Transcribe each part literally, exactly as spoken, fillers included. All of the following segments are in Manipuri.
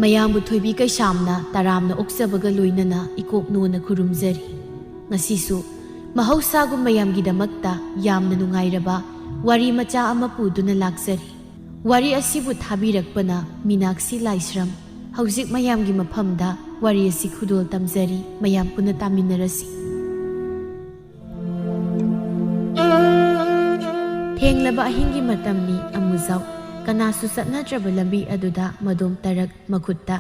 ꯃꯌꯥꯝꯕꯨ ꯊꯣꯏꯕꯤ ꯀꯩꯁꯥꯝꯅ ꯇꯔꯥꯝꯅ ꯑꯣꯛꯆꯕꯒ ꯂꯣꯏꯅꯅ ꯏꯀꯣꯛ ꯅꯣꯟꯅ ꯈꯨꯔꯨꯝꯖꯔꯤ꯫ ꯉꯁꯤꯁꯨ ꯃꯍꯧꯁꯥꯒꯨꯝ ꯃꯌꯥꯝꯒꯤꯗꯃꯛꯇ ꯌꯥꯝꯅ ꯅꯨꯡꯉꯥꯏꯔꯕ ꯋꯥꯔꯤ ꯃꯆꯥ ꯑꯃ ꯄꯨꯗꯨꯅ ꯂꯥꯛꯆꯔꯤ꯫ ꯋꯥꯔꯤ ꯑꯁꯤꯕꯨ ꯊꯥꯕꯤꯔꯛꯄꯅ ꯃꯤꯅꯥꯛꯁꯤ ꯂꯥꯏꯁ꯭ꯔꯝ꯫ ꯍꯧꯖꯤꯛ ꯃꯌꯥꯝꯒꯤ ꯃꯐꯝꯗ ꯋꯥꯔꯤ ꯑꯁꯤ ꯈꯨꯗꯣꯜ ꯇꯝꯖꯔꯤ, ꯃꯌꯥꯝ ꯄꯨꯟꯅ ꯇꯥꯃꯤꯟꯅꯔꯁꯤ꯫ ꯊꯦꯡꯂꯕ ꯑꯍꯤꯡꯒꯤ ꯃꯇꯝꯅꯤ꯫ ꯑꯃꯨꯖꯥꯎ ꯀꯅꯥꯁꯨ ꯆꯠꯅꯗ꯭ꯔꯕ ꯂꯝꯕꯤ ꯑꯗꯨꯗ ꯃꯗꯣꯝ ꯇꯔꯛ ꯃꯈꯨꯠꯇ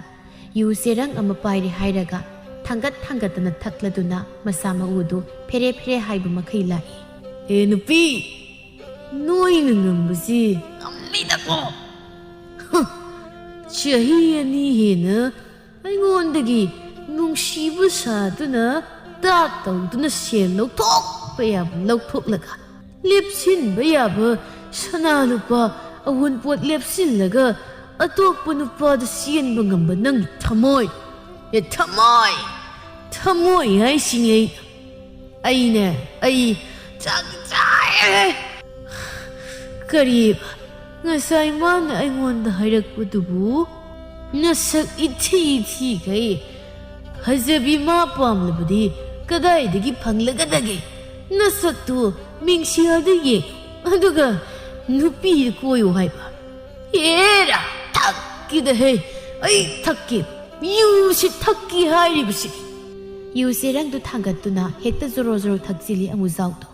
ꯌꯨ ꯆꯦꯔꯪ ꯑꯃ ꯄꯥꯏꯔꯦ ꯍꯥꯏꯔꯒ ꯊꯥꯡꯒꯠ ꯊꯥꯡꯒꯠꯇꯅ ꯊꯛꯂꯗꯨꯅ ꯃꯁꯥ ꯃꯎꯗꯨ ꯐꯦꯔꯦ ꯐꯦꯔꯦ ꯍꯥꯏꯕ ꯃꯈꯩ ꯂꯥꯛꯏ꯫ "ꯑꯦ ꯅꯨꯄꯤ, ꯅꯣꯏꯅ ꯉꯝꯕꯁꯤ ꯉꯝꯃꯤꯗꯀꯣ꯫ ꯍ, ꯆꯍꯤ ꯑꯅꯤ ꯍꯦꯟꯅ ꯑꯩꯉꯣꯟꯗꯒꯤ ꯅꯨꯡꯁꯤꯕ ꯁꯥꯗꯨꯅ ꯇꯥꯠ ꯇꯧꯗꯨꯅ ꯁꯦꯜ ꯂꯧꯊꯣꯛꯄ ꯌꯥꯕ ꯂꯧꯊꯣꯛꯂꯒ, ꯂꯦꯞꯁꯤꯟꯕ ꯌꯥꯕ ꯁꯅꯥ ꯂꯨꯄꯥ ꯑꯋꯨꯟꯄꯣꯠ ꯂꯦꯞꯁꯤꯜꯂꯒ ꯑꯇꯣꯞꯄ ꯅꯨꯄꯥꯗ ꯆꯦꯟꯕ ꯉꯝꯕ ꯅꯪꯒꯤ ꯊꯃꯣꯏ, ꯑꯦ, ꯊꯃꯣꯏ, ꯊꯃꯣꯏ ꯍꯥꯏꯁꯤꯅꯤ ꯑꯩ꯫ ꯑꯩꯅꯦ, ꯑꯩ ꯆꯥꯛ ꯆꯥꯏ꯫ ꯀꯔꯤ? ꯉꯁꯥꯏ ꯃꯥꯅ ꯑꯩꯉꯣꯟꯗ ꯍꯥꯏꯔꯛꯄꯗꯨꯕꯨ ꯅꯁꯛ ꯏꯊꯤ ꯏꯊꯤꯈꯩ ꯐꯖꯕꯤ ꯃꯥ ꯄꯥꯝꯂꯕꯗꯤ ꯀꯗꯥꯏꯗꯒꯤ ꯐꯪꯂꯒꯗꯒꯦ? ꯅꯁꯛꯇꯨ ꯃꯤꯡꯁꯦꯜꯗ ꯌꯦꯡ, ꯑꯗꯨꯒ ꯅꯨꯄꯤꯗ ꯀꯣꯏꯌꯨ ꯍꯥꯏꯕ꯫ ꯍꯦꯔꯥ, ꯊꯛꯀꯤꯗꯍꯦ, ꯑꯩ ꯊꯛꯀꯦ, ꯌꯨꯁꯤ ꯊꯛꯀꯦ ꯍꯥꯏꯔꯤꯕꯁꯤ꯫ ꯌꯨ ꯆꯦꯔꯪꯗꯨ ꯊꯥꯡꯒꯠꯇꯨꯅ ꯍꯦꯛꯇ ꯖꯣꯔꯣ ꯖꯣꯔꯣ ꯊꯛꯆꯤꯜꯂꯤ ꯑꯃꯨꯖꯥꯎꯗꯣ꯫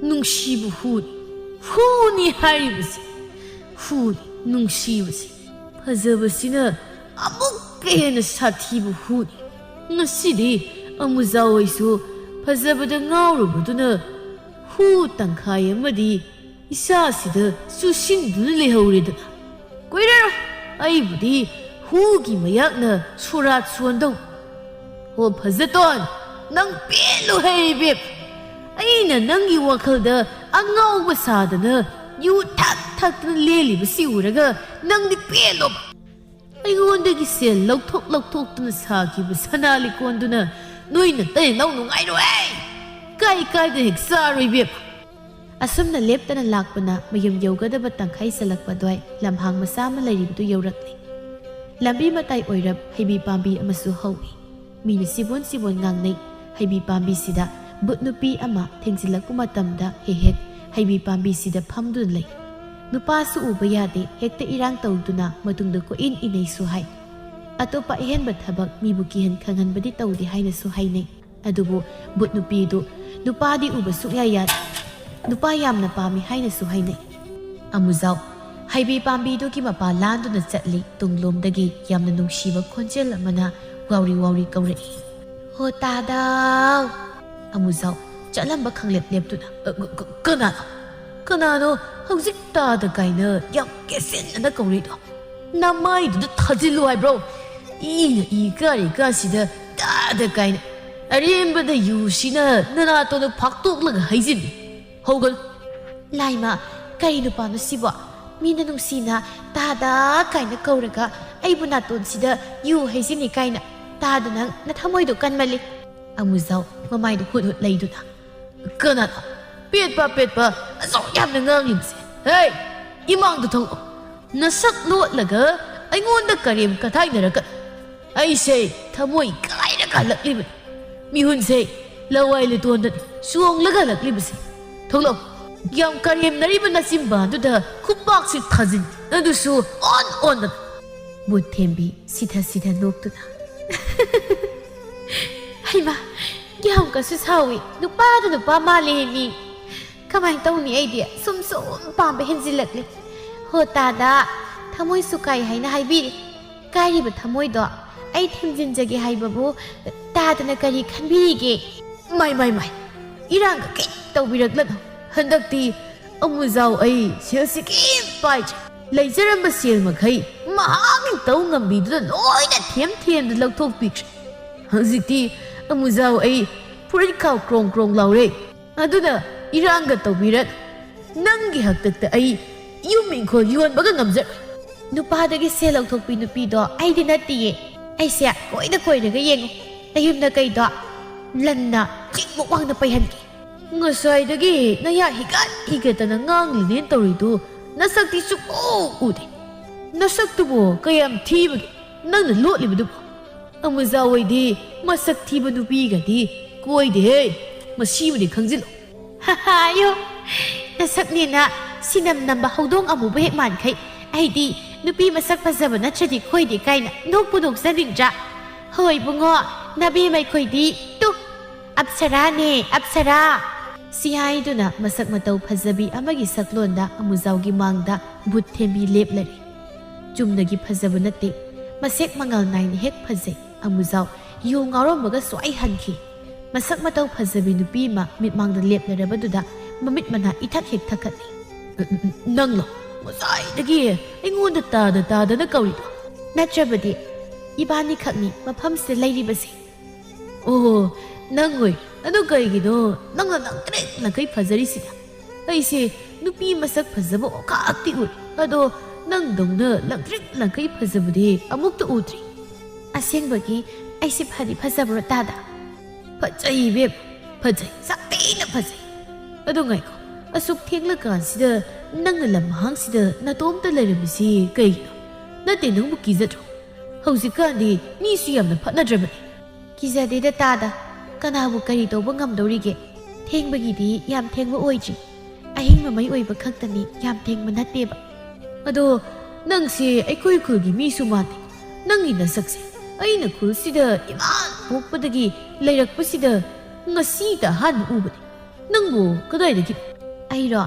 ꯅꯨꯡꯁꯤꯕ ꯍꯨꯅꯤ, ꯍꯨꯅꯤ ꯍꯥꯏꯔꯤꯕꯁꯤ, ꯍꯨꯅꯤ, ꯅꯨꯡꯁꯤꯕꯁꯤ꯫ ꯐꯖꯕꯁꯤꯅ ꯑꯃꯨꯛꯀ ꯍꯦꯟꯅ ꯁꯥꯊꯤꯕ ꯍꯨꯅꯤ꯫ ꯉꯁꯤꯗꯤ ꯑꯃꯨꯖꯥꯎ ꯍꯣꯏꯁꯨ ꯐꯖꯕꯗ ꯉꯥꯎꯔꯨꯕꯗꯨꯅ ꯍꯨ ꯇꯪꯈꯥꯏ ꯑꯃꯗꯤ ꯏꯁꯥꯁꯤꯗ ꯆꯨꯁꯤꯟꯗꯨꯅ ꯂꯩꯍꯧꯔꯦꯗꯅ꯫ ꯀꯨꯏꯔꯔꯣꯏ ꯑꯩꯕꯨꯗꯤ ꯍꯨꯒꯤ ꯃꯌꯥꯛꯅ ꯁꯣꯔꯥꯠ ꯁꯣꯟꯗꯧ꯫ ꯍꯣ ꯐꯖꯇꯣꯟ, ꯅꯪ ꯄꯦꯜꯂꯨ ꯍꯦ ꯏꯕꯦꯝ꯫ ꯑꯩꯅ ꯅꯪꯒꯤ ꯋꯥꯈꯜꯗ ꯑꯉꯥꯎꯕ ꯁꯥꯗꯅ ꯌꯨ ꯊꯛ ꯊꯛꯇꯅ ꯂꯦꯜꯂꯤꯕꯁꯤ ꯎꯔꯒ ꯅꯪꯗꯤ ꯄꯦꯜꯂꯣꯕ꯫ ꯑꯩꯉꯣꯟꯗꯒꯤ ꯁꯦꯜ ꯂꯧꯊꯣꯛ ꯂꯧꯊꯣꯛꯇꯨꯅ ꯁꯥꯈꯤꯕ ꯁꯅꯥ ꯂꯤꯛꯀꯣꯟꯗꯨꯅ ꯅꯣꯏ ꯅꯇꯩ ꯅꯅꯥꯎ ꯅꯨꯡꯉꯥꯏꯔꯣꯏ꯫ ꯀꯥꯏ ꯀꯥꯏꯗ ꯍꯦꯛ ꯆꯥꯔꯣꯏ ꯏꯕꯦꯝꯃ꯫ ꯑꯁꯨꯝꯅ ꯂꯦꯞꯇꯅ ꯂꯥꯛꯄꯅ ꯃꯌꯨꯝ ꯌꯧꯒꯗꯕ ꯇꯪꯈꯥꯏ ꯆꯜꯂꯛꯄ ꯑꯗꯨꯋꯥꯏ ꯂꯝꯍꯥꯡ ꯃꯆꯥ ꯑꯃ ꯂꯩꯔꯤꯕꯗꯨ ꯌꯧꯔꯛꯂꯦ꯫ ꯂꯝꯕꯤ ꯃꯇꯥꯏ ꯑꯣꯏꯔꯞ ꯍꯩꯕꯤ ꯄꯥꯝꯕꯤ ꯑꯃꯁꯨ ꯍꯧꯏ꯫ ꯃꯤꯅ ꯁꯤꯕꯣꯟ ꯁꯤꯕꯣꯟ ꯉꯥꯡꯅꯩ꯫ ꯍꯩꯕꯤ ꯄꯥꯝꯕꯤꯁꯤꯗ ꯚꯨꯠ ꯅꯨꯄꯤ ꯑꯃ ꯊꯦꯡꯖꯤꯜꯂꯛꯄ ꯃꯇꯝꯗ ꯍꯦꯛ ꯍꯦꯛ ꯍꯩꯕꯤ ꯄꯥꯝꯕꯤꯁꯤꯗ ꯐꯝꯗꯨꯅ ꯂꯩ꯫ ꯅꯨꯄꯥꯁꯨ ꯎꯕ ꯌꯥꯗꯦ, ꯍꯦꯛꯇ ꯏꯔꯥꯡ ꯇꯧꯗꯨꯅ ꯃꯇꯨꯡꯗ ꯀꯣꯏꯏꯟ ꯏꯅꯩꯁꯨ ꯍꯥꯏ꯫ ꯑꯇꯣꯞꯄ ꯑꯍꯦꯟꯕ ꯊꯕꯛ ꯃꯤꯕꯨ ꯀꯤꯍꯟ ꯈꯪꯍꯟꯕꯗꯤ ꯇꯧꯗꯦ ꯍꯥꯏꯅꯁꯨ ꯍꯥꯏꯅꯩ꯫ ꯑꯗꯨꯕꯨ ꯚꯨꯠ ꯅꯨꯄꯤꯗꯨ ꯅꯨꯄꯥꯗꯤ ꯎꯕ ꯁꯨꯛꯌꯥ ꯌꯥꯗꯦ꯫ ꯅꯨꯄꯥ ꯌꯥꯝꯅ ꯄꯥꯝꯃꯤ ꯍꯥꯏꯅꯁꯨ ꯍꯥꯏꯅꯩ꯫ ꯑꯃꯨꯖꯥꯎ ꯍꯩꯕꯤ ꯄꯥꯝꯕꯤꯗꯨꯒꯤ ꯃꯄꯥ ꯂꯥꯟꯗꯨꯅ ꯆꯠꯂꯤ꯫ ꯇꯨꯡꯂꯣꯝꯗꯒꯤ ꯌꯥꯝꯅ ꯅꯨꯡꯁꯤꯕ ꯈꯣꯟꯖꯦꯜ ꯑꯃꯅ ꯋꯥꯎꯔꯤ ꯋꯥꯎꯔꯤ ꯀꯧꯔꯛꯏ, "ꯍꯣ ꯇꯥꯗꯥꯎ!" ꯑꯃꯨꯖꯥꯎ ꯆꯠꯂꯝꯕ ꯈꯪꯂꯦꯞ ꯂꯦꯞꯇꯨꯅ, "ꯑ, ꯀ-, ꯀ-, ꯀꯅꯥꯅꯣ? ꯀꯅꯥꯅꯣ ꯍꯧꯖꯤꯛ ꯇꯥꯗ ꯀꯥꯏꯅ ꯌꯥꯝ ꯀꯦꯁꯤꯟꯅꯅ ꯀꯧꯔꯤꯗꯣ? ꯅꯃꯥꯏꯗꯨꯗ ꯊꯥꯖꯤꯜꯂꯨ ꯍꯥꯏꯕ꯭ꯔꯣ? ꯏꯅ ꯏ ꯀꯥꯔꯤ ꯀꯥꯟꯁꯤꯗ ꯇꯥꯗ ꯀꯥꯏꯅ ꯑꯔꯦꯝꯕꯗ ꯌꯨꯁꯤꯅ ꯅꯅꯥꯇꯣꯟꯗ ꯐꯥꯛꯇꯣꯛꯂꯒ ꯍꯩꯖꯤꯜꯂꯤ꯫ ꯍꯧꯒꯠꯂꯨ!" "ꯂꯥꯏꯃ, ꯀꯔꯤ ꯅꯨꯄꯥꯅꯣ ꯁꯤꯕꯣ? ꯃꯤꯅ ꯅꯨꯡꯁꯤꯅ ꯇꯥꯗ ꯀꯥꯏꯅ ꯀꯧꯔꯒ ꯑꯩꯕꯨ ꯅꯥꯇꯣꯟꯁꯤꯗ ꯌꯨ ꯍꯩꯖꯤꯜꯂꯤ ꯀꯥꯏꯅ꯫ ꯇꯥꯗ, ꯅꯪ ꯅꯊꯃꯣꯏꯗꯣ ꯀꯟꯃꯜꯂꯤ!" ꯑꯃꯨꯖꯥꯎ ꯃꯃꯥꯏꯗꯣ ꯍꯨꯠ ꯍꯨꯠ ꯂꯩꯗꯨꯅ, "ꯀꯅꯥꯅꯣ ꯄꯦꯠꯄ ꯄꯦꯠꯄ ꯑꯁꯨꯛ ꯌꯥꯝꯅ ꯉꯥꯡꯂꯤꯕꯁꯦ? ꯍꯦ, ꯏꯃꯥꯡꯗ ꯊꯣꯛꯂꯛꯑꯣ꯫ ꯅꯁꯛ ꯂꯣꯠꯂꯒ ꯑꯩꯉꯣꯟꯗ ꯀꯔꯦꯝ ꯀꯊꯥꯏꯅꯔꯛꯀꯅꯨ꯫ ꯑꯩꯁꯦ ꯊꯃꯣꯏ ꯀꯥꯏꯔꯒ ꯍꯜꯂꯛꯂꯤꯕꯅꯤ꯫ ꯃꯤꯍꯨꯟꯁꯦ ꯂꯋꯥꯏ ꯂꯤꯇꯣꯟꯗꯅꯤ ꯆꯣꯡꯂꯒ ꯍꯜꯂꯛꯂꯤꯕꯁꯦ꯫ ꯊꯣꯛꯂꯛꯑꯣ꯫ ꯌꯥꯝ ꯀꯔꯦꯝꯅꯔꯤꯕ ꯅꯆꯤꯟꯕꯥꯟꯗꯨꯗ ꯈꯨꯄꯥꯛꯁꯤ ꯊꯥꯖꯤꯟ, ꯑꯗꯨꯁꯨ ꯑꯣꯟ ꯑꯣꯟꯗꯅ꯫" ꯕꯨꯠ ꯊꯦꯝꯕꯤ ꯁꯤꯊ ꯁꯤꯊ ꯅꯣꯛꯇꯨꯅ, "ꯍꯩꯃꯥ, ꯀꯌꯥꯝ ꯀꯁꯨ ꯁꯥꯎꯏ꯫ ꯅꯨꯄꯥꯗ ꯅꯨꯄꯥ ꯃꯥꯜꯂꯦ ꯃꯤ꯫ ꯀꯃꯥꯏꯅ ꯇꯧꯅꯤ? ꯑꯩꯗꯤ ꯁꯨꯝ ꯁꯨꯝ ꯄꯥꯝꯕ ꯍꯦꯟꯖꯤꯜꯂꯛꯂꯦ꯫ ꯍꯣ ꯇꯥꯗ, ꯊꯃꯣꯏꯁꯨ ꯀꯥꯏ ꯍꯥꯏꯅ ꯍꯥꯏꯕꯤꯔꯤ꯫ ꯀꯥꯏꯔꯤꯕ ꯊꯃꯣꯏꯗꯣ ꯑꯩ ꯊꯦꯝꯖꯤꯟꯖꯒꯦ ꯍꯥꯏꯕꯕꯨ ꯇꯥꯗꯅ ꯀꯔꯤ ꯈꯟꯕꯤꯔꯤꯒꯦ?" "ꯃꯥꯏ, ꯃꯥꯏ, ꯃꯥꯏ, ꯏꯔꯥꯡꯒ ꯀꯩꯝ ꯇꯧꯕꯤꯔꯛꯂꯅꯨ꯫ ꯍꯟꯗꯛꯇꯤ ꯑꯃꯨꯖꯥꯎ ꯑꯩ ꯁꯦꯜꯁꯤ ꯀꯩꯝ ꯄꯥꯏꯗ꯭ꯔꯦ꯫ ꯂꯩꯖꯔꯝꯕ ꯁꯦꯜ ꯃꯈꯩ ꯃꯍꯥꯛꯅ ꯇꯧ ꯉꯝꯕꯤꯗꯨꯅ ꯂꯣꯏꯅ ꯊꯦꯝ ꯊꯦꯝꯗ ꯂꯧꯊꯣꯛꯄꯤꯈ꯭ꯔꯦ꯫ ꯍꯧꯖꯤꯛꯇꯤ ꯑꯃꯨꯖꯥꯎ ꯑꯩ ꯐꯨꯔꯤꯠ ꯈꯥꯎ ꯀ꯭ꯔꯣꯡ ꯀ꯭ꯔꯣꯡ ꯂꯥꯎꯔꯦ꯫ ꯑꯗꯨꯅ ꯏꯔꯥꯡꯒ ꯇꯧꯕꯤꯔꯅꯨ꯫ ꯅꯪꯒꯤ ꯍꯥꯛꯇꯛꯇ ꯑꯩ ꯌꯨꯝ ꯏꯪꯈꯣꯜ ꯌꯣꯟꯕꯒ ꯉꯝꯖꯔꯣꯏ꯫" "ꯅꯨꯄꯥꯗꯒꯤ ꯁꯦꯜ ꯂꯧꯊꯣꯛꯄꯤ ꯅꯨꯄꯤꯗꯣ ꯑꯩꯗꯤ ꯅꯠꯇꯤꯌꯦ꯫ ꯑꯩꯁꯦ ꯀꯣꯏꯗ ꯀꯣꯏꯔꯒ ꯌꯦꯡꯉꯨ꯫ ꯅꯌꯨꯝ ꯅꯀꯩꯗꯣ ꯂꯟꯅ ꯆꯤꯡꯃꯨꯛ ꯋꯥꯡꯅ ꯄꯩꯍꯟꯒꯦ꯫ ꯉꯁꯥꯏꯗꯒꯤ ꯅꯌꯥ ꯍꯤꯒꯠ ꯍꯤꯒꯠꯇꯅ ꯉꯥꯡꯂꯤꯅꯦꯅ ꯇꯧꯔꯤꯗꯨ ꯅꯁꯛꯇꯤ ꯁꯨꯛꯎ ꯎꯗꯦ꯫ ꯅꯁꯛꯇꯨꯕꯨ ꯀꯌꯥꯝ ꯊꯤꯕꯒꯦ ꯅꯪꯅ ꯂꯣꯠꯂꯤꯕꯗꯨꯕꯨ? ꯑꯃꯨꯖꯥ ꯍꯣꯏꯗꯤ ꯃꯁꯛ ꯊꯤꯕ ꯅꯨꯄꯤꯒꯗꯤ ꯀꯣꯏꯗꯦꯍꯦ꯫ ꯃꯁꯤꯃꯗꯤ ꯈꯪꯖꯤꯜꯂꯨ꯫ ꯑꯌꯣ, ꯅꯁꯛꯅꯦꯅ ꯁꯤꯅꯝ ꯅꯝꯕ ꯍꯧꯗꯣꯡ ꯑꯃꯨꯕ ꯍꯦꯛ ꯃꯥꯟꯈꯩ꯫ ꯑꯩꯗꯤ ꯅꯨꯄꯤ ꯃꯁꯛ ꯐꯖꯕ ꯅꯠꯇ꯭ꯔꯗꯤ ꯈꯣꯏꯗꯦ ꯀꯥꯏꯅ ꯅꯣꯛꯄꯨ ꯅꯣꯛꯆꯅꯤꯡꯗ꯭ꯔꯥ? ꯍꯣꯏ ꯏꯕꯨꯡꯉꯣ, ꯅꯕꯦꯝꯃ ꯑꯩꯈꯣꯏꯗꯤ ꯇꯨ ꯑꯞꯁꯔꯥꯅꯦ, ꯑꯞꯁꯔꯥ꯫ ꯁꯤ ꯍꯥꯏꯗꯨꯅ ꯃꯁꯛ ꯃꯇꯧ ꯐꯖꯕꯤ ꯑꯃꯒꯤ ꯁꯛꯂꯣꯟꯗ ꯑꯃꯨꯖꯥꯎꯒꯤ ꯃꯥꯡꯗ ꯚꯨꯠ ꯊꯦꯝꯕꯤ ꯂꯦꯞꯂꯔꯦ꯫ ꯆꯨꯝꯅꯒꯤ ꯐꯖꯕ ꯅꯠꯇꯦ, ꯃꯁꯦꯛ ꯃꯉꯥꯜ ꯅꯥꯏꯅ ꯍꯦꯛ ꯐꯖꯩ꯫ ꯑꯃꯨꯖꯥꯎ ꯌꯨ ꯉꯥꯎꯔꯝꯕꯒ ꯁ꯭ꯋꯥꯏ ꯍꯟꯈꯤ꯫ ꯃꯁꯛ ꯃꯇꯧ ꯐꯖꯕꯤ ꯅꯨꯄꯤ ꯑꯃ ꯃꯤꯠꯃꯥꯡꯗ ꯂꯦꯞꯂꯔꯕꯗꯨꯗ ꯃꯃꯤꯠ ꯃꯅꯥ ꯏꯊꯛ ꯍꯦꯛ ꯊꯛꯀꯠꯂꯤ꯫ "ꯅꯪꯂꯣ ꯉꯁꯥꯏꯗꯒꯤ ꯑꯩꯉꯣꯟꯗ ꯇꯥꯗ ꯇꯥꯗꯅ ꯀꯧꯔꯤꯗꯣ?" "ꯅꯠꯇ꯭ꯔꯕꯗꯤ ꯏꯕꯥꯅꯤꯈꯛꯅꯤ ꯃꯐꯝꯁꯤꯗ ꯂꯩꯔꯤꯕꯁꯦ꯫" "ꯑꯣ, ꯅꯪ ꯑꯣꯏ꯫ ꯑꯗꯣ ꯀꯩꯒꯤꯅꯣ ꯅꯪꯅ ꯂꯪꯇ꯭ꯔꯤꯛ ꯂꯪꯈꯩ ꯐꯖꯔꯤꯁꯤꯅ? ꯑꯩꯁꯦ ꯅꯨꯄꯤ ꯃꯁꯛ ꯐꯖꯕ ꯑꯣꯈꯥꯛꯇꯤ ꯎꯔꯦ, ꯑꯗꯣ ꯅꯪꯗꯧꯅ ꯂꯪꯇ꯭ꯔꯤꯛ ꯂꯪꯈꯩ ꯐꯖꯕꯗꯤ ꯑꯃꯨꯛꯇ ꯎꯗ꯭ꯔꯤ꯫" "ꯑꯁꯦꯡꯕꯒꯤ ꯑꯩꯁꯦ ꯐꯗꯤ ꯐꯖꯕ꯭ꯔꯣ ꯇꯥꯗ?" "ꯐꯖꯩ ꯏꯕꯦꯝ, ꯐꯖꯩ, ꯁꯥꯊꯤꯅ ꯐꯖꯩ꯫ ꯑꯗꯣ ꯉꯥꯏꯈꯣ, ꯑꯁꯨꯛ ꯊꯦꯡꯂꯀꯥꯟꯁꯤꯗ ꯅꯪꯅ ꯂꯝꯍꯥꯡꯁꯤꯗ ꯅꯇꯣꯝꯇ ꯂꯩꯔꯝꯃꯤꯁꯤ ꯀꯩꯒꯤꯅꯣ? ꯅꯠꯇꯦ, ꯅꯪꯕꯨ ꯀꯤꯖꯗ꯭ꯔꯣ? ꯍꯧꯖꯤꯛꯀꯥꯟꯗꯤ ꯃꯤꯁꯨ ꯌꯥꯝꯅ ꯐꯠꯅꯗ꯭ꯔꯕꯅꯤ꯫" "ꯀꯤꯖꯗꯦꯗ ꯇꯥꯗ, ꯀꯅꯥꯕꯨ ꯀꯔꯤ ꯇꯧꯕ ꯉꯝꯗꯧꯔꯤꯒꯦ? ꯊꯦꯡꯕꯒꯤꯗꯤ ꯌꯥꯝ ꯊꯦꯡꯕ ꯑꯣꯏꯗ꯭ꯔꯤ꯫ ꯑꯍꯤꯡ ꯃꯃꯩ ꯑꯣꯏꯕ ꯈꯛꯇꯅꯤ, ꯌꯥꯝ ꯊꯦꯡꯕ ꯅꯠꯇꯦꯕ꯫" "ꯑꯗꯣ ꯅꯪꯁꯦ ꯑꯩꯈꯣꯏ ꯈꯨꯜꯒꯤ ꯃꯤꯁꯨ ꯃꯥꯟꯗꯦ꯫ ꯅꯪꯒꯤ ꯅꯁꯛꯁꯦ ꯑꯩꯅ ꯈꯨꯜꯁꯤꯗ ꯏꯃꯥ ꯄꯣꯛꯄꯗꯒꯤ ꯂꯩꯔꯛꯄꯁꯤꯗ ꯉꯁꯤꯇ ꯑꯍꯥꯟꯕ ꯎꯕꯅꯤ꯫ ꯅꯪꯕꯨ ꯀꯗꯥꯏꯗꯒꯤ?" "ꯑꯩꯔꯣ?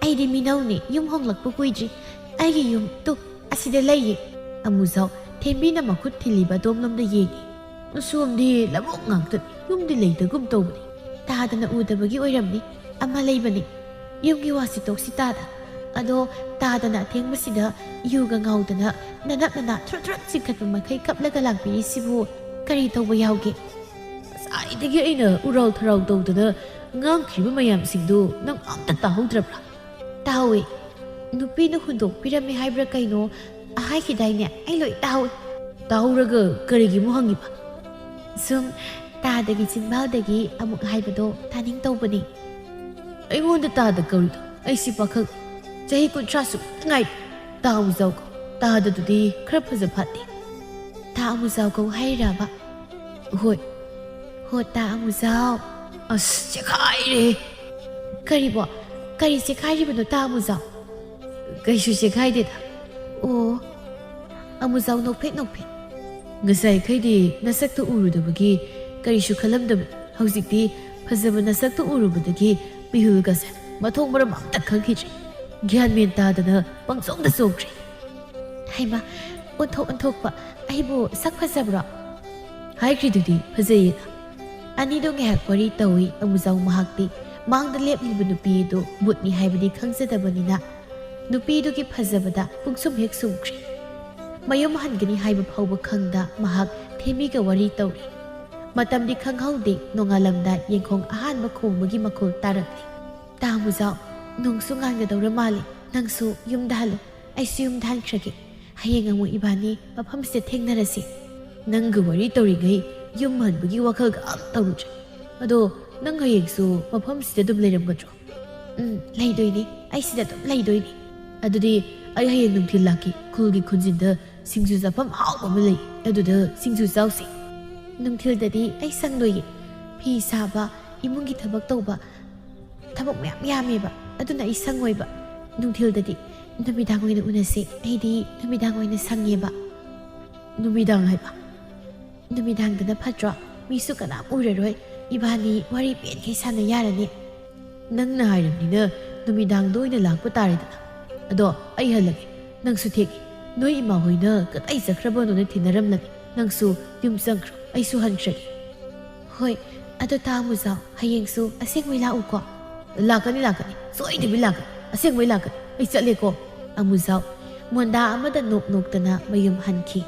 ꯑꯩꯗꯤ ꯃꯤꯅꯧꯅꯦ, ꯌꯨꯝ ꯍꯣꯡꯂꯛꯄ ꯀꯨꯏꯗ꯭ꯔꯤ꯫ ꯑꯩꯒꯤ ꯌꯨꯝ ꯇꯨ ꯑꯁꯤꯗ ꯂꯩꯌꯦ꯫" ꯑꯃꯨꯖꯥꯎ ꯊꯦꯝꯕꯤꯅ ꯃꯈꯨꯠ ꯊꯤꯜꯂꯤꯕ ꯑꯗꯣꯝꯂꯣꯝꯗ ꯌꯦꯡꯉꯤ꯫ "ꯑꯁꯣꯝꯗꯤ ꯂꯧꯕꯨꯛ ꯉꯥꯛꯇꯅꯤ, ꯌꯨꯝꯗꯤ ꯂꯩꯇꯒꯨꯝ ꯇꯧꯕꯅꯤ꯫" "ꯇꯥꯗꯅ ꯎꯗꯕꯒꯤ ꯑꯣꯏꯔꯝꯅꯤ, ꯑꯃ ꯂꯩꯕꯅꯤ꯫" "ꯌꯨꯝꯒꯤ ꯋꯥꯁꯤ ꯇꯣꯛꯁꯤ ꯇꯥꯗ꯫ ꯑꯗꯣ ꯇꯥꯗꯅ ꯑꯊꯦꯡꯕꯁꯤꯗ ꯌꯨꯒ ꯉꯥꯎꯗꯅ ꯅꯅꯞ ꯅꯅꯥ ꯊ꯭ꯔꯨꯠ ꯊ꯭ꯔꯨꯠ ꯆꯤꯡꯈꯠꯄ ꯃꯈꯩ ꯀꯞꯂꯒ ꯂꯥꯛꯄꯤꯔꯤꯁꯤꯕꯨ ꯀꯔꯤ ꯇꯧꯕ ꯌꯥꯎꯒꯦ?" "ꯉꯁꯥꯏꯗꯒꯤ ꯑꯩꯅ ꯎꯔꯥꯎ ꯊꯔꯥꯎ ꯇꯧꯗꯅ ꯉꯥꯡꯈ꯭ꯔꯤꯕ ꯃꯌꯥꯝꯁꯤꯡꯗꯨ ꯅꯪ ꯑꯝꯇ ꯇꯥꯍꯧꯗ꯭ꯔꯕ꯭ꯔꯥ?" "ꯇꯥꯍꯧꯋꯦ꯫ ꯅꯨꯄꯤꯅ ꯍꯨꯟꯗꯣꯛꯄꯤꯔꯝꯃꯦ ꯍꯥꯏꯕ꯭ꯔꯥ ꯀꯩꯅꯣ ꯍꯥꯏꯈꯤꯗꯥꯏꯅꯦ? ꯑꯩ ꯂꯣꯏ ꯇꯥꯍꯧꯋꯦ꯫" "ꯇꯥꯍꯧꯔꯒ ꯀꯔꯤꯒꯤ ꯑꯃꯨꯛ ꯍꯪꯉꯤꯕ?" ꯁꯨꯝ ꯇꯥꯗꯒꯤ ꯆꯤꯟꯕꯥꯜꯗꯒꯤ ꯑꯃꯨꯛ ꯍꯥꯏꯕꯗꯣ ꯇꯥꯅꯤꯡ ꯇꯧꯕꯅꯤ꯫ ꯑꯩꯉꯣꯟꯗ ꯇꯥꯗ ꯀꯧꯔꯤꯗꯣ? ꯑꯩꯁꯤ ꯄꯥꯈꯪ ꯆꯍꯤ ꯀꯨꯟꯊ꯭ꯔꯥ ꯁꯨꯛꯇ ꯉꯥꯏꯔꯤ꯫ ꯇꯥ ꯑꯃꯨꯖꯥꯎ ꯀꯧ꯫ ꯇꯥꯗꯗꯨꯗꯤ ꯈꯔ ꯐꯖ ꯐꯠꯇꯦ꯫ ꯇꯥ ꯑꯃꯨꯖꯥꯎ ꯀꯧ ꯍꯥꯏꯔꯕ? ꯍꯣꯏ꯫ ꯍꯣ ꯇꯥ ꯑꯃꯨꯖꯥꯎ꯫ ꯑꯁ, ꯆꯦꯈꯥꯏꯔꯦ꯫ ꯀꯔꯤꯕꯣ? ꯀꯔꯤ ꯆꯦꯈꯥꯏꯔꯤꯕꯅꯣ ꯇꯥ ꯑꯃꯨꯖꯥꯎ? ꯀꯩꯁꯨ ꯆꯦꯈꯥꯏꯗꯦꯗ꯫ ꯑꯣ꯫ ꯑꯃꯨꯖꯥꯎ ꯅꯣꯛꯐꯦꯠ ꯅꯣꯛꯐꯦꯠ꯫ ꯉꯁꯥꯏꯈꯩꯗꯤ ꯅꯁꯛꯇꯨ ꯎꯔꯨꯗꯕꯒꯤ ꯀꯔꯤꯁꯨ ꯈꯜꯂꯝꯗꯕꯅꯤ꯫ ꯍꯧꯖꯤꯛꯇꯤ ꯐꯖꯕ ꯅꯁꯛꯇꯨ ꯎꯔꯨꯕꯗꯒꯤ ꯃꯤꯍꯨꯜꯒꯁꯦ ꯃꯊꯣꯡ ꯃꯔꯝ ꯑꯝꯇ ꯈꯪꯈꯤꯗ꯭ꯔꯦ꯫ ꯒ꯭ꯌꯥꯟ ꯃꯦꯟ ꯇꯥꯗꯅ ꯄꯪꯆꯣꯡꯗ ꯆꯣꯡꯈ꯭ꯔꯦ꯫ ꯍꯩꯃꯥ, ꯑꯣꯟꯊꯣꯛ ꯑꯣꯟꯊꯣꯛꯄ, ꯑꯩꯕꯨ ꯁꯛ ꯐꯖꯕ꯭ꯔꯣ? ꯍꯥꯏꯈ꯭ꯔꯤꯗꯨꯗꯤ ꯐꯖꯩꯌꯦꯅ꯫ ꯑꯅꯤꯗꯣ ꯉꯥꯏꯍꯥꯛ ꯋꯥꯔꯤ ꯇꯧꯏ꯫ ꯑꯃꯨꯖꯥꯎ ꯃꯍꯥꯛꯇꯤ ꯃꯥꯡꯗ ꯂꯦꯞꯂꯤꯕ ꯅꯨꯄꯤ ꯑꯗꯨ ꯕꯨꯠꯅꯤ ꯍꯥꯏꯕꯗꯤ ꯈꯪꯖꯗꯕꯅꯤꯅ ꯅꯨꯄꯤꯗꯨꯒꯤ ꯐꯖꯕꯗ ꯄꯨꯡꯁꯨꯝ ꯍꯦꯛ ꯁꯨꯝꯈ꯭ꯔꯦ꯫ ꯃꯌꯨꯝ ꯍꯟꯒꯅꯤ ꯍꯥꯏꯕ ꯐꯥꯎꯕ ꯈꯪꯗ ꯃꯍꯥꯛ ꯊꯦꯝꯕꯤꯒ ꯋꯥꯔꯤ ꯇꯧꯔꯤ꯫ ꯃꯇꯝꯗꯤ ꯈꯪꯍꯧꯗꯦ, ꯅꯣꯡꯉꯥꯜꯂꯝꯗꯥꯏ ꯌꯦꯡꯈꯣꯡ ꯑꯍꯥꯟꯕ ꯈꯣꯡꯕꯒꯤ ꯃꯈꯣꯜ ꯇꯥꯔꯛꯂꯦ꯫ ꯇꯥ ꯑꯃꯨꯖꯥꯎ, ꯅꯣꯡꯁꯨ ꯉꯥꯟꯒꯗꯧꯔ ꯃꯥꯜꯂꯦ, ꯅꯪꯁꯨ ꯌꯨꯝꯗ ꯍꯜꯂꯣ, ꯑꯩꯁꯨ ꯌꯨꯝꯗ ꯍꯟꯈ꯭ꯔꯒꯦ꯫ ꯍꯌꯦꯡ ꯑꯃꯨꯛ ꯏꯕꯥꯅꯤ ꯃꯐꯝꯁꯤꯗ ꯊꯦꯡꯅꯔꯁꯤ꯫ ꯅꯪꯒ ꯋꯥꯔꯤ ꯇꯧꯔꯤꯉꯩ ꯌꯨꯝ ꯍꯟꯕꯒꯤ ꯋꯥꯈꯜꯒ ꯑꯝ ꯇꯧꯔꯨꯗ꯭ꯔꯦ꯫ ꯑꯗꯣ ꯅꯪ ꯍꯌꯦꯡꯁꯨ ꯃꯐꯝꯁꯤꯗ ꯑꯗꯨꯝ ꯂꯩꯔꯝꯒꯗ꯭ꯔꯣ? ꯎꯝ, ꯂꯩꯗꯣꯏꯅꯤ꯫ ꯑꯩ ꯁꯤꯗ ꯑꯗꯨꯝ ꯂꯩꯗꯣꯏꯅꯤ꯫ ꯑꯗꯨꯗꯤ ꯑꯩ ꯍꯌꯦꯡ ꯅꯨꯡꯊꯤꯜ ꯂꯥꯛꯀꯦ꯫ ꯈꯨꯜꯒꯤ ꯈꯨꯟꯖꯤꯟꯗ ꯁꯤꯡꯖꯨ ꯆꯥꯐꯝ ꯑꯍꯥꯎꯕ ꯑꯃ ꯂꯩ, ꯑꯗꯨꯗ ꯁꯤꯡꯖꯨ ꯆꯥꯎꯁꯤ꯫ ꯅꯨꯡꯊꯤꯜꯗꯗꯤ ꯑꯩ ꯁꯪꯗꯣꯏꯌꯦ꯫ ꯐꯤ ꯁꯥꯕ, ꯏꯃꯨꯡꯒꯤ ꯊꯕꯛ ꯇꯧꯕ, ꯊꯕꯛ ꯃꯌꯥꯝ ꯌꯥꯝꯃꯦꯕ, ꯑꯗꯨꯅ ꯑꯩ ꯁꯪꯉꯣꯏꯕ꯫ ꯅꯨꯡꯊꯤꯜꯗꯗꯤ, ꯅꯨꯃꯤꯗꯥꯡ ꯑꯣꯏꯅ ꯎꯅꯁꯤ꯫ ꯑꯩꯗꯤ ꯅꯨꯃꯤꯗꯥꯡ ꯑꯣꯏꯅ ꯁꯪꯉꯦꯕ꯫ ꯅꯨꯃꯤꯗꯥꯡ ꯍꯥꯏꯕ? ꯅꯨꯃꯤꯗꯥꯡꯗꯅ ꯐꯠꯇ꯭ꯔꯣ? ꯃꯤꯁꯨ ꯀꯅꯥꯝ ꯎꯔꯔꯣꯏ꯫ ꯏꯕꯥꯅꯤ ꯋꯥꯔꯤ ꯄꯦꯟꯈꯩ ꯁꯥꯟꯅ ꯌꯥꯔꯅꯤ꯫ ꯅꯪꯅ ꯍꯥꯏꯔꯕꯅꯤꯅ ꯅꯨꯃꯤꯗꯥꯡꯗ ꯑꯣꯏꯅ ꯂꯥꯛꯄ ꯇꯥꯔꯦꯗꯅ꯫ ꯑꯗꯣ ꯑꯩ ꯍꯜꯂꯒꯦ꯫ ꯅꯪꯁꯨ ꯊꯦꯡꯉꯦ꯫ ꯅꯣꯏ ꯏꯃꯥ ꯍꯣꯏꯅ ꯀꯗꯥꯏ ꯆꯠꯈ꯭ꯔꯕꯅꯣꯅ ꯊꯤꯅꯔꯝꯂꯅꯤ꯫ ꯅꯪꯁꯨ ꯌꯨꯝ ꯆꯪꯈ꯭ꯔꯣ꯫ ꯑꯩꯁꯨ ꯍꯟꯈ꯭ꯔꯒꯦ꯫ ꯍꯣꯏ, ꯑꯗꯣ ꯇꯥ ꯑꯃꯨꯖꯥꯎ, ꯍꯌꯦꯡꯁꯨ ꯑꯁꯦꯡꯕꯩ ꯂꯥꯛꯎꯀꯣ꯫ ꯂꯥꯛꯀꯅꯤ, ꯂꯥꯛꯀꯅꯤ꯫ ꯁꯣꯏꯗꯕꯤ ꯂꯥꯛꯀꯅꯤ꯫ ꯑꯁꯦꯡꯕꯩ ꯂꯥꯛꯀꯅꯤ꯫ ꯑꯩ ꯆꯠꯂꯦꯀꯣ꯫ ꯑꯃꯨꯖꯥꯎ ꯃꯣꯟꯗꯥ ꯑꯃꯗ ꯅꯣꯛ ꯅꯣꯛꯇꯅ ꯃꯌꯨꯝ ꯍꯟꯈꯤ꯫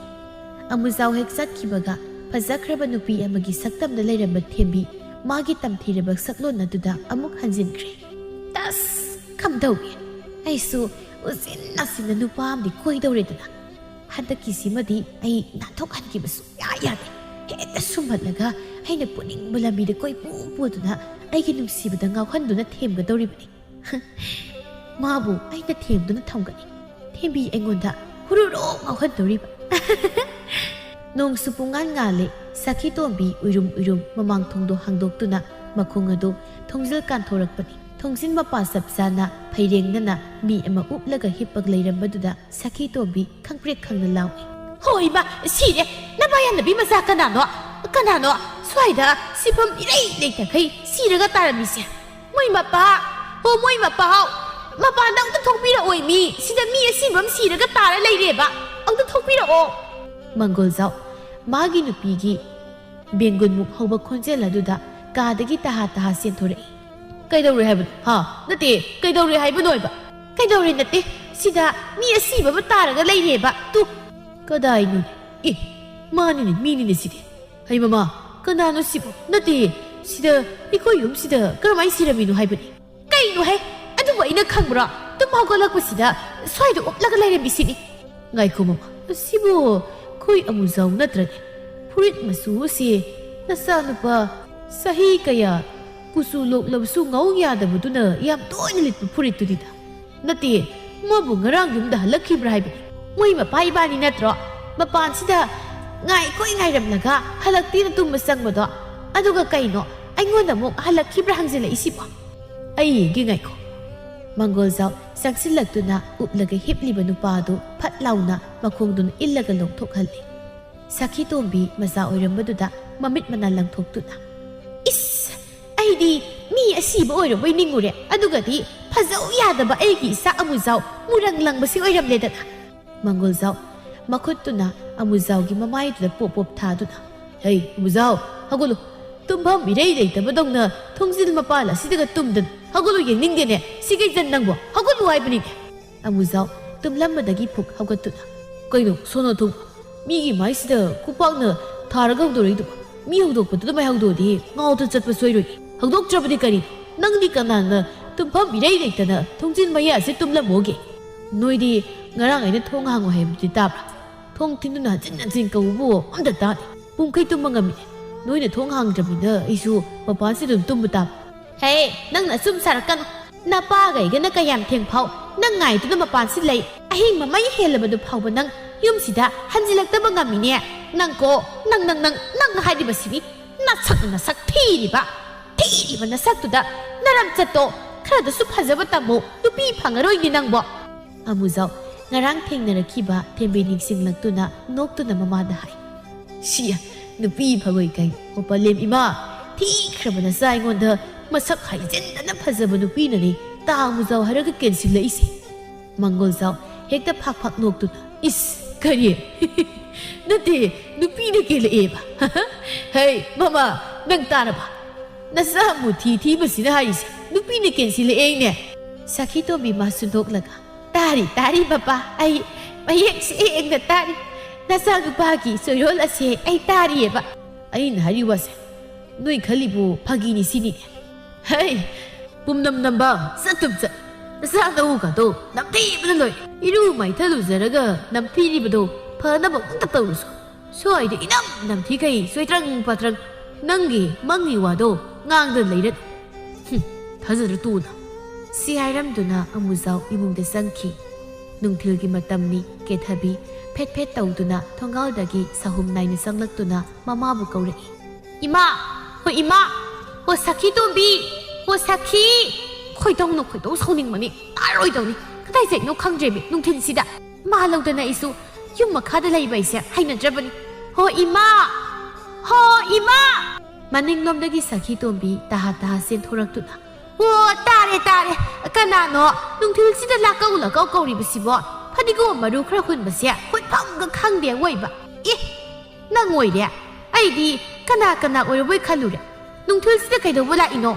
ꯑꯃꯨꯖꯥꯎ ꯍꯦꯛ ꯆꯠꯈꯤꯕꯒ ꯐꯖꯈ꯭ꯔꯕ ꯅꯨꯄꯤ ꯑꯃꯒꯤ ꯁꯛꯇꯝꯗ ꯂꯩꯔꯝꯕ ꯊꯦꯝꯕꯤ ꯃꯥꯒꯤ ꯇꯝꯊꯤꯔꯕ ꯁꯛꯂꯣꯟ ꯑꯗꯨꯗ ꯑꯃꯨꯛ ꯍꯟꯖꯤꯟꯈ꯭ꯔꯦ꯫ ꯇꯁ! ꯀꯝꯗꯧꯏ? ꯑꯩꯁꯨ ꯎꯆꯤꯟ ꯅꯥꯆꯤꯟꯅ ꯅꯨꯄꯥ ꯑꯃꯗꯤ ꯀꯣꯏꯗꯧꯔꯦꯗꯅ꯫ ꯍꯟꯗꯛꯀꯤꯁꯤꯃꯗꯤ ꯑꯩ ꯅꯥꯟꯊꯣꯛꯍꯟꯈꯤꯕ ꯁꯨꯡꯌꯥ ꯌꯥꯗꯦ꯫ ꯍꯦꯛꯇ ꯁꯨꯝꯍꯠꯂꯒ ꯑꯩꯅ ꯄꯨꯅꯤꯡꯕ ꯂꯝꯕꯤꯗ ꯀꯣꯏꯄꯨ ꯄꯨꯗꯨꯅ ꯑꯩꯒꯤ ꯅꯨꯡꯁꯤꯕꯗ ꯉꯥꯎꯍꯟꯗꯨꯅ ꯊꯦꯝꯒꯗꯧꯔꯤꯕꯅꯤ꯫ ꯃꯥꯕꯨ ꯑꯩꯅ ꯊꯦꯝꯗꯨꯅ ꯊꯝꯒꯅꯤ꯫ ꯊꯦꯝꯕꯤ ꯑꯩꯉꯣꯟꯗ ꯍꯨꯔꯨꯔꯣ ꯉꯥꯎꯍꯟꯗꯧꯔꯤꯕ꯫ ꯅꯣꯡꯁꯨ ꯄꯨꯡꯉꯥꯟ ꯉꯥꯜꯂꯦ꯫ ꯁꯈꯤ ꯇꯣꯝꯕꯤ ꯎꯏꯔꯨꯝ ꯎꯏꯔꯨꯝ ꯃꯃꯥꯡ ꯊꯣꯡꯗꯣ ꯍꯥꯡꯗꯣꯛꯇꯨꯅ ꯃꯈꯣꯡ ꯑꯗꯨ ꯊꯣꯡꯖꯤꯜ ꯀꯥꯟꯊꯣꯔꯛꯄꯅꯤ꯫ ꯊꯣꯡꯖꯤꯟ ꯃꯄꯥ ꯆꯞ ꯆꯥꯅ ꯐꯩꯔꯦꯡꯅꯅ ꯃꯤ ꯑꯃ ꯎꯞꯂꯒ ꯍꯤꯞꯄꯒ ꯂꯩꯔꯝꯕꯗꯨꯗ ꯁꯈꯤ ꯇꯣꯝꯕꯤ ꯈꯪꯄ꯭ꯔꯦꯛ ꯈꯪꯅ ꯂꯥꯎꯏ꯫ "ꯍꯣ ꯏꯃꯥ, ꯁꯤꯔꯦ! ꯅꯃꯥ ꯌꯥꯟꯅꯕꯤ ꯃꯆꯥ ꯀꯅꯥꯅꯣ? ꯀꯅꯥꯅꯣ ꯁ꯭ꯋꯥꯏꯗ ꯁꯤꯐꯝ ꯏꯔꯩ ꯂꯩꯇꯈꯩ ꯁꯤꯔꯒ ꯇꯥꯔꯝꯃꯤꯁꯦ? ꯃꯣꯏ ꯃꯄꯥ! ꯍꯣ, ꯃꯣꯏ ꯃꯄꯥ! ꯃꯄꯥꯟꯗ ꯑꯝꯇ ꯊꯣꯛꯄꯤꯔꯛꯑꯣꯏ ꯃꯤ! ꯁꯤꯗ ꯃꯤ ꯑꯁꯤꯕ ꯑꯃ ꯁꯤꯔꯒ ꯇꯥꯔ ꯂꯩꯔꯦꯕ! ꯑꯝꯇ ꯊꯣꯛꯄꯤꯔꯛꯑꯣ!" ꯃꯪꯒꯣꯜꯖꯥꯎ ꯃꯥꯒꯤ ꯅꯨꯄꯤꯒꯤ ꯕꯦꯡꯒꯨꯟꯃꯨꯛ ꯍꯧꯕ ꯈꯣꯟꯖꯦꯜ ꯑꯗꯨꯗ ꯀꯥꯗꯒꯤ ꯇꯍꯥ ꯇꯍꯥ ꯆꯦꯟꯊꯣꯔꯛꯏ꯫ "ꯀꯩꯗꯧꯔꯦ ꯍꯥꯏꯕꯅꯣ? ꯍꯥ? ꯅꯠꯇꯦ, ꯀꯩꯗꯧꯔꯦ ꯍꯥꯏꯕꯅꯣ ꯍꯥꯏꯕ?" "ꯀꯩꯗꯧꯔꯦ ꯅꯠꯇꯦ, ꯁꯤꯗ ꯃꯤ ꯑꯁꯤꯕ ꯑꯃ ꯇꯥꯔꯒ ꯂꯩꯔꯦꯕ, ꯇꯨ!" "ꯀꯗꯥꯏꯅꯣꯅꯦ? ꯑꯦ, ꯃꯥꯅꯤꯅꯦ, ꯃꯤꯅꯤꯅꯦ ꯁꯤꯗꯤ꯫ ꯍꯩ ꯃꯃꯥ, ꯀꯅꯥꯅꯣ ꯁꯤꯕꯨ? ꯅꯠꯇꯦ, ꯁꯤꯗ, ꯑꯩꯈꯣꯏ ꯌꯨꯝꯁꯤꯗ ꯀꯔꯝꯍꯥꯏꯅ ꯁꯤꯔꯝꯃꯤꯅꯣ ꯍꯥꯏꯕꯅꯤ?" "ꯀꯩꯅꯣ ꯍꯦ? ꯑꯗꯨꯕꯨ ꯑꯩꯅ ꯈꯪꯕ꯭ꯔꯣ? ꯇꯨꯝ ꯍꯧꯒꯠꯂꯛꯄꯁꯤꯗ ꯁ꯭ꯋꯥꯏꯗ ꯎꯞꯂꯒ ꯂꯩꯔꯝꯃꯤꯁꯤꯅꯤ꯫" "ꯉꯥꯏꯈꯣ ꯃꯃꯥ, ꯑꯁꯤꯕꯨ ꯑꯩꯈꯣꯏ ꯑꯃꯨꯖꯥꯎ ꯅꯠꯇ꯭ꯔꯅꯦ? ꯐꯨꯔꯤꯠ ꯃꯆꯨ ꯑꯁꯤ ꯅꯆꯥꯅꯨꯄꯥ ꯆꯍꯤ ꯀꯌꯥ ꯀꯨꯆꯨ ꯂꯣꯛꯂꯕꯁꯨ ꯉꯧ ꯌꯥꯗꯕꯗꯨꯅ ꯌꯥꯝ ꯇꯣꯏꯅ ꯂꯤꯠꯄ ꯐꯨꯔꯤꯠꯇꯨꯅꯤꯗ꯫ ꯅꯠꯇꯦ, ꯃꯥꯕꯨ ꯉꯔꯥꯡ ꯌꯨꯝꯗ ꯍꯜꯂꯛꯈꯤꯕ꯭ꯔꯥ ꯍꯥꯏꯕꯅꯤ꯫ ꯃꯣꯏ ꯃꯄꯥ ꯏꯕꯥꯅꯤ ꯅꯠꯇ꯭ꯔꯣ ꯃꯄꯥꯟꯁꯤꯗ ꯉꯥꯏꯈꯣꯏ ꯉꯥꯏꯔꯝꯂꯒ ꯍꯜꯂꯛꯇꯦꯅ ꯇꯨꯝꯕ ꯆꯪꯕꯗꯣ? ꯑꯗꯨꯒ ꯀꯩꯅꯣ ꯑꯩꯉꯣꯟꯗ ꯑꯃꯨꯛ ꯍꯜꯂꯛꯈꯤꯕ꯭ꯔꯥ ꯍꯪꯖꯤꯜꯂꯛꯏꯁꯤꯕꯣ?" "ꯑꯩ ꯌꯦꯡꯒꯦ, ꯉꯥꯏꯈꯣ꯫" ꯃꯪꯒꯣꯜꯖꯥꯎ ꯆꯪꯁꯤꯜꯂꯛꯇꯨꯅ ꯎꯞꯂꯒ ꯍꯤꯞꯂꯤꯕ ꯅꯨꯄꯥ ꯑꯗꯨ ꯐꯠ ꯂꯥꯎꯅ ꯃꯈꯣꯡꯗꯨꯅ ꯏꯜꯂꯒ ꯂꯧꯊꯣꯛꯍꯜꯂꯤ꯫ ꯁꯈꯤ ꯇꯣꯝꯕꯤ ꯃꯆꯥ ꯑꯣꯏꯔꯝꯕꯗꯨꯗ ꯃꯃꯤꯠ ꯃꯅꯥ ꯂꯪꯊꯣꯛꯇꯨꯅ, "ꯏꯁ! ꯑꯩꯗꯤ ꯃꯤ ꯑꯁꯤꯕ ꯑꯣꯏꯔꯕꯣꯏ ꯅꯤꯡꯉꯨꯔꯦ, ꯑꯗꯨꯒꯗꯤ ꯐꯖꯧ ꯌꯥꯗꯕ ꯑꯩꯒꯤ ꯏꯆꯥ ꯑꯃꯨꯖꯥꯎ ꯃꯨꯔꯪ ꯂꯪꯕꯁꯤ ꯑꯣꯏꯔꯝꯂꯦꯗꯅ!" ꯃꯪꯒꯣꯜꯖꯥꯎ ꯃꯈꯨꯠꯇꯨꯅ ꯑꯃꯨꯖꯥꯎꯒꯤ ꯃꯃꯥꯏꯗꯨꯗ ꯄꯣꯞ ꯄꯣꯞ ꯊꯥꯗꯨꯅ, "ꯍꯩ, ꯑꯃꯨꯖꯥꯎ, ꯍꯧꯒꯠꯂꯨ꯫ ꯇꯨꯝꯐꯝ ꯏꯔꯩ ꯂꯩꯇꯕꯗꯧꯅ ꯊꯣꯡꯖꯤꯜ ꯃꯄꯥꯜ ꯑꯁꯤꯗꯒ ꯇꯨꯝꯗꯅ ꯍꯧꯒꯠꯂꯨ ꯌꯦꯡꯅꯤꯡꯗꯦꯅꯦ꯫ ꯁꯤꯒꯩꯖꯟ ꯅꯪꯕꯣ, ꯍꯧꯒꯠꯂꯨ ꯍꯥꯏꯕꯅꯤꯅꯦ!" ꯑꯃꯨꯖꯥꯎ ꯇꯨꯝꯂꯝꯕꯗꯒꯤ ꯐꯨꯛ ꯍꯧꯒꯠꯇꯨꯅ, "ꯀꯩꯅꯣ, ꯁꯣꯅꯣ ꯊꯨꯡ? ꯃꯤꯒꯤ ꯃꯥꯏꯁꯤꯗ ꯈꯨꯄꯥꯛꯅ ꯊꯥꯔꯒ ꯍꯧꯗꯣꯔꯛꯏꯗꯨꯕꯨ? ꯃꯤ ꯍꯧꯗꯣꯛꯄꯗꯨꯗ ꯃꯥꯏ ꯍꯧꯗꯣꯛꯑꯗꯤ ꯉꯥꯎꯗ ꯆꯠꯄ ꯁꯣꯏꯔꯣꯏ꯫ ꯍꯧꯗꯣꯛꯇ꯭ꯔꯕꯗꯤ ꯀꯔꯤ? ꯅꯪꯗꯤ ꯀꯅꯥꯅ ꯇꯨꯝꯐꯝ ꯏꯔꯩ ꯂꯩꯇꯅ ꯊꯣꯡꯖꯤꯟ ꯃꯌꯥꯁꯦ ꯇꯨꯝꯂꯝꯃꯣꯒꯦ? ꯅꯣꯏꯗꯤ ꯉꯔꯥꯡ ꯑꯩꯅ ꯊꯣꯡ ꯍꯥꯡꯉꯨ ꯍꯥꯏꯕꯗꯨꯗꯤ ꯇꯥꯕ꯭ꯔꯥ? ꯊꯣꯡ ꯊꯤꯟꯗꯨꯅ ꯍꯟꯖꯤꯟ ꯍꯟꯖꯤꯟ ꯀꯧꯕꯕꯨ ꯑꯝꯇ ꯇꯥꯗꯦ꯫ ꯄꯨꯡꯈꯩ ꯇꯨꯝꯕ ꯉꯝꯃꯤ꯫ ꯅꯣꯏꯅ ꯊꯣꯡ ꯍꯥꯡꯗ꯭ꯔꯕꯅꯤꯅ ꯑꯩꯁꯨ ꯃꯄꯥꯟꯁꯤꯗ ꯑꯗꯨꯝ ꯇꯨꯝꯕ ꯇꯥꯕ꯫ ꯍꯦ, ꯅꯪꯅ ꯑꯁꯨꯝ ꯁꯥꯔꯛꯀꯅꯨ꯫ ꯅꯄꯥꯒ ꯑꯩꯒꯅ ꯀꯌꯥꯝ ꯊꯦꯡ ꯐꯥꯎ ꯅꯪ ꯉꯥꯏꯗꯨꯅ ꯃꯄꯥꯟꯁꯤ ꯂꯩ꯫ ꯑꯍꯤꯡ ꯃꯃꯩ ꯍꯦꯜꯂꯕꯗꯨ ꯐꯥꯎꯕ ꯅꯪ ꯌꯨꯝꯁꯤꯗ ꯍꯟꯖꯤꯜꯂꯛꯇꯕ ꯉꯝꯃꯤꯅꯦ꯫ ꯅꯪ ꯀꯣ, ꯅꯪ, ꯅꯪ, ꯅꯪ, ꯅꯪ ꯍꯥꯏꯔꯤꯕꯁꯤꯅꯤ꯫ ꯅꯁꯛ, ꯅꯁꯛ ꯊꯤꯔꯤꯕ, ꯊꯤꯔꯤꯕ ꯅꯁꯛꯇꯨꯗ ꯅꯔꯝꯆꯠꯇꯣ ꯈꯔꯗꯁꯨ ꯐꯖꯕ ꯇꯝꯃꯨ꯫ ꯅꯨꯄꯤ ꯐꯪꯉꯔꯣꯏꯅꯦ ꯅꯪꯕꯣ꯫ ꯑꯃꯨꯖꯥꯎ ꯉꯔꯥꯡ ꯊꯦꯡꯅꯔꯛꯈꯤꯕ ꯊꯦꯝꯕꯤ ꯅꯤꯡꯁꯤꯡꯂꯛꯇꯨꯅ ꯅꯣꯛꯇꯨꯅ ꯃꯃꯥꯗ ꯍꯥꯏ꯫ ꯁꯤ ꯅꯨꯄꯤ ꯐꯪꯉꯣꯏ ꯀꯩ? ꯑꯣ ꯄꯂꯦꯝ ꯏꯃꯥ, ꯊꯤꯈ꯭ꯔꯕ ꯅꯆꯥ ꯑꯩꯉꯣꯟꯗ ꯃꯁꯛ ꯍꯥꯏꯖꯤꯟꯗꯅ ꯐꯖꯕ ꯅꯨꯄꯤꯅꯅꯦ ꯇꯥ ꯑꯃꯨꯖꯥꯎ ꯍꯥꯏꯔꯒ ꯀꯦꯟꯁꯤꯜꯂꯛꯏꯁꯦ꯫ ꯃꯪꯒꯣꯜꯖꯥꯎ ꯍꯦꯛꯇ ꯐꯥꯛ ꯐꯥꯛ ꯅꯣꯛꯇꯨꯅ, "ꯏꯁ, ꯀꯔꯤ? ꯅꯠꯇꯦ, ꯅꯨꯄꯤꯅ ꯀꯦꯜꯂꯛꯑꯦꯕ꯫ ꯍꯩ, ꯃꯃꯥ, ꯅꯪ ꯇꯥꯔꯕ? ꯅꯆꯥ ꯃꯨꯊꯤ ꯊꯤꯕꯁꯤꯅ ꯍꯥꯏꯔꯤꯁꯦ ꯅꯨꯄꯤꯅ ꯀꯦꯟꯁꯤꯜꯂꯛꯑꯦꯅꯦ?" ꯁꯈꯤ ꯇꯣꯝꯕꯤ ꯃꯥꯁꯨ ꯅꯣꯛꯂꯒ, "ꯇꯥꯔꯤ, ꯇꯥꯔꯤ ꯕꯕꯥ, ꯑꯩ ꯃꯌꯦꯛ ꯁꯦꯡꯅ ꯇꯥꯔꯤ꯫ ꯅꯆꯥꯅꯨꯄꯥꯒꯤ ꯆꯣꯏꯔꯣꯜ ꯑꯁꯦ ꯑꯩ ꯇꯥꯔꯤꯑꯕ꯫ ꯑꯩꯅ ꯍꯥꯏꯔꯤ ꯋꯥꯁꯦ ꯅꯣꯏ ꯈꯜꯂꯤꯕꯨ ꯐꯥꯒꯤꯅꯤ ꯁꯤꯅꯤ꯫ ꯍꯩ, ꯄꯨꯝꯅꯝ ꯅꯝꯕ, ꯆꯠꯇꯨꯝ ꯆꯠ꯫ ꯅꯆꯥ ꯅꯎꯒꯗꯣ ꯅꯝꯊꯤꯕꯅ ꯂꯣꯏꯔꯦ꯫ ꯏꯔꯨ ꯃꯥꯏꯊ ꯂꯨꯖꯔꯒ ꯅꯝꯊꯤꯔꯤꯕꯗꯣ ꯐꯅꯕ ꯑꯝꯇ ꯇꯧꯔꯨꯁꯣ꯫ ꯁ꯭ꯋꯥꯏꯗ ꯏꯅꯝ ꯅꯝꯊꯤꯈꯩ ꯆꯣꯏꯇ꯭ꯔꯪ ꯄꯥꯇ꯭ꯔꯪ ꯅꯪꯒꯤ ꯃꯪꯒꯤ ꯋꯥꯗꯣ ꯉꯥꯡꯗ ꯂꯩꯔꯅꯨ꯫ ꯍꯨꯝ, ꯊꯥꯖꯗ꯭ꯔ ꯇꯣꯅ꯫" ꯁꯤ ꯍꯥꯏꯔꯝꯗꯨꯅ ꯑꯃꯨꯖꯥꯎ ꯏꯃꯨꯡꯗ ꯆꯪꯈꯤ꯫ ꯅꯨꯡꯊꯤꯜꯒꯤ ꯃꯇꯝꯅꯤ꯫ ꯀꯦꯊꯕꯤ ꯐꯦꯠ ꯐꯦꯠ ꯇꯧꯗꯨꯅ ꯊꯣꯡꯒꯥꯜꯗꯒꯤ ꯁꯍꯨꯝ ꯅꯥꯏꯅ ꯆꯪꯂꯛꯇꯨꯅ ꯃꯃꯥꯕꯨ ꯀꯧꯔꯛꯏ꯫ "ꯏꯃꯥ! ꯍꯣ ꯏꯃꯥ! ꯍꯣ ꯁꯈꯤ ꯇꯣꯝꯕꯤ! ꯍꯣ ꯁꯈꯤ!" ꯈꯣꯏꯗꯧꯅ ꯈꯣꯏꯗꯧ ꯁꯥꯎꯅꯤꯡꯕꯅꯤ꯫ ꯇꯥꯔꯣꯏꯗꯧꯅꯤ꯫ ꯀꯗꯥꯏ ꯆꯠꯂꯤꯅꯣ ꯈꯪꯗ꯭ꯔꯦꯃꯤ ꯅꯨꯡꯊꯤꯜꯁꯤꯗ꯫ ꯃꯥ ꯂꯧꯗꯅ ꯑꯩꯁꯨ ꯌꯨꯝ ꯃꯈꯥꯗ ꯂꯩꯕ ꯑꯩꯁꯦ ꯍꯩꯅꯗ꯭ꯔꯕꯅꯤ꯫ "ꯍꯣ ꯏꯃꯥ! ꯍꯣ ꯏꯃꯥ!" ꯃꯅꯤꯡꯂꯣꯝꯗꯒꯤ ꯁꯈꯤ ꯇꯣꯝꯕꯤ ꯇꯍꯥ ꯇꯍꯥ ꯆꯦꯟꯊꯣꯔꯛꯇꯨꯅ, "ꯑꯣ, ꯇꯥꯔꯦ, ꯇꯥꯔꯦ꯫ ꯀꯅꯥꯅꯣ ꯅꯨꯡꯊꯤꯜꯁꯤꯗ ꯂꯥꯛꯀꯧ ꯂꯥꯛꯀꯧ ꯀꯧꯔꯤꯕꯁꯤꯕꯣ? ꯐꯗꯤꯒꯣꯝ ꯃꯔꯨ ꯈꯔ ꯍꯨꯟꯕꯁꯦ ꯍꯨꯟꯐꯝꯒ ꯈꯪꯗꯦ ꯑꯋꯣꯏꯕ꯫ ꯑꯦ, ꯅꯪ ꯑꯣꯏꯔꯦ? ꯑꯩꯗꯤ ꯀꯅꯥ ꯀꯅꯥ ꯑꯣꯏꯔꯕꯣꯏ ꯈꯜꯂꯨꯔꯦ꯫ ꯅꯨꯡꯊꯤꯜꯁꯤꯗ ꯀꯩꯗꯧꯕ ꯂꯥꯛꯏꯅꯣ?"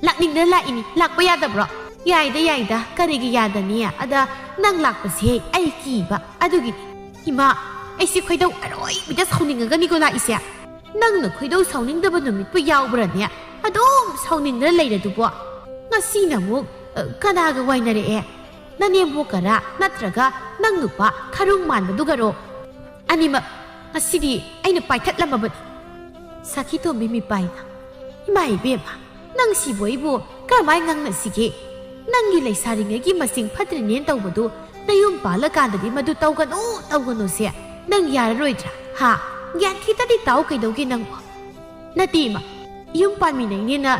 "ꯂꯥꯛꯅꯤꯡꯗꯅ ꯂꯥꯛꯏꯅꯤ, ꯂꯥꯛꯄ ꯌꯥꯗꯕ꯭ꯔꯣ?" "ꯌꯥꯏꯗ, ꯌꯥꯏꯗ, ꯀꯔꯤꯒꯤ ꯌꯥꯗꯅꯤ? ꯑꯗ ꯅꯪ ꯂꯥꯛꯄꯁꯦ ꯑꯩ ꯀꯤꯕ ꯑꯗꯨꯒꯤꯅꯤ꯫" "ꯏꯃꯥ, ꯑꯩꯁꯦ ꯈꯣꯏꯗꯧ ꯑꯔꯣꯏꯕꯤꯗ ꯁꯥꯎꯅꯤꯡꯉꯒꯅꯤꯀꯣ ꯂꯥꯛꯏꯁꯦ꯫ ꯅꯪꯅ ꯈꯣꯏꯗꯧ ꯁꯥꯎꯅꯤꯡꯗꯕ ꯅꯨꯃꯤꯠꯄꯨ ꯌꯥꯎꯕ꯭ꯔꯅꯦ? ꯑꯗꯨꯝ ꯁꯥꯎꯅꯤꯡꯗꯅ ꯂꯩꯔꯗꯨꯕꯣ꯫ ꯉꯁꯤꯅ ꯑꯃꯨꯛ, ꯑ, ꯀꯅꯥꯒ ꯋꯥꯏꯅꯔꯛꯑꯦ? ꯅꯅꯦꯝꯕꯣꯛꯀꯔꯥ ꯅꯠꯇ꯭ꯔꯒ ꯅꯪ ꯅꯨꯄꯥ ꯈꯔꯨꯡ ꯃꯥꯟꯕꯗꯨꯒꯔꯣ?" "ꯑꯅꯤꯃꯛ, ꯑꯁꯤꯗꯤ ꯑꯩꯅ ꯄꯥꯏꯈꯠꯂꯝꯃꯕꯅꯤ꯫ ꯁꯈꯤꯇꯣꯝꯕꯤ ꯃꯤꯄꯥꯏꯅ, "ꯏꯃꯥ ꯏꯕꯦꯝꯃ, ꯅꯪ ꯁꯤꯕꯨ ꯑꯩꯕꯨ ꯀꯔꯝꯍꯥꯏꯅ ꯉꯥꯡꯅꯁꯤꯒꯦ? ꯅꯪꯒꯤ ꯂꯩꯁꯥꯔꯤꯉꯩꯒꯤ ꯃꯁꯤꯡ ꯐꯠꯇ꯭ꯔꯤꯅꯦꯅ ꯇꯧꯕꯗꯨ ꯅꯌꯨꯝ ꯄꯥꯜꯂꯀꯥꯟꯗꯗꯤ ꯃꯗꯨ ꯇꯧꯒꯅꯨ, ꯇꯧꯒꯅꯨꯁꯦ ꯅꯪ ꯌꯥꯔꯔꯣꯏꯗ꯭ꯔꯥ? ꯍꯥ? ꯒ꯭ꯌꯥꯟ ꯈꯤꯇꯗꯤ ꯇꯥꯎ ꯀꯩꯗꯧꯒꯦ ꯅꯪꯕꯨ?" "ꯅꯠꯇꯦ ꯏꯃꯥ, ꯌꯨꯝ ꯄꯥꯟꯃꯤꯟꯅꯩꯅꯦꯅ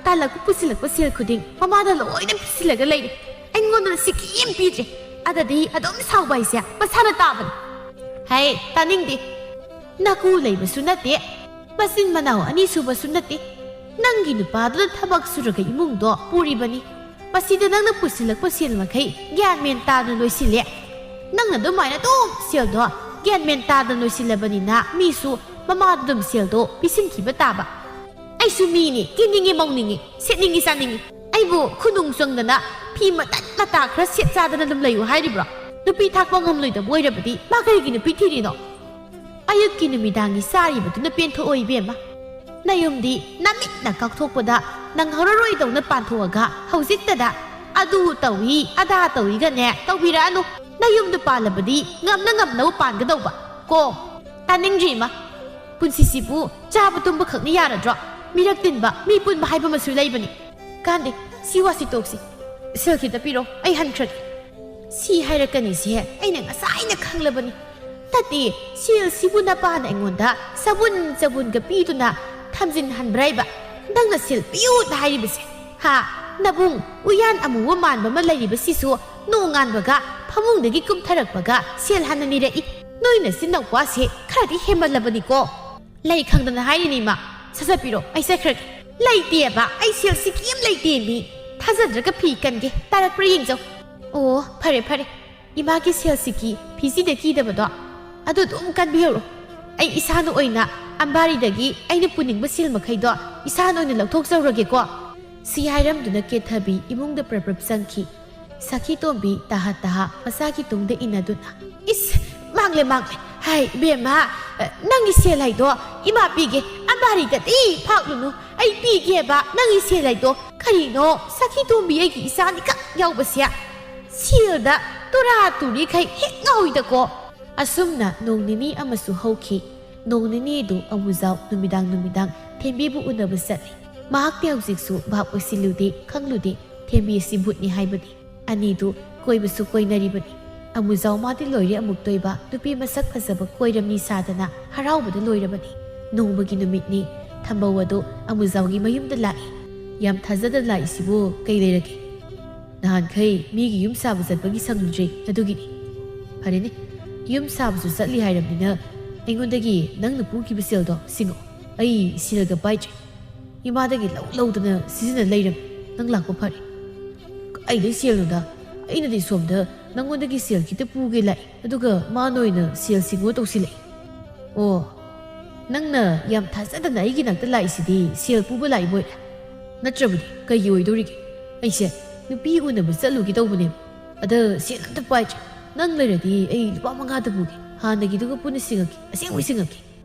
ꯇꯥꯜꯂꯛꯄ ꯄꯨꯁꯤꯜꯂꯛꯄ ꯁꯦꯜ ꯈꯨꯗꯤꯡ ꯃꯃꯥꯗ ꯂꯣꯏꯅ ꯄꯤꯁꯤꯜꯂꯒ ꯂꯩꯔꯦ꯫ ꯑꯩꯉꯣꯟꯗ ꯁꯤꯀꯤ ꯑꯃ ꯄꯤꯗ꯭ꯔꯦ꯫ ꯑꯗꯗꯤ ꯑꯗꯨꯝ ꯁꯥꯎꯕ ꯍꯥꯏꯁꯦ ꯃꯁꯥꯅ ꯇꯥꯕꯅꯤ꯫" "ꯍꯩ, ꯇꯥꯅꯤꯡꯗꯦ꯫ ꯅꯀꯨ ꯂꯩꯕꯁꯨ ꯅꯠꯇꯦ, ꯃꯆꯤꯟ ꯃꯅꯥꯎ ꯑꯅꯤ ꯁꯨꯕꯁꯨ ꯅꯠꯇꯦ꯫ ꯅꯪꯒꯤ ꯅꯨꯄꯥꯗꯨꯅ ꯊꯕꯛ ꯁꯨꯔꯒ ꯏꯃꯨꯡꯗꯣ ꯄꯨꯔꯤꯕꯅꯤ꯫ ꯃꯁꯤꯗ ꯅꯪꯅ ꯄꯨꯁꯤꯜꯂꯛꯄ ꯁꯦꯜ ꯃꯈꯩ ꯒ꯭ꯌꯥꯟ ꯃꯦꯟ ꯇꯥꯗꯅ ꯂꯣꯏꯁꯤꯜꯂꯦ꯫ ꯅꯪꯅ ꯑꯗꯨꯃꯥꯏꯅ ꯑꯗꯨꯝ ꯁꯦꯜꯗꯣ ꯒ꯭ꯌꯥꯟ ꯃꯦꯟ ꯇꯥꯗꯅ ꯂꯣꯏꯁꯤꯜꯂꯕꯅꯤꯅ ꯃꯤꯁꯨ ꯃꯃꯥꯗ ꯑꯗꯨꯝ ꯁꯦꯜꯗꯣ ꯄꯤꯁꯤꯟꯈꯤꯕ ꯇꯥꯕ꯫ ꯑꯩꯁꯨ ꯃꯤꯅꯤ, ꯀꯤꯅꯤꯡꯉꯤ, ꯃꯧꯅꯤꯡꯉꯤ, ꯁꯦꯠꯅꯤꯡꯉꯤ, ꯆꯥꯅꯤꯡꯉꯤ꯫ ꯑꯩꯕꯨ ꯈꯨꯅꯨꯡ ꯆꯪꯗꯅ ꯐꯤ ꯃꯇꯠ ꯃꯇꯥ ꯈꯔ ꯁꯦꯠ ꯆꯥꯗꯅ ꯑꯗꯨꯝ ꯂꯩꯌꯨ ꯍꯥꯏꯔꯤꯕ꯭ꯔꯣ? ꯅꯨꯄꯤ ꯊꯥꯛꯄ ꯉꯝꯂꯣꯏꯗꯕ ꯑꯣꯏꯔꯕꯗꯤ ꯃꯥ ꯀꯔꯤꯒꯤ ꯅꯨꯄꯤ ꯊꯤꯔꯤꯅꯣ?" "ꯑꯌꯨꯛꯀꯤ ꯅꯨꯃꯤꯗꯥꯡꯒꯤ ꯆꯥꯔꯤꯕꯗꯨꯅ ꯄꯦꯟꯊꯣꯛꯑꯣ ꯏꯕꯦꯝꯃ꯫ ꯅꯌꯨꯝꯗꯤ ꯅꯃꯤꯠꯅ ꯀꯛꯊꯣꯛꯄꯗ ꯅꯪꯍꯧꯔꯔꯣꯏꯗꯧꯅ ꯄꯥꯟꯊꯣꯛꯑꯒ ꯍꯧꯖꯤꯛꯇꯗ ꯑꯗꯨ ꯇꯧꯏ, ꯑꯗꯥ ꯇꯧꯏꯒꯅꯦ ꯇꯧꯕꯤꯔꯛꯑꯅꯨ꯫ ꯅꯌꯨꯝꯗ ꯄꯥꯜꯂꯕꯗꯤ ꯉꯝꯅ ꯉꯝꯅꯕ ꯄꯥꯟꯒꯗꯧꯕ ꯀꯣ꯫ ꯇꯥꯅꯤꯡꯗ꯭ꯔꯤ ꯏꯃꯥ꯫ ꯄꯨꯟꯁꯤꯁꯤꯕꯨ ꯆꯥꯕ ꯇꯨꯝꯕ ꯈꯛꯅ ꯌꯥꯔꯗ꯭ꯔꯣ? ꯃꯤꯔꯛ ꯇꯤꯟꯕ, ꯃꯤ ꯄꯨꯟꯕ ꯍꯥꯏꯕ ꯑꯃꯁꯨ ꯂꯩꯕꯅꯤ꯫ ꯀꯥꯟꯗꯦ, ꯁꯤ ꯋꯥꯁꯤ ꯇꯣꯛꯁꯤ꯫ ꯁꯦꯜ ꯈꯤꯇ ꯄꯤꯔꯣ, ꯑꯩ ꯍꯟꯈ꯭ꯔꯒꯦ꯫" ꯁꯤ ꯍꯥꯏꯔꯛꯀꯅꯤꯁꯦ ꯑꯩꯅ ꯉꯁꯥꯏꯅ ꯈꯪꯂꯕꯅꯤ꯫ ꯅꯠꯇꯦ, ꯁꯦꯜꯁꯤꯕꯨ ꯅꯄꯥꯅ ꯑꯩꯉꯣꯟꯗ ꯆꯕꯨꯟ ꯆꯕꯨꯟꯒ ꯄꯤꯗꯨꯅ ꯊꯝꯖꯤꯟꯍꯟꯕ꯭ꯔꯥ ꯍꯥꯏꯕ? ꯅꯪꯅ ꯁꯦꯜ ꯄꯤꯌꯨꯅ ꯍꯥꯏꯔꯤꯕꯁꯦ? ꯍꯥ? ꯅꯕꯨꯡ ꯎꯌꯥꯟ ꯑꯃꯨꯕ ꯃꯥꯟꯕ ꯑꯃ ꯂꯩꯔꯤꯕꯁꯤꯁꯨ ꯅꯣꯡꯉꯥꯟꯕꯒ ꯐꯃꯨꯡꯗꯒꯤ ꯀꯨꯝꯊꯔꯛꯄꯒ ꯁꯦꯜ ꯍꯥꯟꯅ ꯅꯤꯔꯛꯏ꯫ ꯅꯣꯏ ꯅꯆꯤꯟ ꯅꯅꯥꯎꯄꯥꯁꯦ ꯈꯔꯗꯤ ꯍꯦꯟꯃꯜꯂꯕꯅꯤꯀꯣ꯫ ꯂꯩ ꯈꯪꯗꯅ ꯍꯥꯏꯔꯤꯅꯤ ꯏꯃꯥ꯫ ꯁꯠ ꯁꯠ ꯄꯤꯔꯣ, ꯑꯩ ꯆꯠꯈ꯭ꯔꯒꯦ꯫ ꯂꯩꯇꯦꯕ, ꯑꯩ ꯁꯦꯜ ꯁꯤꯀꯤ ꯑꯃ ꯂꯩꯇꯦ ꯃꯤ꯫ ꯊꯥꯖꯗ꯭ꯔꯒ ꯐꯤ ꯀꯟꯒꯦ, ꯇꯥꯔꯛꯄ꯭ꯔꯥ ꯌꯦꯡꯖꯧ꯫ ꯑꯣ, ꯐꯔꯦ ꯐꯔꯦ, ꯏꯃꯥꯒꯤ ꯁꯦꯜ ꯁꯤꯀꯤ ꯐꯤꯖꯤꯗ ꯀꯤꯗꯕꯗꯣ ꯑꯗꯨ ꯑꯗꯨꯝ ꯀꯟꯕꯤꯍꯧꯔꯣ꯫ ꯑꯩ ꯏꯁꯥꯅ ꯑꯣꯏꯅ ꯑꯝꯕꯥꯔꯤꯗꯒꯤ ꯑꯩꯅ ꯄꯨꯅꯤꯡꯕ ꯁꯦꯜ ꯃꯈꯩꯗꯣ ꯏꯁꯥꯅ ꯑꯣꯏꯅ ꯂꯧꯊꯣꯛꯆꯧꯔꯒꯦꯀꯣ꯫ ꯁꯤ ꯍꯥꯏꯔꯝꯗꯨꯅ ꯀꯦꯊꯕꯤ ꯏꯃꯨꯡꯗ ꯄ꯭ꯔꯞ ꯄ꯭ꯔꯞ ꯆꯪꯈꯤ꯫ ꯁꯈꯤꯇꯣꯝꯕꯤ ꯇꯍꯥ ꯇꯍꯥ ꯃꯆꯥꯒꯤ ꯇꯨꯡꯗ ꯏꯟꯅꯗꯨꯅ, "ꯏꯁ, ꯃꯥꯡꯂꯦ, ꯃꯥꯡꯂꯦ꯫ ꯍꯥꯏ, ꯏꯕꯦꯝꯃ, ꯅꯪꯒꯤ ꯁꯦꯜ ꯍꯥꯏꯗꯣ ꯏꯃꯥ ꯄꯤꯒꯦ, ꯑꯝꯕꯥꯔꯤꯗꯗꯤ ꯐꯥꯛꯂꯨꯅꯨ꯫ ꯑꯩ ꯄꯤꯒꯦꯕ, ꯅꯪꯒꯤ ꯁꯦꯜ ꯍꯥꯏꯗꯣ꯫ ꯀꯔꯤꯅꯣ, ꯁꯈꯤꯇꯣꯝꯕꯤ ꯑꯩꯒꯤ ꯏꯆꯥꯅꯤꯈꯛ ꯌꯥꯎꯕꯁꯦ ꯁꯦꯜꯗ ꯇꯨꯔꯥ ꯇꯨꯔꯤꯈꯩ ꯍꯦꯛ ꯉꯥꯎꯏꯗꯀꯣ꯫" ꯑꯁꯨꯝꯅ ꯅꯣꯡ ꯅꯤꯅꯤ ꯑꯃꯁꯨ ꯍꯧꯈꯤ꯫ ꯅꯣꯡ ꯅꯤꯅꯤꯗꯨ ꯑꯃꯨꯖꯥꯎ ꯅꯨꯃꯤꯗꯥꯡ ꯅꯨꯃꯤꯗꯥꯡ ꯊꯦꯝꯕꯤꯕꯨ ꯎꯅꯕ ꯆꯠꯂꯤ꯫ ꯃꯍꯥꯛꯇꯤ ꯍꯧꯖꯤꯛꯁꯨ ꯚꯥꯞ ꯑꯣꯏꯁꯤꯜꯂꯨꯗꯦ, ꯈꯪꯂꯨꯗꯦ꯫ ꯊꯦꯝꯕꯤ ꯑꯁꯤ ꯚꯨꯠꯅꯤ ꯍꯥꯏꯕꯗꯤ꯫ ꯑꯅꯤꯗꯨ ꯀꯣꯏꯕꯁꯨ ꯀꯣꯏꯅꯔꯤꯕꯅꯤ꯫ ꯑꯃꯨꯖꯥꯎ ꯃꯥꯗꯤ ꯂꯣꯏꯔꯦ ꯑꯃꯨꯛꯇꯣꯏꯕ, ꯅꯨꯄꯤ ꯃꯁꯛ ꯐꯖꯕ ꯀꯣꯏꯔꯝꯅꯤ ꯁꯥꯗꯅ ꯍꯔꯥꯎꯕꯗ ꯂꯣꯏꯔꯕꯅꯤ꯫ ꯅꯣꯡꯃꯒꯤ ꯅꯨꯃꯤꯠꯅꯤ꯫ ꯊꯝꯕꯧ ꯑꯗꯨ ꯑꯃꯨꯖꯥꯎꯒꯤ ꯃꯌꯨꯝꯗ ꯂꯥꯛꯏ꯫ "ꯌꯥꯝ ꯊꯥꯖꯗꯅ ꯂꯥꯛꯏꯁꯤꯕꯨ ꯀꯩ ꯂꯩꯔꯒꯦ?" "ꯅꯍꯥꯟꯈꯩ ꯃꯤꯒꯤ ꯌꯨꯝ ꯁꯥꯕ ꯆꯠꯄꯒꯤ ꯁꯪꯂꯨꯗ꯭ꯔꯦ, ꯑꯗꯨꯒꯤꯅꯤ꯫" "ꯐꯔꯦꯅꯦ, ꯌꯨꯝ ꯁꯥꯕꯁꯨ ꯆꯠꯂꯤ ꯍꯥꯏꯔꯕꯅꯤꯅ ꯑꯩꯉꯣꯟꯗꯒꯤ ꯅꯪꯅ ꯄꯨꯈꯤꯕ ꯁꯦꯜꯗꯣ ꯁꯤꯡꯉꯛꯑꯣ꯫ ꯑꯩ ꯁꯦꯜꯒ ꯄꯥꯏꯗ꯭ꯔꯦ꯫ ꯏꯃꯥꯗꯒꯤ ꯂꯧ ꯂꯧꯗꯅ ꯁꯤꯖꯤꯟꯅ ꯂꯩꯔꯝ꯫ ꯅꯪ ꯂꯥꯛꯄ ꯐꯔꯦ꯫" "ꯀꯥꯏꯗꯩ ꯁꯦꯜꯅꯣꯗ? ꯑꯩꯅꯗꯤ ꯁꯣꯝꯗ ꯅꯪꯉꯣꯟꯗꯒꯤ ꯁꯦꯜ ꯈꯤꯇ ꯄꯨꯒꯦ ꯂꯥꯛꯏ, ꯑꯗꯨꯒ ꯃꯥꯅ ꯑꯣꯏꯅ ꯁꯦꯜ ꯁꯤꯡꯉꯣ ꯇꯧꯁꯤꯜꯂꯛꯏ꯫" "ꯑꯣ, ꯅꯪꯅ ꯌꯥꯝ ꯊꯥꯖꯗꯅ ꯑꯩꯒꯤ ꯅꯥꯛꯇ ꯂꯥꯛꯏꯁꯤꯗꯤ ꯁꯦꯜ ꯄꯨꯕ ꯂꯥꯛꯏꯕ ꯑꯣꯏꯔꯦ꯫ ꯅꯠꯇ꯭ꯔꯕꯗꯤ ꯀꯩꯒꯤ ꯑꯣꯏꯗꯧꯔꯤꯒꯦ? ꯑꯩꯁꯦ ꯅꯨꯄꯤ ꯎꯅꯕ ꯆꯠꯂꯨꯒꯦ ꯇꯧꯕꯅꯦꯕ꯫ ꯑꯗ ꯁꯦꯜ ꯑꯝꯇ ꯄꯥꯏꯗ꯭ꯔꯦ꯫ ꯅꯪ ꯂꯩꯔꯗꯤ ꯑꯩ ꯂꯨꯄꯥ ꯃꯉꯥꯗ ꯄꯨꯒꯦ꯫ ꯍꯥꯟꯅꯒꯤꯗꯨꯒ ꯄꯨꯟꯅ ꯁꯤꯡꯉꯛꯀꯦ꯫ ꯑꯁꯦꯡꯕꯩ ꯁꯤꯡꯉꯛꯀꯦ꯫"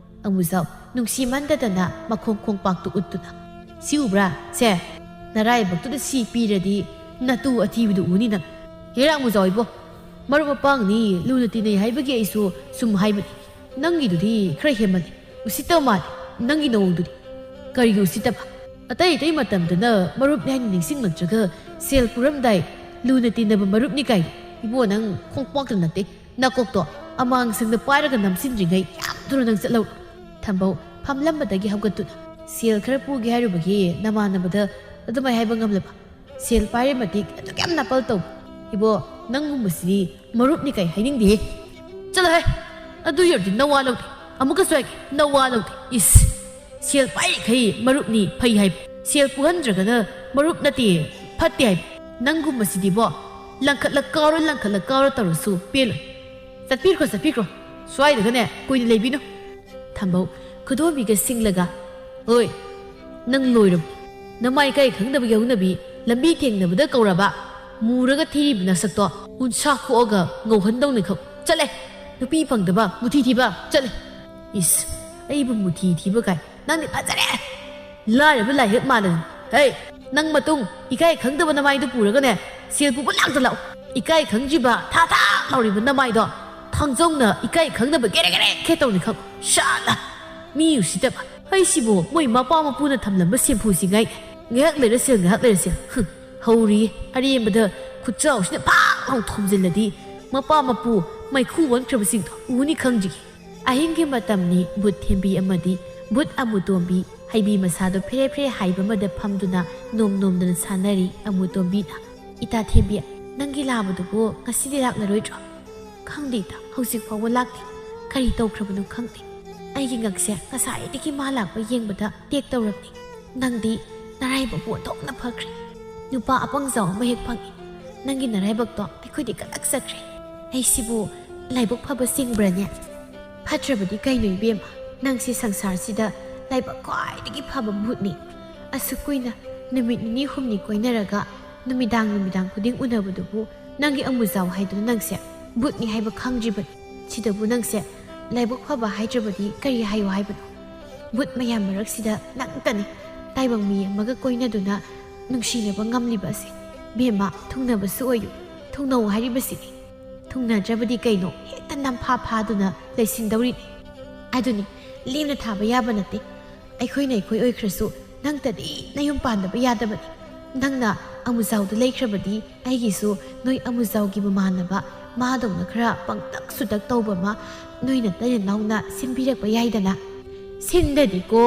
ꯑꯃꯨꯖꯥꯎ ꯅꯨꯡꯁꯤꯃꯟꯗꯗꯅ ꯃꯈꯣꯡ ꯈꯣꯡꯄꯥꯛꯇꯨ ꯎꯠꯇꯨꯅ, "ꯁꯤ ꯎꯕ꯭ꯔꯥ? ꯁꯦ, ꯅꯔꯥꯏꯕꯛꯇꯨꯗ ꯁꯤ ꯄꯤꯔꯗꯤ ꯅꯇꯨ ꯑꯊꯤꯕꯗꯨ ꯎꯅꯤ ꯅꯪ꯫" "ꯍꯦꯔꯥ ꯑꯃꯨꯖꯥꯎ ꯏꯕꯣ, ꯃꯔꯨꯞ ꯃꯄꯥꯡꯅꯤ, ꯂꯨꯅ ꯇꯤꯟꯅꯩ ꯍꯥꯏꯕꯒꯤ ꯑꯩꯁꯨ ꯁꯨꯝ ꯍꯥꯏꯕꯅꯤ꯫ ꯅꯪꯒꯤꯗꯨꯗꯤ ꯈꯔ ꯍꯦꯟꯃꯜꯂꯦ, ꯎꯁꯤꯠꯇꯕ ꯃꯥꯜꯂꯦ ꯅꯪꯒꯤ ꯅꯑꯣꯡꯗꯨꯗꯤ꯫" "ꯀꯔꯤꯒꯤ ꯎꯁꯤꯠꯇꯕ? ꯑꯇꯩ ꯑꯇꯩ ꯃꯇꯝꯗꯅ ꯃꯔꯨꯞꯅꯤ ꯍꯥꯏꯅ ꯅꯤꯡꯁꯤꯡꯂꯛꯇ꯭ꯔꯒ ꯁꯦꯜ ꯄꯨꯔꯝꯗꯥꯏ ꯂꯨꯅ ꯇꯤꯟꯅꯕ ꯃꯔꯨꯞꯅꯤ ꯀꯥꯏꯅ? ꯏꯕꯣ, ꯅꯪ ꯈꯣꯡꯄꯥꯛꯇ ꯅꯠꯇꯦ, ꯅꯀꯣꯛꯇꯣ ꯑꯃꯥꯡꯁꯪꯗ ꯄꯥꯏꯔꯒ ꯅꯝꯁꯤꯟꯗ꯭ꯔꯤꯉꯩ ꯌꯥꯝ ꯊꯨꯅ ꯅꯪ ꯆꯠꯍꯧꯔꯣ꯫" ꯊꯝꯕꯧ ꯐꯝꯂꯝꯕꯗꯒꯤ ꯍꯧꯒꯠꯇꯨꯅ, "ꯁꯦꯜ ꯈꯔ ꯄꯨꯒꯦ ꯍꯥꯏꯔꯨꯕꯒꯤ ꯅꯃꯥꯟꯅꯕꯗ ꯑꯗꯨꯃꯥꯏ ꯍꯥꯏꯕ ꯉꯝꯂꯕ? ꯁꯦꯜ ꯄꯥꯏꯔꯦ ꯃꯇꯤꯛ ꯑꯗꯨꯛ ꯌꯥꯝ ꯅꯥꯄꯜ ꯇꯧ꯫ ꯏꯕꯣ, ꯅꯪꯒꯨꯝꯕꯁꯤꯗꯤ ꯃꯔꯨꯞꯅꯤ ꯀꯥꯏ ꯍꯥꯏꯅꯤꯡꯗꯦꯍꯦ꯫ ꯆꯠꯂꯣꯍꯦ, ꯑꯗꯨ ꯌꯧꯔꯗꯤ ꯅꯋꯥ ꯂꯧꯗꯦ꯫ ꯑꯃꯨꯛꯀꯁꯨ ꯍꯥꯏꯒꯦ, ꯅꯋꯥ ꯂꯧꯗꯦ꯫ ꯏꯁ, ꯁꯦꯜ ꯄꯥꯏꯔꯤꯈꯩ ꯃꯔꯨꯞꯅꯤ ꯐꯩ ꯍꯥꯏꯕ, ꯁꯦꯜ ꯄꯨꯍꯟꯗ꯭ꯔꯒꯅ ꯃꯔꯨꯞ ꯅꯠꯇꯦ, ꯐꯠꯇꯦ ꯍꯥꯏꯕ꯫ ꯅꯪꯒꯨꯝꯕꯁꯤꯗꯤꯕꯣ, ꯂꯪꯈꯠꯂ ꯀꯥꯎꯔꯣ, ꯂꯪꯈꯠꯂ ꯀꯥꯎꯔꯣ ꯇꯧꯔꯁꯨ ꯄꯦꯜꯂꯣꯏ꯫ ꯆꯠꯄꯤꯈ꯭ꯔꯣ, ꯆꯠꯄꯤꯈ꯭ꯔꯣ, ꯁ꯭ꯋꯥꯏꯗꯒꯅꯦ ꯀꯨꯏꯅ ꯂꯩꯕꯤꯅꯨ꯫" ꯊꯝꯕꯧ ꯈꯨꯗꯣꯝꯕꯤꯒ ꯁꯤꯡꯂꯒ, "ꯍꯣꯏ, ꯅꯪ ꯂꯣꯏꯔꯕ? ꯅꯃꯥꯏ ꯀꯥꯏ ꯈꯪꯗꯕꯒꯤ ꯍꯧꯅꯕꯤ, ꯂꯝꯕꯤ ꯊꯦꯡꯅꯕꯗ ꯀꯧꯔꯕ, ꯃꯨꯔꯒ ꯊꯤꯔꯤꯕ ꯅꯁꯛꯇꯣ ꯎꯟꯁꯥ ꯈꯣꯛꯑꯒ ꯉꯧꯍꯟꯗꯧꯅꯤ ꯈꯛ꯫ ꯆꯠꯂꯦ, ꯅꯨꯄꯤ ꯐꯪꯗꯕ, ꯃꯨꯊꯤ ꯊꯤꯕ, ꯆꯠꯂꯦ꯫" "ꯏꯁ, ꯑꯩꯕꯨ ꯃꯨꯊꯤ ꯊꯤꯕ ꯀꯥꯏ, ꯅꯪꯗꯤ ꯐꯖꯔꯦ꯫ ꯂꯥꯏꯔꯕ ꯂꯥꯏꯍꯦꯛ ꯃꯥꯟꯅꯅ꯫ ꯍꯦ, ꯅꯪ ꯃꯇꯨꯡ ꯏꯀꯥꯏ ꯈꯪꯗꯕ ꯅꯃꯥꯏꯗꯨ ꯄꯨꯔꯒꯅꯦ, ꯁꯦꯜ ꯄꯨꯕ ꯂꯥꯛꯇ ꯂꯥꯛꯎ꯫ ꯏꯀꯥꯏ ꯈꯪꯗ꯭ꯔꯤꯕ ꯊꯥ ꯊꯥ ꯂꯥꯎꯔꯤꯕ ꯅꯃꯥꯏꯗꯣ ꯊꯥꯡꯖꯧꯅ ꯏꯀꯥꯏ ꯈꯪꯗꯕ ꯒꯦꯔꯦ ꯒꯦꯔꯦ ꯈꯦ ꯇꯧꯅꯤ ꯈꯪ꯫ ꯁꯥꯂꯥ! ꯃꯤ ꯎꯁꯤꯠꯇꯕ꯫ ꯑꯩꯁꯤꯕꯨ ꯃꯣꯏ ꯃꯄꯥ ꯃꯄꯨꯅ ꯊꯝꯂꯝꯕ ꯁꯦꯝꯐꯨꯁꯤ ꯉꯥꯏ꯫ ꯉꯥꯏꯍꯥꯛ ꯂꯩꯔ ꯁꯦꯜ, ꯉꯥꯏꯍꯥꯛ ꯂꯩꯔ ꯁꯦꯜ꯫ ꯍꯨꯝ, ꯍꯧꯔꯤꯌꯦ꯫ ꯑꯔꯦꯝꯕꯗ ꯈꯨꯠꯆꯥꯎꯁꯤꯅ ꯐꯥꯛ ꯂꯥꯎ ꯊꯣꯝꯖꯤꯜꯂꯗꯤ ꯃꯄꯥ ꯃꯄꯨ ꯃꯩꯈꯨ ꯑꯣꯟꯈ꯭ꯔꯕꯁꯤꯡꯗꯣ ꯎꯅꯤ ꯈꯪꯗ꯭ꯔꯤꯌꯦ꯫ ꯑꯍꯤꯡꯒꯤ ꯃꯇꯝꯅꯤ꯫ ꯚꯨꯠ ꯊꯦꯝꯕꯤ ꯑꯃꯗꯤ ꯚꯨꯠ ꯑꯃꯨꯇꯣꯝꯕꯤ ꯍꯩꯕꯤ ꯃꯁꯥꯗꯣ ꯐꯦꯔꯦ ꯐꯦꯔꯦ ꯍꯥꯏꯕ ꯑꯃꯗ ꯐꯝꯗꯨꯅ ꯅꯣꯝ ꯅꯣꯝꯗꯅ ꯁꯥꯟꯅꯔꯤ꯫ ꯑꯃꯨꯇꯣꯝꯕꯤꯅ, "ꯏꯇꯥ ꯊꯦꯝꯕꯤ, ꯅꯪꯒꯤ ꯂꯥꯕꯗꯨꯕꯨ ꯉꯁꯤꯗꯤ ꯂꯥꯛꯂꯔꯣꯏꯗ꯭ꯔꯣ?" "ꯈꯪꯗꯦ ꯏꯇꯥ, ꯍꯧꯖꯤꯛ ꯐꯥꯎꯕ ꯂꯥꯛꯇꯦ꯫ ꯀꯔꯤ ꯇꯧꯈ꯭ꯔꯕꯅꯣ ꯈꯪꯗꯦ꯫ ꯑꯩꯒꯤ ꯉꯛꯁꯦ ꯉꯁꯥꯏꯗꯒꯤ ꯃꯥ ꯂꯥꯛꯄ ꯌꯦꯡꯕꯗ ꯇꯦꯛ ꯇꯧꯔꯕꯅꯤ꯫ ꯅꯪꯗꯤ ꯅꯔꯥꯏꯕꯛꯄꯨ ꯑꯣꯟꯊꯣꯛꯅ ꯐꯈ꯭ꯔꯦ꯫ ꯅꯨꯄꯥ ꯑꯄꯪꯖꯥꯎ ꯑꯃ ꯍꯦꯛ ꯐꯪꯉꯤ꯫ ꯅꯪꯒꯤ ꯅꯔꯥꯏꯕꯛꯇꯣ ꯑꯩꯈꯣꯏꯗꯤ ꯀꯂꯛ ꯆꯠꯈ꯭ꯔꯦ꯫ ꯑꯩꯁꯤꯕꯨ ꯂꯥꯏꯕꯛ ꯐꯕ ꯆꯤꯡꯕ꯭ꯔꯅꯦ? ꯐꯠꯇ꯭ꯔꯕꯗꯤ ꯀꯩꯅꯣ ꯏꯕꯦꯝꯃ? ꯅꯪꯁꯤ ꯁꯪꯁꯥꯔꯁꯤꯗ ꯂꯥꯏꯕꯛ ꯈ꯭ꯋꯥꯏꯗꯒꯤ ꯐꯕ ꯚꯨꯠꯅꯤ꯫ ꯑꯁꯨꯛ ꯀꯨꯏꯅ ꯅꯨꯃꯤꯠ ꯅꯤꯅꯤ ꯍꯨꯝꯅꯤ ꯀꯣꯏꯅꯔꯒ ꯅꯨꯃꯤꯗꯥꯡ ꯅꯨꯃꯤꯗꯥꯡ ꯈꯨꯗꯤꯡ ꯎꯅꯕꯗꯨꯕꯨ ꯅꯪꯒꯤ ꯑꯃꯨꯖꯥꯎ ꯍꯥꯏꯗꯨꯅ ꯅꯪꯁꯦ ꯚꯨꯠꯅꯤ ꯍꯥꯏꯕ ꯈꯪꯗ꯭ꯔꯤꯕꯅꯤ꯫ ꯁꯤꯗꯕꯨ ꯅꯪꯁꯦ ꯂꯥꯏꯕꯛ ꯐꯕ ꯍꯥꯏꯗ꯭ꯔꯕꯗꯤ ꯀꯔꯤ ꯍꯥꯏꯌꯨ ꯍꯥꯏꯕꯅꯣ? ꯚꯨꯠ ꯃꯌꯥꯝ ꯃꯔꯛꯁꯤꯗ ꯅꯪꯇꯅꯤ ꯇꯥꯏꯕꯪ ꯃꯤ ꯑꯃꯒ ꯀꯣꯏꯅꯗꯨꯅ ꯅꯨꯡꯁꯤꯅꯕ ꯉꯝꯂꯤꯕ ꯑꯁꯤ꯫ ꯕꯦꯝꯃ, ꯊꯨꯡꯅꯕꯁꯨ ꯑꯣꯏꯌꯨ꯫ ꯊꯨꯡꯅꯧ ꯍꯥꯏꯔꯤꯕꯁꯤꯅꯤ꯫ ꯊꯨꯡꯅꯗ꯭ꯔꯕꯗꯤ ꯀꯩꯅꯣ, ꯍꯦꯛꯇ ꯅꯝꯐꯥ ꯐꯥꯗꯨꯅ ꯂꯩꯁꯤꯟꯗꯧꯔꯤꯅꯤ꯫ ꯑꯗꯨꯅꯤ, ꯂꯦꯝꯅ ꯊꯥꯕ ꯌꯥꯕ ꯅꯠꯇꯦ꯫ ꯑꯩꯈꯣꯏꯅ ꯑꯩꯈꯣꯏ ꯑꯣꯏꯈ꯭ꯔꯁꯨ ꯅꯪꯇꯗꯤ ꯅꯌꯨꯝ ꯄꯥꯟꯗꯕ ꯌꯥꯗꯕꯅꯤ꯫ ꯅꯪꯅ ꯑꯃꯨꯖꯥꯎꯗ ꯂꯩꯈ꯭ꯔꯕꯗꯤ ꯑꯩꯒꯤꯁꯨ ꯅꯣꯏ ꯑꯃꯨꯖꯥꯎꯒꯤ ꯃꯃꯥꯟꯅꯕ ꯃꯥꯗꯧꯅ ꯈꯔ ꯄꯪꯇꯛ ꯁꯨꯇꯛ ꯇꯧꯕ ꯑꯃ ꯅꯣꯏ ꯅꯇꯩ ꯅꯅꯥꯎꯅ ꯁꯤꯟꯕꯤꯔꯛꯄ ꯌꯥꯏꯗꯅ꯫ ꯁꯤꯟꯗꯗꯤꯀꯣ꯫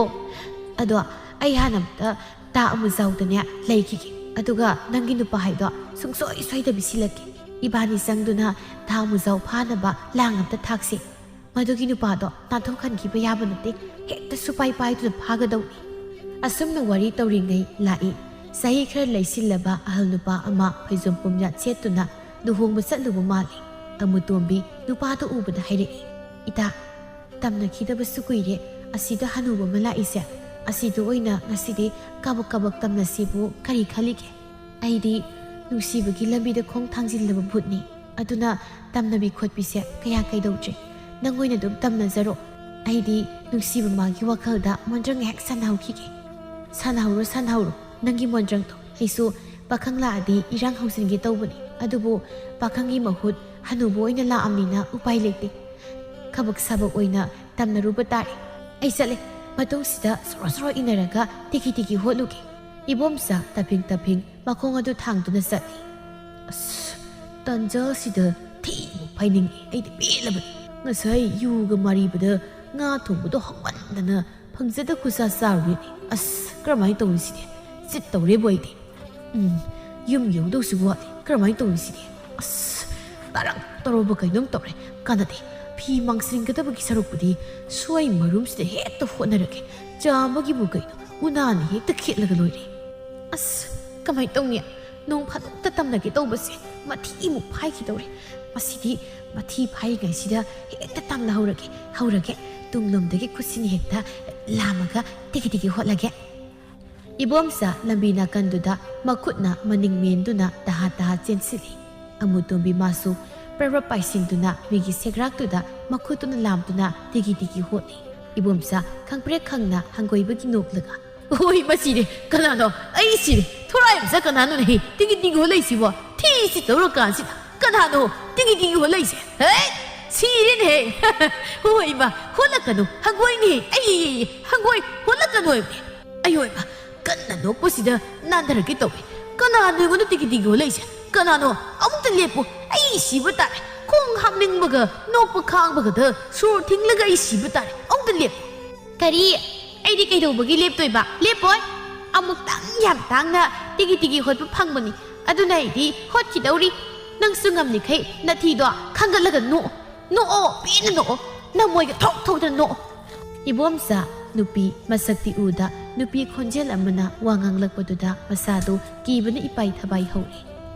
ꯑꯗꯣ ꯑꯩ ꯍꯥꯟꯅ ꯑꯝꯇ ꯇꯥ ꯑꯃꯨꯖꯥꯎꯗꯅꯦ ꯂꯩꯈꯤꯒꯦ꯫ ꯑꯗꯨꯒ ꯅꯪꯒꯤ ꯅꯨꯄꯥ ꯍꯥꯏꯗꯣ ꯁꯨꯡꯁꯣꯏ ꯁꯣꯏꯗꯕꯤ ꯁꯤꯜꯂꯛꯀꯦ꯫ ꯏꯕꯥꯅꯤ ꯆꯪꯗꯨꯅ ꯊꯥ ꯑꯃꯨꯖꯥꯎ ꯐꯥꯅꯕ ꯂꯥꯡ ꯑꯝꯇ ꯊꯥꯛꯁꯤ꯫ ꯃꯗꯨꯒꯤ ꯅꯨꯄꯥꯗꯣ ꯅꯥꯟꯊꯣꯛꯍꯟꯈꯤꯕ ꯌꯥꯕ ꯅꯠꯇꯦ꯫ ꯍꯦꯛꯇ ꯁꯨꯄꯥꯏ ꯄꯥꯏꯗꯨꯅ ꯐꯥꯒꯗꯧꯅꯤ꯫ ꯑꯁꯨꯝꯅ ꯋꯥꯔꯤ ꯇꯧꯔꯤꯉꯩ ꯂꯥꯛꯏ꯫ ꯆꯍꯤ ꯈꯔ ꯂꯩꯁꯤꯜꯂꯕ ꯑꯍꯜ ꯅꯨꯄꯥ ꯑꯃ ꯐꯩꯖꯣꯝ ꯄꯨꯝꯌꯥꯠ ꯁꯦꯠꯇꯨꯅ ꯂꯨꯍꯣꯡꯕ ꯆꯠꯂꯨꯕ ꯃꯥꯜꯂꯤ꯫ ꯑꯃꯨꯇꯣꯝꯕꯤ ꯅꯨꯄꯥꯗꯨ ꯎꯕꯗ ꯍꯥꯏꯔꯛꯏ, "ꯏꯇꯥ, ꯇꯝꯅꯈꯤꯗꯕꯁꯨ ꯀꯨꯏꯔꯦ꯫ ꯑꯁꯤꯗ ꯍꯅꯨꯕ ꯑꯃ ꯂꯥꯛꯏꯁꯦ, ꯑꯁꯤꯗ ꯑꯣꯏꯅ ꯉꯁꯤꯗꯤ ꯀꯥꯕꯛ ꯀꯥꯕꯛ ꯇꯝꯅꯁꯤꯕꯨ ꯀꯔꯤ ꯈꯜꯂꯤꯒꯦ? ꯑꯩꯗꯤ ꯅꯨꯡꯁꯤꯕꯒꯤ ꯂꯝꯕꯤꯗ ꯈꯣꯡ ꯊꯥꯡꯖꯤꯜꯂꯕ ꯚꯨꯠꯅꯤ꯫ ꯑꯗꯨꯅ ꯇꯝꯅꯕꯤ ꯈꯣꯠꯄꯤꯁꯦ ꯀꯌꯥ ꯀꯩꯗꯧꯗ꯭ꯔꯦ꯫ ꯅꯪ ꯑꯣꯏꯅ ꯑꯗꯨꯝ ꯇꯝꯅꯖꯔꯣ꯫ ꯑꯩꯗꯤ ꯅꯨꯡꯁꯤꯕ ꯃꯥꯒꯤ ꯋꯥꯈꯜꯗ ꯃꯣꯟꯗ꯭ꯔꯪ ꯉꯥꯏꯍꯥꯛ ꯁꯥꯟꯅꯍꯧꯈꯤꯒꯦ꯫" "ꯁꯥꯟꯅꯍꯧꯔꯣ, ꯁꯥꯟꯅꯍꯧꯔꯣ, ꯅꯪꯒꯤ ꯃꯣꯟꯗ꯭ꯔꯪꯗꯣ꯫ ꯑꯩꯁꯨ ꯄꯥꯈꯪ ꯂꯥꯛꯑꯗꯤ ꯏꯔꯥꯡ ꯍꯧꯖꯤꯟꯒꯦ ꯇꯧꯕꯅꯤ꯫ ꯑꯗꯨꯕꯨ ꯄꯥꯈꯪꯒꯤ ꯃꯍꯨꯠ ꯍꯅꯨꯕ ꯑꯣꯏꯅ ꯂꯥꯛꯑꯝꯅꯤꯅ ꯎꯄꯥꯏ ꯂꯩꯇꯦ꯫ ꯈꯕꯛ ꯁꯥꯕꯛ ꯑꯣꯏꯅ ꯇꯝꯅꯔꯨꯕ ꯇꯥꯔꯦ꯫ ꯑꯩ ꯆꯠꯂꯦ꯫ ꯃꯇꯨꯡꯁꯤꯗ ꯁꯣꯔꯣ ꯁꯣꯔꯣ ꯏꯟꯅꯔꯒ ꯇꯤꯀꯤ ꯇꯤꯀꯤ ꯍꯣꯠꯂꯨꯒꯦ꯫ ꯏꯕꯣꯝꯆꯥ ꯇꯞꯐꯤꯡ ꯇꯞꯐꯤꯡ ꯃꯈꯣꯡ ꯑꯗꯨ ꯊꯥꯡꯗꯨꯅ ꯆꯠꯂꯤ꯫ ꯑꯁ, ꯇꯟꯖꯥꯁꯤꯗ ꯊꯤꯃꯨꯛ ꯐꯥꯏꯅꯤꯡꯉꯤ꯫ ꯑꯩꯗꯤ ꯄꯦꯜꯂꯕꯅꯤ꯫ ꯉꯁꯥꯏ ꯌꯨꯒ ꯃꯥꯔꯤꯕꯗ ꯉꯥ ꯊꯣꯡꯕꯗꯣ ꯍꯥꯎꯃꯟꯗꯅ ꯐꯪꯖꯗ ꯈꯨꯠꯁꯥ ꯆꯥꯔꯨꯔꯤꯅꯤ꯫ ꯑꯁ, ꯀꯔꯝꯍꯥꯏꯅ ꯇꯧꯅꯤ ꯁꯤꯗꯤ? ꯆꯤꯠ ꯇꯧꯔꯦꯕꯨ ꯑꯩꯗꯤ꯫ ꯎꯝ, ꯌꯨꯝ ꯌꯧꯗꯧꯁꯨ ꯋꯥꯠꯂꯤ꯫ ꯀꯔꯝꯍꯥꯏꯅ ꯇꯧꯅꯤ ꯁꯤꯗꯤ? ꯑꯁ, ꯇꯔꯪ ꯇꯧꯔꯕ ꯀꯩꯅꯣꯝ ꯇꯧꯔꯦ꯫ ꯀꯥꯟꯅꯗꯦ꯫ ꯐꯤ ꯃꯥꯡꯁꯤꯟꯒꯗꯕꯒꯤ ꯁꯔꯨꯛꯄꯨꯗꯤ ꯁ꯭ꯋꯥꯏ ꯃꯔꯨꯝꯁꯤꯗ ꯍꯦꯛꯇ ꯍꯣꯠꯅꯔꯒꯦ꯫ ꯆꯥꯝꯕꯒꯤꯕꯨ ꯀꯩꯅꯣ, ꯎꯅꯥꯅ ꯍꯦꯛꯇ ꯈꯦꯠꯂꯒ ꯂꯣꯏꯔꯦ꯫ ꯑꯁ, ꯀꯃꯥꯏꯅ ꯇꯧꯅꯤ? ꯅꯣꯡ ꯐꯥꯗꯣꯛꯇ ꯇꯝꯅꯒꯦ ꯇꯧꯕꯁꯦ ꯃꯊꯤꯃꯨꯛ ꯐꯥꯏꯈꯤꯗꯧꯔꯦ꯫ ꯃꯁꯤꯗꯤ ꯃꯊꯤ ꯐꯥꯏꯔꯤꯉꯩꯁꯤꯗ ꯍꯦꯛꯇ ꯇꯝꯅꯍꯧꯔꯒꯦ, ꯍꯧꯔꯒꯦ꯫ ꯇꯨꯡꯂꯣꯝꯗꯒꯤ ꯈꯨꯠꯁꯤꯅ ꯍꯦꯛꯇ ꯂꯥꯝꯃꯒ ꯇꯤꯀꯤ ꯇꯤꯀꯤ ꯍꯣꯠꯂꯒꯦ꯫ ꯏꯕꯣꯝꯆꯥ ꯂꯝꯕꯤ ꯅꯥꯀꯟꯗꯨꯗ ꯃꯈꯨꯠꯅ ꯃꯅꯤꯡ ꯃꯦꯟꯗꯨꯅ ꯇꯍꯥ ꯇꯍꯥ ꯆꯦꯟꯁꯤꯜꯂꯤ꯫ ꯑꯃꯨꯇꯣꯝꯕꯤ ꯃꯥꯁꯨ ꯄ꯭ꯔꯞ ꯄ꯭ꯔꯞ ꯄꯥꯏꯁꯤꯟꯗꯨꯅ ꯃꯤꯒꯤ ꯁꯦꯒ꯭ꯔꯥꯛꯇꯨꯗ ꯃꯈꯨꯠꯇꯨꯅ ꯂꯥꯝꯗꯨꯅ ꯇꯤꯀꯤ ꯇꯤꯀꯤ ꯍꯣꯠꯂꯤ꯫ ꯏꯕꯣꯝꯆꯥ ꯈꯪꯄ꯭ꯔꯦꯛ ꯈꯪꯅ ꯍꯪꯒꯣꯏꯕꯒꯤ ꯅꯣꯛꯂꯒ, "ꯑꯣꯏ, ꯃꯁꯤꯔꯦ! ꯀꯅꯥꯅꯣ? ꯑꯩ ꯁꯤꯔꯦ! ꯊꯣꯔꯥꯏ ꯃꯆꯥ ꯀꯅꯥꯅꯣꯅꯦꯍꯦ ꯇꯤꯀꯤ ꯇꯤꯀꯤ ꯍꯣꯠꯂꯛꯏꯁꯤꯕꯣ? ꯊꯤꯁꯤ ꯇꯧꯔꯀꯥꯟꯁꯤꯗ ꯀꯅꯥꯅꯣ ꯇꯤꯀꯤ ꯇꯤꯀꯤ ꯍꯣꯠꯂꯛꯏꯁꯦ? ꯍꯦ! ꯁꯤꯔꯦꯅꯦꯍꯦ!" "ꯍꯣꯏ, ꯏꯃꯥ, ꯍꯣꯠꯂꯛꯀꯅꯨ, ꯍꯪꯒꯣꯏꯅꯦꯍꯦ! ꯑꯩ, ꯍꯪꯒꯣꯏ! ꯍꯣꯠꯂꯛꯀꯅꯨ ꯍꯥꯏꯕꯅꯦ!" ꯑꯌꯣ ꯏꯃꯥ, ꯀꯟꯅ ꯅꯣꯛꯄꯁꯤꯗ ꯅꯥꯟꯊꯔꯛꯀꯦ ꯇꯧꯏ꯫ "ꯀꯅꯥꯅꯣ ꯑꯩꯉꯣꯟꯗ ꯇꯤꯀꯤ ꯇꯤꯀꯤ ꯍꯣꯠꯂꯛꯏꯁꯦ? ꯀꯅꯥꯅꯣ? ꯑꯃꯨꯛꯇ ꯂꯦꯞꯄꯨ! ꯑꯩ ꯁꯤꯕ ꯇꯥꯔꯦ! ꯈꯣꯡ ꯍꯥꯝꯅꯤꯡꯕꯒ ꯅꯣꯛꯄ ꯈꯥꯡꯕꯒꯗ ꯁꯣꯔ ꯊꯤꯡꯂꯒ ꯑꯩ ꯁꯤꯕ ꯇꯥꯔꯦ! ꯑꯃꯨꯛꯇ ꯂꯦꯞꯄꯨ!" "ꯀꯔꯤ? ꯑꯩꯗꯤ ꯀꯩꯗꯧꯕꯒꯤ ꯂꯦꯞꯇꯣꯏꯕ? ꯂꯦꯞꯄꯣꯏ! ꯑꯃꯨꯛꯇꯪ ꯌꯥꯝ ꯇꯥꯡꯅ ꯇꯤꯀꯤ ꯇꯤꯀꯤ ꯍꯣꯠꯄ ꯐꯪꯕꯅꯤ, ꯑꯗꯨꯅ ꯑꯩꯗꯤ ꯍꯣꯠꯈꯤꯗꯧꯔꯤ꯫ ꯅꯪꯁꯨ ꯉꯝꯂꯤꯈꯩ ꯅꯊꯤꯗꯣ ꯈꯪꯒꯠꯂꯒ ꯅꯣꯛꯑꯣ꯫ ꯅꯣꯛꯑꯣ, ꯄꯦꯟꯅ ꯅꯣꯛꯑꯣ꯫ ꯅꯃꯣꯏꯒ ꯊꯣꯛ ꯊꯣꯛꯇꯅ ꯅꯣꯛꯑꯣ꯫" ꯏꯕꯣꯝꯆꯥ ꯅꯨꯄꯤ ꯃꯁꯛꯇꯤ ꯎꯗ ꯅꯨꯄꯤ ꯈꯣꯟꯖꯦꯜ ꯑꯃꯅ ꯋꯥ ꯉꯥꯡꯂꯛꯄꯗꯨꯗ ꯃꯁꯥꯗꯨ ꯀꯤꯕꯅ ꯏꯄꯥꯏ ꯊꯕꯥꯏ ꯍꯧꯔꯦ꯫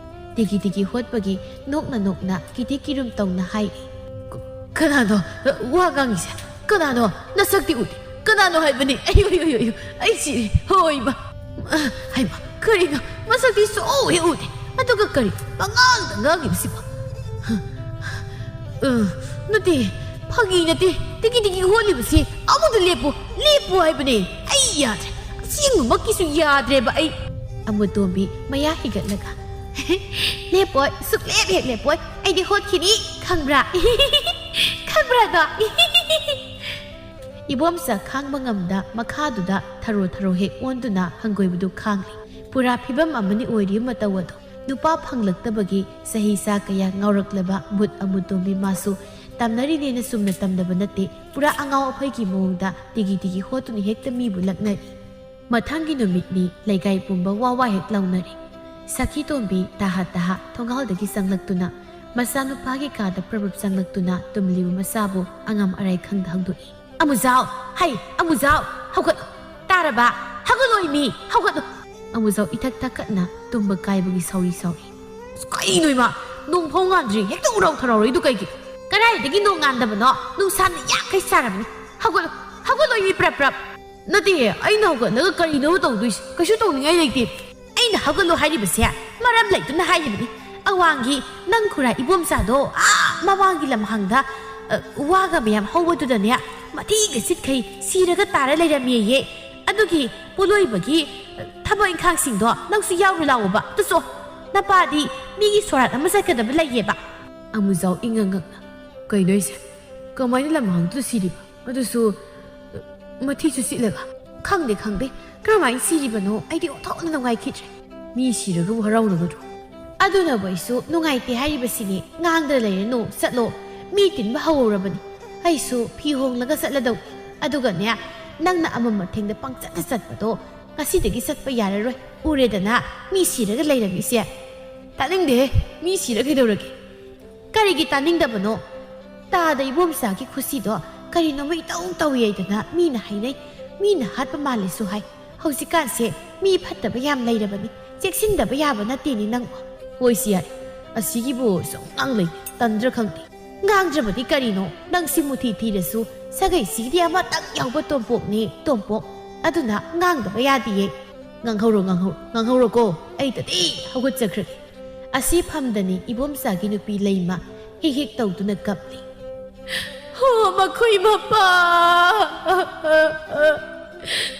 ꯇꯤꯀꯤ ꯇꯤꯀꯤ ꯍꯣꯠꯄꯒꯤ ꯅꯣꯛꯅ ꯅꯣꯛꯅ ꯀꯤꯗꯤ ꯀꯤꯔꯨꯝ ꯇꯧꯅ ꯍꯥꯏꯔꯤ꯫ "ꯀ-, ꯀꯅꯥꯅꯣ ꯋꯥ ꯉꯥꯡꯉꯤꯁꯦ? ꯀꯅꯥꯅꯣ? ꯅꯁꯛꯇꯤ ꯎꯗꯦ꯫ ꯀꯅꯥꯅꯣ ꯍꯥꯏꯕꯅꯤ? ꯑꯌꯨ, ꯑꯌꯨ, ꯑꯌꯨ, ꯑꯌꯨ, ꯑꯩ ꯁꯤꯔꯦ꯫ ꯍꯣꯏ, ꯏꯃꯥ꯫ ꯑ, ꯍꯩꯃꯥ, ꯀꯔꯤꯅꯣ? ꯃꯁꯛꯇꯤ ꯁꯨꯛꯎ ꯍꯦꯛ ꯎꯗꯦ꯫ ꯑꯗꯨꯒ ꯀꯔꯤ ꯄꯉꯥꯡꯗ ꯉꯥꯡꯉꯤꯕꯁꯤꯕꯣ? ꯑ, ꯅꯠꯇꯦ, ꯐꯥꯒꯤ ꯅꯠꯇꯦ꯫ ꯇꯤꯀꯤ ꯇꯤꯀꯤ ꯍꯣꯠꯂꯤꯕꯁꯤ ꯑꯃꯨꯛꯇ ꯂꯦꯞꯄꯨ, ꯂꯦꯞꯄꯨ ꯍꯥꯏꯕꯅꯦ꯫ ꯑꯩ ꯌꯥꯗ꯭ꯔꯦ꯫ ꯑꯁꯦꯡꯕꯃꯛꯀꯤꯁꯨ ꯌꯥꯗ꯭ꯔꯦꯕ ꯑꯩ꯫" ꯑꯃꯨꯇꯣꯝꯕꯤ ꯃꯌꯥ ꯍꯤꯒꯠꯂꯒ, ꯂꯦꯞꯄꯣꯏ, ꯁꯨꯛꯂꯦꯞ ꯍꯦꯛ ꯂꯦꯞꯄꯣꯏ꯫ ꯑꯩꯗꯤ ꯍꯣꯠꯈꯤꯅꯤ, ꯈꯪꯕ꯭ꯔꯥ? ꯈꯪꯕ꯭ꯔꯥꯗꯣ? ꯏꯕꯣꯝꯆꯥ ꯈꯥꯡꯕ ꯉꯝꯗ ꯃꯈꯥꯗꯨꯗ ꯊꯔꯣ ꯊꯔꯣ ꯍꯦꯛ ꯑꯣꯟꯗꯨꯅ ꯍꯪꯒꯣꯏꯕꯗꯨ ꯈꯥꯡꯂꯤ꯫ ꯄꯨꯔꯥ ꯐꯤꯕꯝ ꯑꯃꯅꯤ ꯑꯣꯏꯔꯤꯕ ꯃꯇꯧ ꯑꯗꯣ꯫ ꯅꯨꯄꯥ ꯐꯪꯂꯛꯇꯕꯒꯤ ꯆꯍꯤ ꯆꯥ ꯀꯌꯥ ꯉꯥꯎꯔꯛꯂꯕ ꯃꯨꯠ ꯑꯃꯨꯇꯣꯝꯕꯤ ꯃꯥꯁꯨ ꯇꯝꯅꯔꯤꯅꯦꯅ ꯆꯨꯝꯅ ꯇꯝꯗꯕ ꯅꯠꯇꯦ꯫ ꯄꯨꯔꯥ ꯑꯉꯥꯎ ꯑꯐꯩꯒꯤ ꯃꯑꯣꯡꯗ ꯇꯤꯒꯤ ꯇꯤꯒꯤ ꯍꯣꯠꯇꯨꯅ ꯍꯦꯛꯇ ꯃꯤꯕꯨ ꯂꯛꯅꯔꯤ꯫ ꯃꯊꯪꯒꯤ ꯅꯨꯃꯤꯠꯅꯤ꯫ ꯂꯩꯀꯥꯏ ꯄꯨꯝꯕ ꯋꯥ ꯋꯥ ꯍꯦꯛ ꯂꯥꯎꯅꯔꯤ꯫ ꯁꯈꯤꯇꯣꯝꯕꯤ ꯇꯍꯥ ꯇꯍꯥ ꯊꯣꯡꯒꯥꯜꯗꯒꯤ ꯆꯪꯂꯛꯇꯨꯅ ꯃꯆꯥꯅꯨꯄꯥꯒꯤ ꯀꯥꯗ ꯄ꯭ꯔꯞ ꯄ꯭ꯔꯞ ꯆꯪꯂꯛꯇꯨꯅ ꯇꯨꯝꯂꯤꯕ ꯃꯆꯥꯕꯨ ꯑꯉꯝ ꯑꯔꯥꯏ ꯈꯪꯗ ꯍꯧꯗꯣꯛꯏ꯫ "ꯑꯃꯨꯖꯥꯎ! ꯍꯩ, ꯑꯃꯨꯖꯥꯎ! ꯍꯧꯒꯠꯂꯨ! ꯇꯥꯔꯕ? ꯍꯧꯒꯠꯂꯣ ꯏꯃꯤ! ꯍꯧꯒꯠꯂꯨ!" ꯑꯃꯨꯖꯥꯎ ꯏꯊꯛ ꯊꯛꯀꯠꯅ ꯇꯨꯝꯕ ꯀꯥꯏꯕꯒꯤ ꯁꯥꯎꯔꯤ ꯁꯥꯎꯔꯤ꯫ "ꯑꯁ, ꯀꯩꯅꯣ ꯏꯃꯥ? ꯅꯣꯡ ꯐꯥꯎ ꯉꯥꯟꯗ꯭ꯔꯤ, ꯍꯦꯛꯇ ꯎꯔꯥꯎ ꯊꯔꯥꯎꯔꯛꯏꯗꯨ ꯀꯩꯒꯤꯅꯣ?" "ꯀꯗꯥꯏꯗꯒꯤ ꯅꯣꯡ ꯉꯥꯟꯗꯕꯅꯣ? ꯅꯨꯡꯁꯥꯅ ꯌꯥꯈꯩ ꯁꯥꯔꯕꯅꯤ꯫ ꯍꯧꯒꯠꯂꯨ! ꯍꯧꯒꯠꯂꯣ ꯏꯃꯤ ꯄ꯭ꯔꯞ ꯄ꯭ꯔꯞ!" "ꯅꯠꯇꯦ, ꯑꯩꯅ ꯍꯧꯒꯠꯂꯒ ꯀꯔꯤꯅꯣ ꯇꯧꯗꯣꯏꯁꯦ? ꯀꯩꯁꯨ ꯇꯧꯅꯤꯡꯉꯥꯏ ꯂꯩꯇꯦ꯫" "ꯑꯩꯅ ꯍꯧꯒꯠꯂꯣ ꯍꯥꯏꯔꯤꯕꯁꯦ ꯃꯔꯝ ꯂꯩꯇꯅ ꯍꯥꯏꯔꯤꯕꯅꯤ꯫ ꯑꯋꯥꯡꯒꯤ ꯅꯪ ꯈꯨꯔꯥ ꯏꯕꯣꯝꯆꯥꯗꯣ ꯑꯥ ꯃꯃꯥꯡꯒꯤ ꯂꯝꯍꯥꯡꯗ, ꯑ, ꯋꯥꯒ ꯃꯌꯥꯝ ꯍꯧꯕꯗꯨꯗꯅꯦ ꯃꯊꯤꯒ ꯁꯤꯠꯈꯩ ꯁꯤꯔꯒ ꯇꯥꯔ ꯂꯩꯔꯝꯃꯦꯌꯦ꯫ ꯑꯗꯨꯒꯤ ꯄꯣꯠꯂꯣꯏꯕꯒꯤ, ꯑ, ꯊꯕꯛ ꯏꯪꯈꯥꯡꯁꯤꯡꯗꯣ ꯅꯪꯁꯨ ꯌꯥꯎꯔꯨ ꯂꯥꯛꯑꯣꯕ꯫ ꯑꯗꯨꯁꯨ ꯅꯄꯥꯗꯤ ꯃꯤꯒꯤ ꯁꯣꯔꯥꯠ ꯑꯃ ꯆꯠꯀꯗꯕ ꯂꯩꯌꯦꯕ꯫" ꯑꯃꯨꯖꯥꯎ ꯏꯉꯛ ꯉꯛꯅ, "ꯀꯩꯅꯣ ꯍꯥꯏꯁꯦ? ꯀꯃꯥꯏꯅ ꯂꯝꯍꯥꯡꯗꯨꯗ ꯁꯤꯔꯤꯕ? ꯑꯗꯨꯁꯨ, ꯑ, ꯃꯊꯤꯁꯨ ꯁꯤꯠꯂꯒ?" "ꯈꯪꯗꯦ, ꯈꯪꯗꯦ꯫ ꯀꯔꯝꯍꯥꯏꯅ ꯁꯤꯔꯤꯕꯅꯣ? ꯑꯩꯗꯤ ꯑꯣꯟꯊꯣꯛꯅ ꯅꯨꯡꯉꯥꯏꯈꯤꯗ꯭ꯔꯦ꯫" "ꯃꯤ ꯁꯤꯔꯒꯕꯨ ꯍꯔꯥꯎꯅꯒꯗ꯭ꯔꯣ?" "ꯑꯗꯨꯅꯕꯨ ꯑꯩꯁꯨ ꯅꯨꯡꯉꯥꯏꯇꯦ ꯍꯥꯏꯔꯤꯕꯁꯤꯅꯤ꯫ ꯉꯥꯡꯗ ꯂꯩꯔꯅꯨ, ꯆꯠꯂꯣ꯫ ꯃꯤ ꯇꯤꯟꯕ ꯍꯧꯔꯕꯅꯤ꯫ ꯑꯩꯁꯨ ꯐꯤ ꯍꯣꯡꯂꯒ ꯆꯠꯂꯗꯧꯅꯤ꯫ ꯑꯗꯨꯒꯅꯦ, ꯅꯪꯅ ꯑꯃꯝ ꯑꯊꯦꯡꯗ ꯄꯪꯆꯠꯇ ꯆꯠꯄꯗꯣ ꯉꯁꯤꯗꯒꯤ ꯆꯠꯄ ꯌꯥꯔꯔꯣꯏ꯫ ꯎꯔꯦꯗꯅ, ꯃꯤ ꯁꯤꯔꯒ ꯂꯩꯔꯝꯃꯤꯁꯦ꯫" "ꯇꯥꯅꯤꯡꯗꯦꯍꯦ꯫ ꯃꯤ ꯁꯤꯔ ꯀꯩꯗꯧꯔꯒꯦ?" "ꯀꯔꯤꯒꯤ ꯇꯥꯅꯤꯡꯗꯕꯅꯣ? ꯇꯥꯗ ꯏꯕꯣꯝꯆꯥꯒꯤ ꯈꯨꯁꯤꯗꯣ ꯀꯔꯤꯅꯣꯃ ꯏꯇꯧ ꯇꯧꯏ ꯍꯥꯏꯗꯅ ꯃꯤꯅ ꯍꯥꯏꯅꯩ꯫ ꯃꯤꯅ ꯍꯥꯠꯄ ꯃꯥꯜꯂꯦꯁꯨ ꯍꯥꯏ꯫ ꯍꯧꯖꯤꯛꯀꯥꯟꯁꯦ ꯃꯤ ꯐꯠꯇꯕ ꯌꯥꯝ ꯂꯩꯔꯕꯅꯤ꯫ ꯆꯦꯛꯁꯤꯟꯗꯕ ꯌꯥꯕ ꯅꯠꯇꯦꯅꯦ ꯅꯪꯕꯨ꯫" "ꯍꯣꯏꯁꯤ ꯌꯥꯔꯦ꯫ ꯑꯁꯤꯒꯤꯕꯨ ꯁꯨꯝ ꯉꯥꯡꯂꯩ꯫ ꯇꯟꯗ꯭ꯔ ꯈꯪꯗꯦ꯫" "ꯉꯥꯡꯗ꯭ꯔꯕꯗꯤ ꯀꯔꯤꯅꯣ? ꯅꯪꯁꯤ ꯃꯨꯊꯤ ꯊꯤꯔꯁꯨ ꯁꯥꯒꯩꯁꯤꯒꯤꯗꯤ ꯑꯃꯇꯪ ꯌꯥꯎꯕ ꯇꯣꯝꯄꯣꯛꯅꯤ, ꯇꯣꯝꯄꯣꯛ꯫ ꯑꯗꯨꯅ ꯉꯥꯡꯗꯕ ꯌꯥꯗꯤꯌꯦ꯫" "ꯉꯥꯡꯍꯧꯔꯣ, ꯉꯥꯡꯍꯧꯔꯣ, ꯉꯥꯡꯍꯧꯔꯣꯀꯣ꯫ ꯑꯩ ꯇꯗꯤ ꯍꯧꯒꯠꯆꯈ꯭ꯔꯒꯦ꯫" ꯑꯁꯤ ꯐꯝꯗꯅꯤ ꯏꯕꯣꯝꯆꯥꯒꯤ ꯅꯨꯄꯤ ꯂꯩꯃ ꯍꯤꯛ ꯍꯤꯛ ꯇꯧꯗꯨꯅ ꯀꯞꯂꯤ꯫ "ꯍꯣ, ꯃꯈꯣꯏ ꯃꯄꯥ!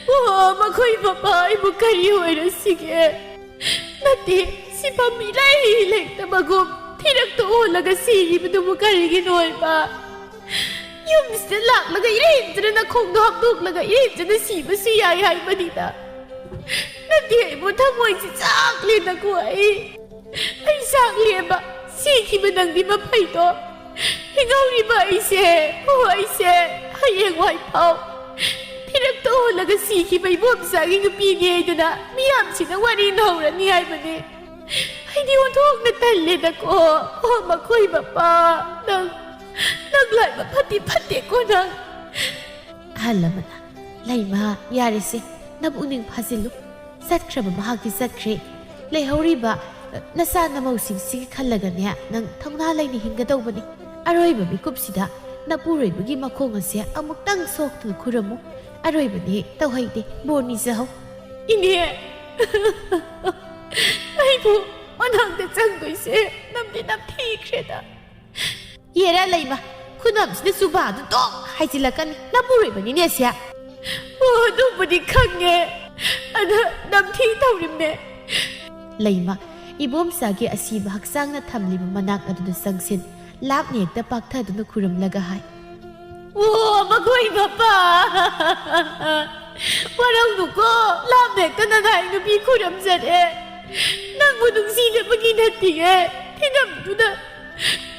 ꯍꯣ, ꯃꯈꯣꯏ ꯃꯄꯥ! ꯑꯩꯕꯨ ꯀꯔꯤ ꯑꯣꯏꯔꯁꯤꯒꯦ? ꯅꯠꯇꯦ, ꯁꯤꯐꯝ ꯏꯂꯩ ꯂꯩꯇꯕꯒꯨꯝ ꯊꯤꯔꯛꯇ ꯑꯣꯜꯂꯒ ꯁꯤꯔꯤꯕꯗꯨꯕꯨ ꯀꯔꯤꯒꯤꯅꯣ ꯍꯥꯏꯕ? ꯌꯨꯝꯁꯤꯗ ꯂꯥꯛꯂꯒ ꯏꯔꯦꯟꯖꯅ ꯅꯈꯣꯡꯗꯣ ꯍꯥꯞꯇꯣꯛꯂꯒ ꯏꯔꯦꯟꯖꯅ ꯁꯤꯕꯁꯨ ꯌꯥꯏ ꯍꯥꯏꯕꯅꯤꯗ꯫ ꯅꯠꯇꯦ, ꯑꯩꯕꯨ ꯊꯃꯣꯏꯁꯤ ꯆꯥꯛꯂꯦꯅꯀꯣ꯫ ꯑꯩ ꯑꯩ ꯆꯥꯛꯂꯦꯕ꯫ ꯁꯤꯈꯤꯕ ꯅꯪꯗꯤ ꯃꯐꯩꯗꯣ꯫ ꯍꯤꯡꯍꯧꯔꯤꯕ ꯑꯩꯁꯦ, ꯑꯣ, ꯑꯩꯁꯦ ꯍꯌꯦꯡꯋꯥꯏ ꯐꯥꯎ ꯐꯤꯔꯛꯇ ꯑꯣꯜꯂꯒ ꯁꯤꯈꯤꯕ ꯏꯕꯣꯝꯆꯥꯒꯤ ꯅꯨꯄꯤꯅꯤ ꯍꯥꯏꯗꯨꯅ ꯃꯤꯌꯥꯝꯁꯤꯅ ꯋꯥꯔꯤ ꯅꯧꯔꯅꯤ ꯍꯥꯏꯕꯅꯤ꯫ ꯑꯩꯗꯤ ꯑꯣꯟꯊꯣꯛꯅ ꯇꯜꯂꯦꯗꯀꯣ꯫ ꯑꯣ, ꯃꯈꯣꯏ ꯃꯄꯥ, ꯅꯪ, ꯅꯪ ꯂꯥꯏꯕꯛ ꯐꯠꯇꯦ, ꯐꯠꯇꯦꯀꯣ ꯅꯪ꯫ ꯑꯍꯜ ꯑꯃꯅ, "ꯂꯩꯃ, ꯌꯥꯔꯦꯁꯦ, ꯅꯄꯨꯛꯅꯤꯡ ꯐꯥꯖꯤꯜꯂꯨ꯫ ꯆꯠꯈ꯭ꯔꯕ ꯃꯍꯥꯛꯇꯤ ꯆꯠꯈ꯭ꯔꯦ꯫ ꯂꯩꯍꯧꯔꯤꯕ ꯅꯆꯥ ꯅꯃꯧꯁꯤꯡꯁꯤꯒꯤ ꯈꯜꯂꯒꯅꯦ, ꯅꯪ ꯊꯧꯅꯥ ꯂꯩꯅ ꯍꯤꯡꯒꯗꯧꯕꯅꯤ꯫ ꯑꯔꯣꯏꯕ ꯃꯤꯀꯨꯞꯁꯤꯗ ꯅꯄꯨꯔꯣꯏꯕꯒꯤ ꯃꯈꯣꯡ ꯑꯁꯦ ꯑꯃꯨꯛꯇꯪ ꯁꯣꯛꯇꯨꯅ ꯈꯨꯔꯝꯃꯨ꯫ ꯑꯔꯣꯏꯕꯅꯦ, ꯇꯧꯍꯩꯗꯦ, ꯕꯣꯔ ꯅꯤꯖꯍꯧ꯫" "ꯏꯅꯦ, ꯑꯩꯕꯨ ꯃꯅꯥꯛꯇ ꯆꯪꯗꯣꯏꯁꯦ ꯅꯝꯗꯤ ꯅꯝꯊꯤꯈ꯭ꯔꯦꯗ꯫" "ꯌꯦꯔꯥ ꯂꯩꯃ, ꯈꯨꯅꯝꯁꯤꯗ ꯆꯨꯕꯥꯗꯨ ꯇꯣꯛ ꯍꯥꯏꯖꯤꯜꯂꯛꯀꯅꯤ꯫ ꯅꯄꯨꯔꯣꯏꯕꯅꯤꯅꯦ ꯁꯦ꯫" "ꯑꯣ, ꯑꯗꯨꯕꯨꯗꯤ ꯈꯪꯉꯦ꯫ ꯑꯗ ꯅꯝꯊꯤ ꯇꯧꯔꯤꯝꯅꯦ꯫" ꯂꯩꯃ, ꯏꯕꯣꯝꯆꯥꯒꯤ ꯑꯁꯤꯕ ꯍꯛꯆꯥꯡꯅ ꯊꯝꯂꯤꯕ ꯃꯅꯥꯛ ꯑꯗꯨꯗ ꯆꯪꯁꯤꯟ, ꯂꯥꯞꯅ ꯍꯦꯛꯇ ꯄꯥꯛꯊꯗꯨꯅ ꯈꯨꯔꯨꯝꯂꯒ ꯍꯥꯏ, "ꯑꯣ, ꯃꯈꯣꯏ ꯃꯄꯥ! ꯋꯥꯔꯧꯅꯨꯀꯣ, ꯂꯥꯞꯅ ꯍꯦꯛꯇ ꯅꯅꯥꯏ ꯅꯨꯄꯤ ꯈꯨꯔꯨꯝꯖꯔꯦ꯫ ꯅꯪꯕꯨ ꯅꯨꯡꯁꯤꯗꯕꯒꯤ ꯅꯠꯇꯤꯌꯦ, ꯊꯤꯅꯝꯗꯨꯅ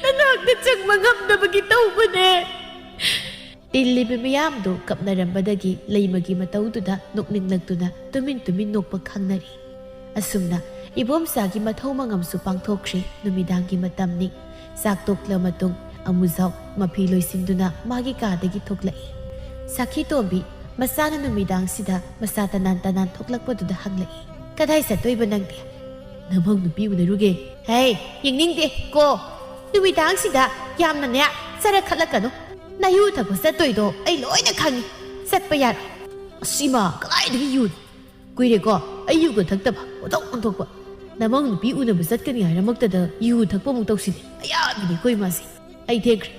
ꯅꯅꯥꯛꯇ ꯆꯪꯕ ꯉꯝꯗꯕꯒꯤ ꯇꯧꯕꯅꯦ꯫" ꯇꯤꯜꯂꯤꯕ ꯃꯤꯌꯥꯝꯗꯨ ꯀꯞꯅꯔꯝꯕꯗꯒꯤ ꯂꯩꯃꯒꯤ ꯃꯇꯧꯗꯨꯗ ꯅꯣꯛꯅꯤꯡꯂꯛꯇꯨꯅ ꯇꯨꯃꯤꯟ ꯇꯨꯃꯤꯟ ꯅꯣꯛꯄ ꯈꯪꯅꯔꯤ꯫ ꯑꯁꯨꯝꯅ ꯏꯕꯣꯝꯆꯥꯒꯤ ꯃꯊꯧ ꯃꯉꯝꯁꯨ ꯄꯥꯡꯊꯣꯛꯈ꯭ꯔꯦ꯫ ꯅꯨꯃꯤꯗꯥꯡꯒꯤ ꯃꯇꯝꯅꯤ꯫ ꯆꯥꯛ ꯇꯣꯛꯂ ꯃꯇꯨꯡ ꯑꯃꯨꯖꯥꯎ ꯃꯐꯤ ꯂꯣꯏꯁꯤꯟꯗꯨꯅ ꯃꯥꯒꯤ ꯀꯥꯗꯒꯤ ꯊꯣꯛꯂꯛꯏ꯫ ꯁꯥꯈꯤ ꯇꯣꯝꯕꯤ ꯃꯆꯥꯅ ꯅꯨꯃꯤꯗꯥꯡꯁꯤꯗ ꯃꯆꯥ ꯇꯅꯥꯟ ꯇꯅꯥꯟ ꯊꯣꯛꯂꯛꯄꯗꯨꯗ ꯍꯪꯂꯛꯏ, "ꯀꯗꯥꯏ ꯆꯠꯇꯣꯏꯕ ꯅꯪꯗꯤ?" "ꯅꯃꯧ ꯅꯨꯄꯤ ꯎꯅꯔꯨꯒꯦ꯫" "ꯍꯦ, ꯌꯦꯡꯅꯤꯡꯗꯦ ꯀꯣ꯫ ꯅꯨꯃꯤꯗꯥꯡꯁꯤꯗ ꯌꯥꯝꯅꯅꯦ ꯆꯔꯛ ꯈꯠꯂꯛꯀꯅꯨ꯫ ꯅꯌꯨ ꯊꯛꯄ ꯆꯠꯇꯣꯏꯗꯣ ꯑꯩ ꯂꯣꯏꯅ ꯈꯪꯉꯤ꯫ ꯆꯠꯄ ꯌꯥꯔꯣꯏ꯫" "ꯑꯁ ꯏꯃꯥ, ꯀꯗꯥꯏꯗꯒꯤ ꯌꯨꯅꯣ? ꯀꯨꯏꯔꯦꯀꯣ ꯑꯩ ꯌꯨꯒ ꯊꯛꯇꯕ, ꯑꯣꯟꯊꯣꯛ ꯑꯣꯟꯊꯣꯛꯄ꯫ ꯅꯃꯧ ꯅꯨꯄꯤ ꯎꯅꯕ ꯆꯠꯀꯅꯤ ꯍꯥꯏꯔꯃꯛꯇꯗ ꯌꯨ ꯊꯛꯄ ꯑꯃꯨꯛ ꯇꯧꯁꯤꯜꯂꯤ꯫ ꯑꯌꯥꯕꯤꯅꯤ ꯑꯩꯈꯣꯏ ꯏꯃꯥꯁꯦ꯫ ꯑꯩ ꯊꯦꯡꯈ꯭ꯔꯦ꯫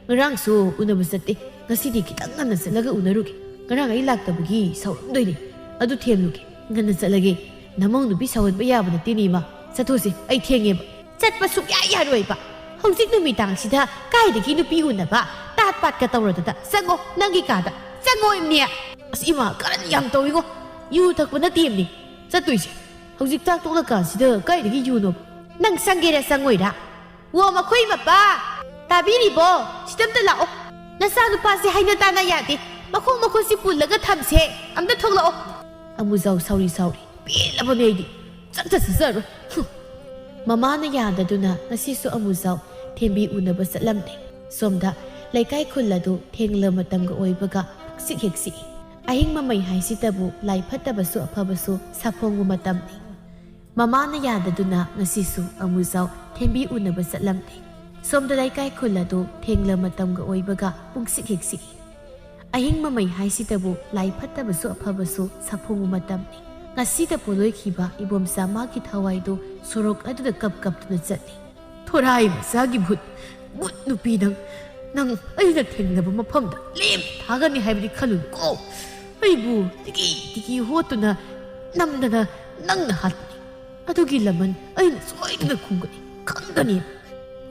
ꯉꯔꯥꯡꯁꯨ ꯎꯅꯕ ꯆꯠꯇꯦ꯫ ꯉꯁꯤꯗꯤ ꯈꯤꯇꯪ ꯉꯟꯅ ꯆꯠꯂꯒ ꯎꯅꯔꯨꯒꯦ꯫ ꯉꯔꯥꯡ ꯑꯩ ꯂꯥꯛꯇꯕꯒꯤ ꯁꯥꯎꯔꯝꯗꯣꯏꯅꯦ꯫ ꯑꯗꯨ ꯊꯦꯝꯂꯨꯒꯦ꯫ ꯉꯟꯅ ꯆꯠꯂꯒꯦ꯫ ꯅꯃꯧ ꯅꯨꯄꯤ ꯁꯥꯎꯍꯟꯕ ꯌꯥꯕ ꯅꯠꯇꯦꯅꯦ ꯏꯃꯥ꯫" "ꯆꯠꯊꯣꯛꯁꯤ, ꯑꯩ ꯊꯦꯡꯉꯦꯕ꯫ ꯆꯠꯄ ꯁꯨꯛꯌꯥ ꯌꯥꯔꯣꯏꯕ꯫ ꯍꯧꯖꯤꯛ ꯅꯨꯃꯤꯗꯥꯡꯁꯤꯗ ꯀꯥꯏꯗꯒꯤ ꯅꯨꯄꯤ ꯎꯅꯕ? ꯇꯥꯠ ꯄꯥꯠꯀ ꯇꯧꯔꯗꯅ꯫ ꯆꯪꯉꯣ, ꯅꯪꯒꯤ ꯀꯥꯗ꯫ ꯆꯪꯉꯣ ꯏꯕꯅꯦ꯫ ꯑꯁ, ꯏꯃꯥ, ꯀꯔꯟ ꯌꯥꯝ ꯇꯧꯏꯉꯣ꯫ ꯌꯨ ꯊꯛꯄ ꯅꯠꯇꯦ ꯏꯕꯅꯦ ꯆꯠꯇꯣꯏꯁꯦ꯫ ꯍꯧꯖꯤꯛ ꯆꯥꯛ ꯇꯣꯛꯂꯀꯥꯟꯁꯤꯗ ꯀꯥꯏꯗꯒꯤ ꯌꯨꯅꯣꯕ?" "ꯅꯪ ꯆꯪꯒꯦꯔꯥ ꯆꯪꯉꯣꯏꯔꯥ?" "ꯋꯣ, ꯃꯈꯣꯏ ꯃꯄꯥ! ꯇꯥꯕꯤꯔꯤꯕꯣ? ꯁꯤꯗ ꯑꯝꯇ ꯂꯥꯛꯑꯣ꯫ ꯅꯆꯥꯅꯨꯄꯥꯁꯦ ꯍꯥꯏꯅ ꯇꯥꯅ ꯌꯥꯗꯦ꯫ ꯃꯈꯣꯡ ꯃꯈꯨꯠꯁꯤ ꯄꯨꯜꯂꯒ ꯊꯝꯁꯦ꯫ ꯑꯝꯇ ꯊꯣꯛꯂꯛꯑꯣ꯫" ꯑꯃꯨꯖꯥꯎ ꯁꯥꯎꯔꯤ ꯁꯥꯎꯔꯤ꯫ "ꯄꯦꯜꯂꯕꯅꯦ ꯑꯩꯗꯤ꯫ ꯆꯠꯇ ꯆꯠꯆꯔꯣꯏ꯫" ꯍꯨꯝ꯫ ꯃꯃꯥꯅ ꯌꯥꯗꯗꯨꯅ ꯉꯁꯤꯁꯨ ꯑꯃꯨꯖꯥꯎ ꯊꯦꯝꯕꯤ ꯎꯅꯕ ꯆꯠꯂꯝꯗꯦ꯫ ꯁꯣꯝꯗ ꯂꯩꯀꯥꯏ ꯈꯨꯜ ꯑꯗꯨ ꯊꯦꯡꯂ ꯃꯇꯝꯒ ꯑꯣꯏꯕꯒ ꯄꯨꯡꯁꯤꯛ ꯍꯦꯛ ꯁꯤꯛꯏ꯫ ꯑꯍꯤꯡ ꯃꯃꯩ ꯍꯥꯏꯁꯤꯗꯕꯨ ꯂꯥꯏ ꯐꯠꯇꯕꯁꯨ ꯑꯐꯕꯁꯨ ꯁꯥꯐꯣꯡꯕ ꯃꯇꯝꯅꯤ꯫ ꯃꯃꯥꯅ ꯌꯥꯗꯗꯨꯅ ꯉꯁꯤꯁꯨ ꯑꯃꯨꯖꯥꯎ ꯊꯦꯝꯕꯤ ꯎꯅꯕ ꯆꯠꯂꯝꯗꯦ꯫ ꯁꯣꯝꯗ ꯂꯩꯀꯥꯏ ꯈꯨꯜ ꯑꯗꯨ ꯊꯦꯡꯂ ꯃꯇꯝꯒ ꯑꯣꯏꯕꯒ ꯄꯨꯡꯁꯤꯛ ꯍꯦꯛ ꯁꯤꯛꯏ꯫ ꯑꯍꯤꯡ ꯃꯃꯩ ꯍꯥꯏꯁꯤꯗꯕꯨ ꯂꯥꯏ ꯐꯠꯇꯕꯁꯨ ꯑꯐꯕꯁꯨ ꯁꯥꯐꯣꯡꯕ ꯃꯇꯝꯅꯤ꯫ ꯉꯁꯤꯗ ꯄꯣꯂꯣꯏꯈꯤꯕ ꯏꯕꯣꯝꯆꯥ ꯃꯥꯒꯤ ꯊꯋꯥꯏꯗꯨ ꯁꯣꯔꯣꯛ ꯑꯗꯨꯗ ꯀꯞ ꯀꯞꯇꯨꯅ ꯆꯠꯂꯤ꯫ "ꯊꯣꯔꯥꯏ ꯃꯆꯥꯒꯤ ꯚꯨꯠ, ꯚꯨꯠ ꯅꯨꯄꯤ ꯅꯪ, ꯅꯪ ꯑꯩꯅ ꯊꯦꯡꯅꯕ ꯃꯐꯝꯗ ꯂꯦꯝ ꯊꯥꯒꯅꯤ ꯍꯥꯏꯕꯗꯤ ꯈꯜꯂꯨꯅꯨꯀꯣ꯫ ꯑꯩꯕꯨ ꯇꯤꯀꯤ ꯇꯤꯀꯤ ꯍꯣꯠꯇꯨꯅ ꯅꯝꯗꯅ ꯅꯪꯅ ꯍꯥꯠꯄꯅꯤ꯫ ꯑꯗꯨꯒꯤ ꯂꯃꯟ ꯑꯩꯅ ꯁꯣꯏꯗꯅ ꯈꯨꯝꯒꯅꯤ, ꯈꯪꯒꯅꯤ꯫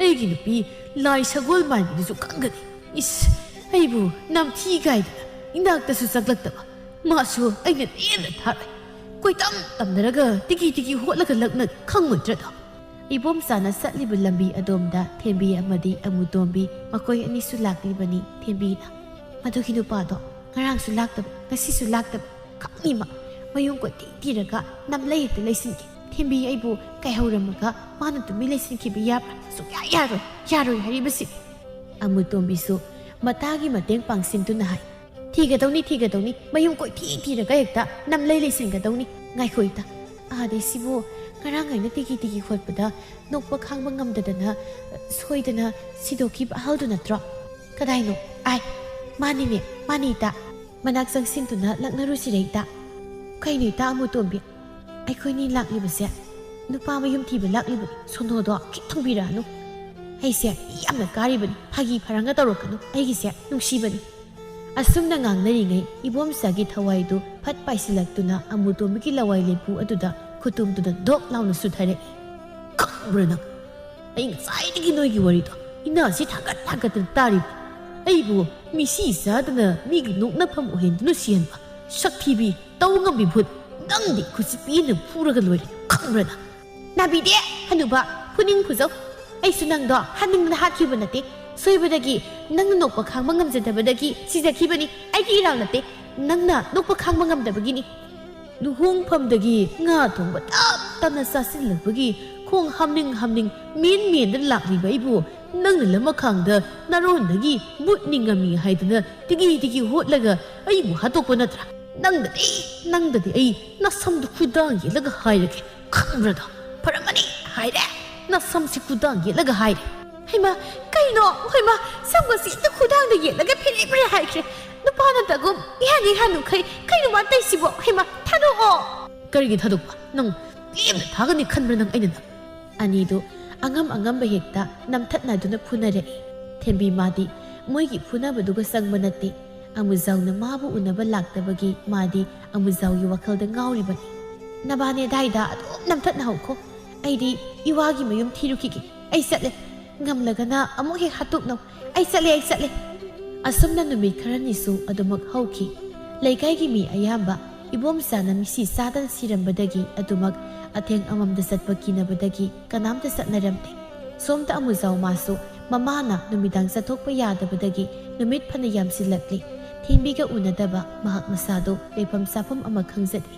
ꯑꯩꯒꯤ ꯅꯨꯄꯤ ꯂꯥꯏ ꯁꯒꯣꯜ ꯃꯥꯟꯕꯤꯗꯨꯁꯨ ꯈꯪꯒꯅꯤ꯫ ꯏꯁ, ꯑꯩꯕꯨ ꯅꯝꯊꯤ ꯀꯥꯏꯗꯅ ꯏꯅꯥꯛꯇꯁꯨ ꯆꯪꯂꯛꯇꯕ꯫ ꯃꯥꯁꯨ ꯑꯩꯅ ꯂꯦꯝꯅ ꯊꯥꯔꯣꯏ꯫ ꯀꯣꯏꯇꯝ ꯇꯝꯅꯔꯒ ꯇꯤꯀꯤ ꯇꯤꯀꯤ ꯍꯣꯠꯂꯒ ꯂꯛꯅ ꯈꯪꯉꯣꯏꯗ꯭ꯔꯗꯣ?" ꯏꯕꯣꯝꯆꯥꯅ ꯆꯠꯂꯤꯕ ꯂꯝꯕꯤ ꯑꯗꯣꯝꯗ ꯊꯦꯝꯕꯤ ꯑꯃꯗꯤ ꯑꯃꯨꯇꯣꯝꯕꯤ ꯃꯈꯣꯏ ꯑꯅꯤꯁꯨ ꯂꯥꯛꯂꯤꯕꯅꯤ꯫ ꯊꯦꯝꯕꯤꯅ, "ꯃꯗꯨꯒꯤ ꯅꯨꯄꯥꯗꯣ ꯉꯔꯥꯡꯁꯨ ꯂꯥꯛꯇꯕ, ꯉꯁꯤꯁꯨ ꯂꯥꯛꯇꯕ꯫ ꯈꯪꯅꯤ ꯃꯥ꯫ ꯃꯌꯨꯝ ꯀꯣꯏꯊꯤ ꯊꯤꯔꯒ ꯅꯝꯂꯩ ꯍꯦꯛꯇ ꯂꯩꯁꯤꯟꯈꯤ꯫ ꯊꯦꯝꯕꯤ ꯑꯩꯕꯨ ꯀꯥꯏꯍꯧꯔꯝꯃꯒ ꯃꯥꯅ ꯇꯨꯃꯤꯟ ꯂꯩꯁꯤꯟꯈꯤꯕ ꯌꯥꯕ꯭ꯔꯥ? ꯁꯨꯡꯌꯥ ꯌꯥꯔꯣꯏ, ꯌꯥꯔꯣꯏ ꯍꯥꯏꯔꯤꯕꯁꯤꯅꯤ꯫" ꯑꯃꯨꯇꯣꯝꯕꯤꯁꯨ ꯃꯇꯥꯒꯤ ꯃꯇꯦꯡ ꯄꯥꯡꯁꯤꯟꯗꯨꯅ ꯍꯥꯏ, "ꯊꯤꯒꯗꯧꯅꯤ, ꯊꯤꯒꯗꯧꯅꯤ꯫ ꯃꯌꯨꯝ ꯀꯣꯏꯊꯤ ꯊꯤꯔꯒ ꯍꯦꯛꯇ ꯅꯝꯂꯩ ꯂꯩꯁꯤꯟꯒꯗꯧꯅꯤ꯫ ꯉꯥꯏꯈꯣ ꯏꯇꯥ꯫ ꯑꯥꯗꯩ ꯁꯤꯕꯨ ꯉꯔꯥꯡ ꯑꯩꯅ ꯇꯤꯀꯤ ꯇꯤꯀꯤ ꯈꯣꯠꯄꯗ ꯅꯣꯛꯄ ꯈꯥꯡꯕ ꯉꯝꯗꯗꯅ ꯁꯣꯏꯗꯅ ꯁꯤꯗꯣꯛꯈꯤꯕ ꯑꯍꯜꯗꯨ ꯅꯠꯇ꯭ꯔꯣ? ꯀꯗꯥꯏꯅꯣ? ꯑꯥꯏ, ꯃꯥꯅꯤꯅꯦ, ꯃꯥꯅꯤ ꯏꯇꯥ꯫" ꯃꯅꯥꯛ ꯆꯪꯁꯤꯟꯗꯨꯅ ꯂꯛꯅꯔꯨꯁꯤꯔꯦ ꯏꯇꯥ꯫ ꯀꯩꯅꯣ ꯏꯇꯥ ꯑꯃꯨꯇꯣꯝꯕꯤ? ꯑꯩꯈꯣꯏꯅꯤ ꯂꯥꯛꯂꯤꯕꯁꯦ ꯅꯨꯄꯥ ꯃꯌꯨꯝ ꯊꯤꯕ ꯂꯥꯛꯂꯤꯕꯅꯤ꯫ ꯁꯣꯅꯣꯗꯣ ꯈꯤꯛ ꯊꯨꯡꯕꯤꯔꯛꯑꯅꯨ꯫ ꯑꯩꯁꯦ ꯏ ꯌꯥꯝꯅ ꯀꯥꯔꯤꯕꯅꯤ, ꯐꯥꯒꯤ ꯐꯔꯥꯡꯒ ꯇꯧꯔꯛꯀꯅꯨ꯫ ꯑꯩꯒꯤꯁꯦ ꯅꯨꯡꯁꯤꯕꯅꯤ꯫ ꯑꯁꯨꯝꯅ ꯉꯥꯡꯅꯔꯤꯉꯩ ꯏꯕꯣꯝꯆꯥꯒꯤ ꯊꯋꯥꯏꯗꯨ ꯐꯠ ꯄꯥꯏꯁꯤꯜꯂꯛꯇꯨꯅ ꯑꯃꯨꯇꯣꯝꯕꯤꯒꯤ ꯂꯋꯥꯏ ꯂꯦꯝꯄꯨ ꯑꯗꯨꯗ ꯈꯨꯇꯨꯝꯗꯨꯗ ꯗꯣꯛ ꯂꯥꯎꯅ ꯁꯨꯊꯔꯛꯏ꯫ "ꯈꯪꯕ꯭ꯔꯥ ꯅꯪ? ꯑꯩ ꯉꯁꯥꯏꯗꯒꯤ ꯅꯣꯏꯒꯤ ꯋꯥꯔꯤꯗꯣ ꯏꯅꯥꯁꯤ ꯊꯥꯡꯒꯠ ꯊꯥꯡꯒꯠꯇꯅ ꯇꯥꯔꯤꯕ꯫ ꯑꯩꯕꯨ ꯃꯤꯁꯤ ꯆꯥꯗꯅ ꯃꯤꯒꯤ ꯅꯣꯛꯅꯐꯝ ꯑꯣꯏꯍꯟꯗꯨꯅ ꯁꯤꯍꯟꯕ ꯁꯛꯊꯤꯕꯤ, ꯇꯧ ꯉꯝꯕꯤ ꯚꯨꯠ, ꯅꯪꯗꯤ ꯈꯨꯠꯁꯤ ꯄꯦꯟꯅ ꯐꯨꯔꯒ ꯂꯣꯏꯔꯦ, ꯈꯪꯕ꯭ꯔꯥ ꯅꯪ?" "ꯅꯥꯕꯤꯗꯦ, ꯍꯅꯨꯕ, ꯐꯨꯅꯤꯡ ꯐꯨꯖꯧ꯫ ꯑꯩꯁꯨ ꯅꯪꯗꯣ ꯍꯥꯠꯅꯤꯡꯗꯅ ꯍꯥꯠꯈꯤꯕ ꯅꯠꯇꯦ꯫ ꯁꯣꯏꯕꯗꯒꯤ, ꯅꯪꯅ ꯅꯣꯛꯄ ꯈꯥꯡꯕ ꯉꯝꯖꯗꯕꯗꯒꯤ ꯁꯤꯖꯈꯤꯕꯅꯤ꯫ ꯑꯩꯒꯤ ꯏꯔꯥꯜ ꯅꯠꯇꯦ, ꯅꯪꯅ ꯅꯣꯛꯄ ꯈꯥꯡꯕ ꯉꯝꯗꯕꯒꯤꯅꯤ꯫" ꯂꯨꯍꯣꯡꯐꯝꯗꯒꯤ ꯉꯥ ꯊꯣꯡꯕ ꯇꯞ ꯇꯞꯅ ꯆꯥꯁꯤꯜꯂꯛꯄꯒꯤ ꯈꯣꯡ ꯍꯥꯝꯅꯤꯡ ꯍꯥꯝꯅꯤꯡ ꯃꯦꯟ ꯃꯦꯟꯗ ꯂꯥꯛꯂꯤꯕ ꯑꯩꯕꯨ ꯅꯪꯅ ꯂꯃꯈꯥꯡꯗ ꯅꯥꯔꯣꯟꯗꯒꯤ ꯕꯨꯠꯅꯤ ꯉꯝꯃꯤ ꯍꯥꯏꯗꯨꯅ ꯇꯤꯒꯤ ꯇꯤꯒꯤ ꯍꯣꯠꯂꯒ ꯑꯩꯕꯨ ꯍꯥꯠꯇꯣꯛꯄ ꯅꯠꯇ꯭ꯔꯥ? ꯅꯪꯗꯗꯤ, ꯅꯪꯗꯗꯤ ꯑꯩ ꯅꯁꯝꯗꯨ ꯈꯨꯗꯥꯡ ꯌꯦꯠꯂꯒ ꯍꯥꯏꯔꯒꯦ, ꯈꯪꯕ꯭ꯔꯥꯗꯣ? "ꯐꯔꯝꯃꯅꯤ" ꯍꯥꯏꯔꯦ, ꯅꯁꯝꯁꯤ ꯈꯨꯗꯥꯡ ꯌꯦꯠꯂꯒ ꯍꯥꯏꯔꯦ꯫ ꯍꯩꯃꯥ, ꯀꯩꯅꯣ? ꯍꯩꯃꯥ, ꯁꯝꯒꯁꯤ ꯍꯦꯛꯇ ꯈꯨꯗꯥꯡꯗ ꯌꯦꯠꯂꯒ ꯐꯦꯔꯦ ꯐꯦꯔꯦ ꯍꯥꯏꯈ꯭ꯔꯦ꯫ ꯅꯨꯄꯥ ꯅꯠꯇꯒꯨꯝ ꯏꯍꯥꯟ ꯍꯥꯟ ꯅꯨꯈꯩ꯫ ꯀꯩꯅꯣ ꯃꯥ ꯇꯧꯏꯁꯤꯕꯣ? ꯍꯩꯃꯥ, ꯊꯥꯗꯣꯛꯑꯣ꯫ "ꯀꯔꯤꯒꯤ ꯊꯥꯗꯣꯛꯄ? ꯅꯪ ꯂꯦꯝꯅ ꯊꯥꯒꯅꯤ ꯈꯟꯕ꯭ꯔꯥ ꯅꯪ ꯑꯩꯅ ꯅꯪ?" ꯑꯅꯤꯗꯨ ꯑꯉꯝ ꯑꯉꯝꯕ ꯍꯦꯛꯇ ꯅꯝꯊꯠꯅꯗꯨꯅ ꯐꯨꯅꯔꯛꯏ꯫ ꯊꯦꯝꯕꯤ ꯃꯥꯗꯤ ꯃꯣꯏꯒꯤ ꯐꯨꯅꯕꯗꯨꯒ ꯆꯪꯕ ꯅꯠꯇꯦ꯫ ꯑꯃꯨꯖꯥꯎꯅ ꯃꯥꯕꯨ ꯎꯅꯕ ꯂꯥꯛꯇꯕꯒꯤ ꯃꯥꯗꯤ ꯑꯃꯨꯖꯥꯎꯒꯤ ꯋꯥꯈꯜꯗ ꯉꯥꯎꯔꯤꯕꯅꯤ꯫ "ꯅꯕꯥꯅꯤ ꯑꯗꯥꯏꯗ ꯑꯗꯨꯝ ꯅꯝꯊꯠꯅꯍꯧꯈꯣ꯫ ꯑꯩꯗꯤ ꯏꯋꯥꯒꯤ ꯃꯌꯨꯝ ꯊꯤꯔꯨꯈꯤꯒꯦ꯫ ꯑꯩ ꯆꯠꯂꯦ꯫ ꯉꯝꯂꯒꯅ ꯑꯃꯨꯛ ꯍꯦꯛ ꯍꯥꯠꯇꯣꯛꯅꯧ꯫ ꯑꯩ ꯆꯠꯂꯦ, ꯑꯩ ꯆꯠꯂꯦ꯫" ꯑꯁꯨꯝꯅ ꯅꯨꯃꯤꯠ ꯈꯔꯅꯤꯁꯨ ꯑꯗꯨꯃꯛ ꯍꯧꯈꯤ꯫ ꯂꯩꯀꯥꯏꯒꯤ ꯃꯤ ꯑꯌꯥꯝꯕ ꯏꯕꯣꯝꯆꯥꯅ ꯃꯤꯁꯤ ꯆꯥꯗꯅ ꯁꯤꯔꯝꯕꯗꯒꯤ ꯑꯗꯨꯃꯛ ꯑꯊꯦꯡ ꯑꯃꯝꯗ ꯆꯠꯄ ꯀꯤꯅꯕꯗꯒꯤ ꯀꯅꯥꯝꯇ ꯆꯠꯅꯔꯝꯗꯦ꯫ ꯁꯣꯝꯗ ꯑꯃꯨꯖꯥꯎ ꯃꯥꯁꯨ ꯃꯃꯥꯅ ꯅꯨꯃꯤꯗꯥꯡ ꯆꯠꯊꯣꯛꯄ ꯌꯥꯗꯕꯗꯒꯤ ꯅꯨꯃꯤꯠ ꯐꯅ ꯌꯥꯝꯁꯤꯜꯂꯛꯂꯤ꯫ ꯊꯦꯝꯕꯤꯒ ꯎꯅꯗꯕ ꯃꯍꯥꯛ ꯃꯁꯥꯗꯣ ꯂꯩꯐꯝ ꯆꯥꯐꯝ ꯑꯃ ꯈꯪꯖꯗꯦ꯫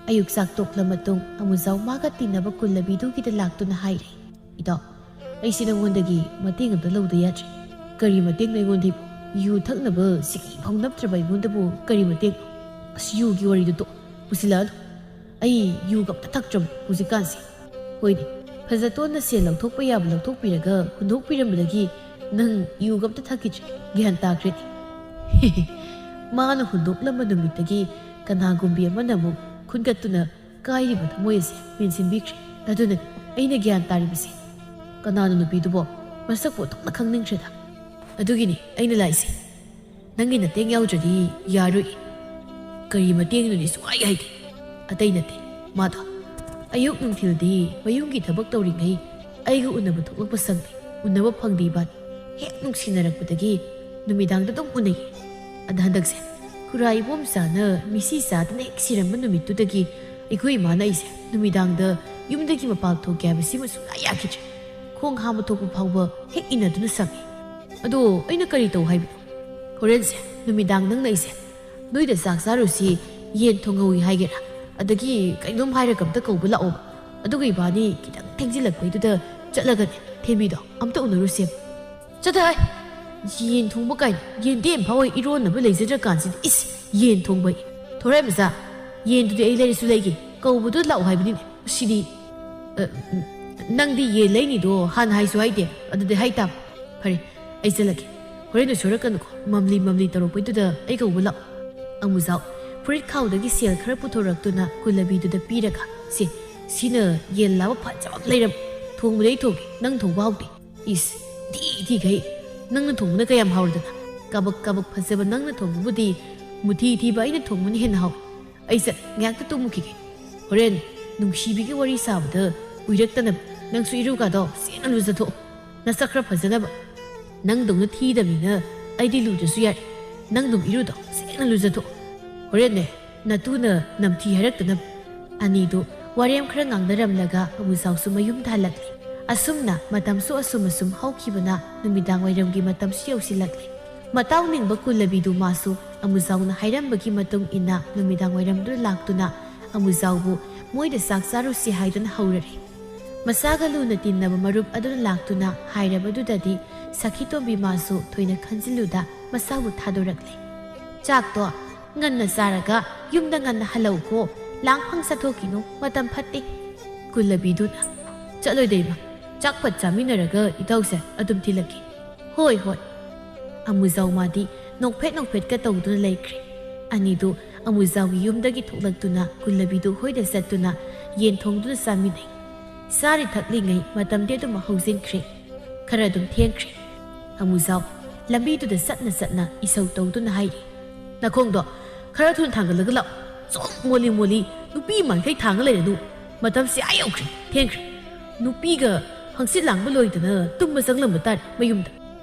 ꯑꯌꯨꯛ ꯆꯥꯛ ꯇꯣꯛꯂ ꯃꯇꯨꯡ ꯑꯃꯨꯖꯥꯎ ꯃꯥꯒ ꯇꯤꯟꯅꯕ ꯀꯨꯜꯂꯕꯤꯗꯨꯒꯤꯗ ꯂꯥꯛꯇꯨꯅ ꯍꯥꯏꯔꯦ, "ꯏꯇꯥꯎ, ꯑꯩꯁꯤ ꯅꯉꯣꯟꯗꯒꯤ ꯃꯇꯦꯡ ꯑꯝꯇ ꯂꯧꯗ ꯌꯥꯗ꯭ꯔꯦ꯫" "ꯀꯔꯤ ꯃꯇꯦꯡꯅꯣ ꯑꯩꯉꯣꯟꯗꯒꯤꯕꯨ? ꯌꯨ ꯊꯛꯅꯕ ꯁꯤꯀꯤ ꯐꯥꯎ ꯅꯞꯇ꯭ꯔꯕ ꯑꯩꯉꯣꯟꯗꯕꯨ ꯀꯔꯤ ꯃꯇꯦꯡꯅꯣ?" "ꯑꯁ, ꯌꯨꯒꯤ ꯋꯥꯔꯤꯗꯨ ꯇꯣꯛ, ꯄꯨꯁꯤꯜꯂꯛꯑꯅꯨ꯫ ꯑꯩ ꯌꯨꯒ ꯑꯝꯇ ꯊꯛꯇ꯭ꯔꯕꯅꯤ ꯍꯧꯖꯤꯛꯀꯥꯟꯁꯦ꯫" "ꯍꯣꯏꯅꯦ, ꯐꯖꯇꯣꯟꯅ ꯁꯦꯜ ꯂꯧꯊꯣꯛꯄ ꯌꯥꯕ ꯂꯧꯊꯣꯛꯄꯤꯔꯒ ꯍꯨꯟꯗꯣꯛꯄꯤꯔꯝꯕꯗꯒꯤ ꯅꯪ ꯌꯨꯒ ꯑꯝꯇ ꯊꯛꯈꯤꯗ꯭ꯔꯦ꯫ ꯒ꯭ꯌꯥꯟ ꯇꯥꯈ꯭ꯔꯦꯅꯦ꯫" ꯃꯥꯅ ꯍꯨꯟꯗꯣꯛꯂꯝꯕ ꯅꯨꯃꯤꯠꯇꯒꯤ ꯀꯅꯥꯒꯨꯝꯕꯤ ꯑꯃꯅ ꯑꯃꯨꯛ ꯈꯨꯟꯒꯠꯇꯨꯅ ꯀꯥꯏꯔꯤꯕ ꯊꯃꯣꯏ ꯑꯁꯦ ꯃꯦꯟꯁꯤꯟꯕꯤꯈ꯭ꯔꯦ꯫ ꯑꯗꯨꯅꯅꯤ ꯑꯩꯅ ꯒ꯭ꯌꯥꯟ ꯇꯥꯔꯤꯕꯁꯦ꯫ "ꯀꯅꯥꯅꯣ ꯅꯨꯄꯤꯗꯨꯕꯣ? ꯃꯁꯛꯄꯨ ꯑꯣꯟꯊꯣꯛꯅ ꯈꯪꯅꯤꯡꯈ꯭ꯔꯦꯗ꯫" "ꯑꯗꯨꯒꯤꯅꯤ ꯑꯩꯅ ꯂꯥꯛꯏꯁꯦ꯫ ꯅꯪꯒꯤ ꯅꯇꯦꯡ ꯌꯥꯎꯗ꯭ꯔꯗꯤ ꯌꯥꯔꯣꯏ꯫" "ꯀꯔꯤ ꯃꯇꯦꯡꯅꯣꯅꯦ ꯁꯨꯡꯍꯥꯏ ꯍꯥꯏꯗꯦ꯫" "ꯑꯇꯩ ꯅꯠꯇꯦ, ꯃꯥꯗꯣ ꯑꯌꯨꯛ ꯅꯨꯡꯊꯤꯜꯗꯤ ꯃꯌꯨꯝꯒꯤ ꯊꯕꯛ ꯇꯧꯔꯤꯉꯩ ꯑꯩꯒ ꯎꯅꯕ ꯊꯣꯛꯂꯛꯄ ꯁꯪꯗꯦ꯫ ꯎꯅꯕ ꯐꯪꯗꯦ ꯏꯕꯥꯅꯤ꯫ ꯍꯦꯛ ꯅꯨꯡꯁꯤꯅꯔꯛꯄꯗꯒꯤ ꯅꯨꯃꯤꯗꯥꯡꯗ ꯑꯗꯨꯝ ꯎꯅꯩ꯫ ꯑꯗ ꯍꯟꯗꯛꯁꯦ ꯈꯨꯔꯥ ꯏꯕꯣꯝꯆꯥꯅ ꯃꯤꯁꯤ ꯆꯥꯗꯅ ꯍꯦꯛ ꯁꯤꯔꯝꯕ ꯅꯨꯃꯤꯠꯇꯨꯗꯒꯤ ꯑꯩꯈꯣꯏ ꯏꯃꯥꯅ ꯑꯩꯁꯦ ꯅꯨꯃꯤꯗꯥꯡꯗ ꯌꯨꯝꯗꯒꯤ ꯃꯄꯥꯟ ꯊꯣꯛꯀꯦ ꯍꯥꯏꯕꯁꯤꯃ ꯁꯨꯡꯌꯥ ꯌꯥꯈꯤꯗ꯭ꯔꯦ꯫ ꯈꯣꯡ ꯍꯥꯝꯕ ꯊꯣꯛꯄ ꯐꯥꯎꯕ ꯍꯦꯛ ꯏꯟꯅꯗꯨꯅ ꯁꯪꯉꯤ꯫ ꯑꯗꯣ ꯑꯩꯅ ꯀꯔꯤ ꯇꯧ ꯍꯥꯏꯕꯅꯣ? ꯍꯣꯔꯦꯟꯁꯦ ꯅꯨꯃꯤꯗꯥꯡ ꯅꯪꯅ ꯑꯩꯁꯦ ꯅꯣꯏꯗ ꯆꯥꯛ ꯆꯥꯔꯨꯁꯤ, ꯌꯦꯟ ꯊꯣꯡꯍꯧꯏ ꯍꯥꯏꯒꯦꯔꯥ, ꯑꯗꯒꯤ ꯀꯩꯅꯣꯝ ꯍꯥꯏꯔꯒ ꯑꯝꯇ ꯀꯧꯕ ꯂꯥꯛꯑꯣꯕ꯫ ꯑꯗꯨꯒ ꯏꯕꯥꯅꯤ ꯈꯤꯇꯪ ꯊꯦꯡꯖꯤꯜꯂꯛꯄꯩꯗꯨꯗ ꯆꯠꯂꯒꯅꯦ ꯊꯦꯝꯕꯤꯗꯣ ꯑꯝꯇ ꯎꯅꯔꯨꯁꯦꯕ꯫ ꯆꯠꯊꯣꯏ! ꯌꯦꯟ ꯊꯣꯡꯕ ꯀꯥꯏꯅ ꯌꯦꯟꯗꯦꯝ ꯐꯥꯎ ꯏꯔꯣꯟꯅꯕ ꯂꯩꯖꯗ꯭ꯔꯀꯥꯟꯁꯤꯗ ꯏꯁ! ꯌꯦꯟ ꯊꯣꯡꯕ ꯑꯩ! ꯊꯣꯔꯥꯏ ꯃꯆꯥ, ꯌꯦꯟꯗꯨꯗꯤ ꯑꯩ ꯂꯩꯔꯁꯨ ꯂꯩꯒꯦ, ꯀꯧꯕꯗꯨ ꯂꯥꯛꯑꯣ ꯍꯥꯏꯕꯅꯤꯅꯦ꯫ ꯁꯤꯗꯤ, ꯑ, ꯎꯝ, ꯅꯪꯗꯤ ꯌꯦꯟ ꯂꯩꯅꯤꯗꯣ ꯍꯥꯟꯅ ꯍꯥꯏꯁꯨ ꯍꯥꯏꯗꯦ, ꯑꯗꯨꯗꯤ ꯍꯥꯏ ꯇꯥꯕ꯫ ꯐꯔꯦ, ꯑꯩ ꯆꯠꯂꯒꯦ꯫ ꯍꯣꯔꯦꯟꯗꯣ ꯁꯣꯏꯔꯛꯀꯅꯨꯀꯣ, ꯃꯝꯂꯤ ꯃꯝꯂꯤ ꯇꯧꯔꯛꯄꯩꯗꯨꯗ ꯑꯩ ꯀꯧꯕ ꯂꯥꯛꯑꯣ꯫ ꯑꯃꯨꯖꯥꯎ ꯐꯨꯔꯤꯠ ꯈꯥꯎꯗꯒꯤ ꯁꯦꯜ ꯈꯔ ꯄꯨꯊꯣꯔꯛꯇꯨꯅ ꯀꯨꯜꯂꯕꯤꯗꯨꯗ ꯄꯤꯔꯒ, "ꯁꯦ, ꯁꯤꯅ ꯌꯦꯟ ꯂꯥꯕ ꯐꯖꯕ ꯑꯃ ꯂꯩꯔꯝ꯫ ꯊꯣꯡꯕꯗꯤ ꯑꯩ ꯊꯣꯡꯒꯦ, ꯅꯪ ꯊꯣꯡꯕ ꯍꯥꯎꯇꯦ꯫ ꯏꯁ, ꯊꯤ ꯊꯤꯈꯩ, ꯅꯪꯅ ꯊꯣꯡꯕꯅ ꯀꯌꯥꯝ ꯍꯥꯎꯔꯗꯅ? ꯀꯥꯕꯛ ꯀꯥꯕꯛ ꯐꯖꯕ ꯅꯪꯅ ꯊꯣꯡꯕꯕꯨꯗꯤ ꯃꯨꯊꯤ ꯊꯤꯕ ꯑꯩꯅ ꯊꯣꯡꯕꯅ ꯍꯦꯟꯅ ꯍꯥꯎꯏ꯫ ꯑꯩ ꯆꯠ ꯉꯥꯏꯍꯥꯛꯇ ꯇꯨꯝꯃꯨꯈꯤꯒꯦ꯫ ꯍꯣꯔꯦꯟ ꯅꯨꯡꯁꯤꯕꯤꯒꯤ ꯋꯥꯔꯤ ꯁꯥꯕꯗ ꯎꯏꯔꯛꯇꯅꯕ ꯅꯪꯁꯨ ꯏꯔꯨꯀꯥꯗꯣ ꯁꯦꯡꯅ ꯂꯨꯖꯊꯣꯛꯑꯣ꯫ ꯅꯁꯛ ꯈꯔ ꯐꯖꯅꯕ꯫ ꯅꯪꯗꯧꯅ ꯊꯤꯗꯕꯅꯤꯅ ꯑꯩꯗꯤ ꯂꯨꯗ꯭ꯔꯁꯨ ꯌꯥꯔꯦ꯫ ꯅꯪ ꯑꯗꯨꯝ ꯏꯔꯨꯗꯣ ꯁꯦꯡꯅ ꯂꯨꯖꯊꯣꯛꯑꯣ꯫ ꯍꯣꯔꯦꯟꯅꯦ ꯅꯇꯨꯅ ꯅꯝꯊꯤ ꯍꯥꯏꯔꯛꯇꯅꯕ꯫" ꯑꯅꯤꯗꯨ ꯋꯥꯔꯦꯝ ꯈꯔ ꯉꯥꯡꯅꯔꯝꯂꯒ ꯑꯃꯨꯖꯥꯎꯁꯨ ꯃꯌꯨꯝꯗ ꯍꯜꯂꯛꯂꯦ꯫ ꯑꯁꯨꯝꯅ ꯃꯇꯝꯁꯨ ꯑꯁꯨꯝ ꯑꯁꯨꯝ ꯍꯧꯈꯤꯕꯅ ꯅꯨꯃꯤꯗꯥꯡ ꯋꯥꯏꯔꯝꯒꯤ ꯃꯇꯝꯁꯨ ꯌꯧꯁꯤꯜꯂꯛꯂꯦ꯫ ꯃꯇꯥꯎ ꯅꯤꯡꯕ ꯀꯨꯜꯂꯕꯤꯗꯨ ꯃꯥꯁꯨ ꯑꯃꯨꯖꯥꯎꯅ ꯍꯥꯏꯔꯝꯕꯒꯤ ꯃꯇꯨꯡ ꯏꯟꯅ ꯅꯨꯃꯤꯗꯥꯡ ꯋꯥꯏꯔꯝꯗꯨꯗ ꯂꯥꯛꯇꯨꯅ ꯑꯃꯨꯖꯥꯎꯕꯨ ꯃꯣꯏꯗ ꯆꯥꯛ ꯆꯥꯔꯨꯁꯤ ꯍꯥꯏꯗꯨꯅ ꯍꯧꯔꯔꯦ꯫ ꯃꯁꯥꯒ ꯂꯨꯅ ꯇꯤꯟꯅꯕ ꯃꯔꯨꯞ ꯑꯗꯨꯅ ꯂꯥꯛꯇꯨꯅ ꯍꯥꯏꯔꯕꯗꯨꯗꯗꯤ ꯁꯈꯤꯇꯣꯝꯕꯤ ꯃꯥꯁꯨ ꯊꯣꯏꯅ ꯈꯟꯖꯤꯜꯂꯨꯗ ꯃꯁꯥꯕꯨ ꯊꯥꯗꯣꯔꯛꯂꯦ꯫ "ꯆꯥꯛꯇꯣ ꯉꯟꯅ ꯆꯥꯔꯒ ꯌꯨꯝꯗ ꯉꯟꯅ ꯍꯜꯂꯛꯎꯀꯣ, ꯂꯥꯡ ꯐꯪ ꯆꯠꯊꯣꯛꯈꯤꯅꯨ, ꯃꯇꯝ ꯐꯠꯇꯦ꯫" ꯀꯨꯜꯂꯕꯤꯗꯨꯅ, "ꯆꯠꯂꯣꯏꯗ ꯏꯃꯥ, ꯆꯥꯛ ꯐꯠ ꯆꯥꯃꯤꯟꯅꯔꯒ ꯏꯇꯥꯎꯁꯦ ꯑꯗꯨꯝ ꯊꯤꯜꯂꯛꯀꯦ꯫" "ꯍꯣꯏ, ꯍꯣꯏ꯫" ꯑꯃꯨꯖꯥꯎ ꯃꯥꯗꯤ ꯅꯣꯛꯐꯦꯠ ꯅꯣꯛꯐꯦꯠꯀ ꯇꯧꯗꯨꯅ ꯂꯩꯈ꯭ꯔꯦ꯫ ꯑꯅꯤꯗꯨ ꯑꯃꯨꯖꯥꯎꯒꯤ ꯌꯨꯝꯗꯒꯤ ꯊꯣꯛꯂꯛꯇꯨꯅ ꯀꯨꯜꯂꯕꯤꯗꯨ ꯍꯣꯏꯗ ꯆꯠꯇꯨꯅ ꯌꯦꯟ ꯊꯣꯡꯗꯨꯅ ꯆꯥꯃꯤꯟꯅꯩ꯫ ꯆꯥꯔꯤ ꯊꯛꯂꯤꯉꯩ ꯃꯇꯝꯗꯤ ꯑꯗꯨꯝ ꯍꯧꯖꯤꯟꯈ꯭ꯔꯦ꯫ ꯈꯔ ꯑꯗꯨꯝ ꯊꯦꯡꯈ꯭ꯔꯦ꯫ ꯑꯃꯨꯖꯥꯎ ꯂꯝꯕꯤꯗꯨꯗ ꯆꯠꯅ ꯆꯠꯅ ꯏꯁꯧ ꯇꯧꯗꯨꯅ ꯍꯥꯏꯔꯤ, "ꯅꯈꯣꯡꯗꯣ ꯈꯔ ꯊꯨꯅ ꯊꯥꯡꯒꯠꯂꯒ ꯂꯥꯛꯑꯣ꯫ ꯁꯨꯝ ꯃꯣꯜꯂꯤ ꯃꯣꯜꯂꯤ ꯅꯨꯄꯤ ꯃꯥꯟꯈꯩ ꯊꯥꯡꯉ ꯂꯩꯔꯅꯨ꯫ "ꯃꯇꯝꯁꯤ ꯑꯥ ꯌꯧꯈ꯭ꯔꯦ, ꯊꯦꯡꯈ꯭ꯔꯦ꯫ ꯅꯨꯄꯤꯒ ꯍꯪꯆꯤꯠ ꯂꯥꯡꯕ ꯂꯣꯏꯗꯅ ꯇꯨꯝꯕ ꯆꯪꯂꯝꯕ ꯇꯥꯔꯦ ꯃꯌꯨꯝꯗ꯫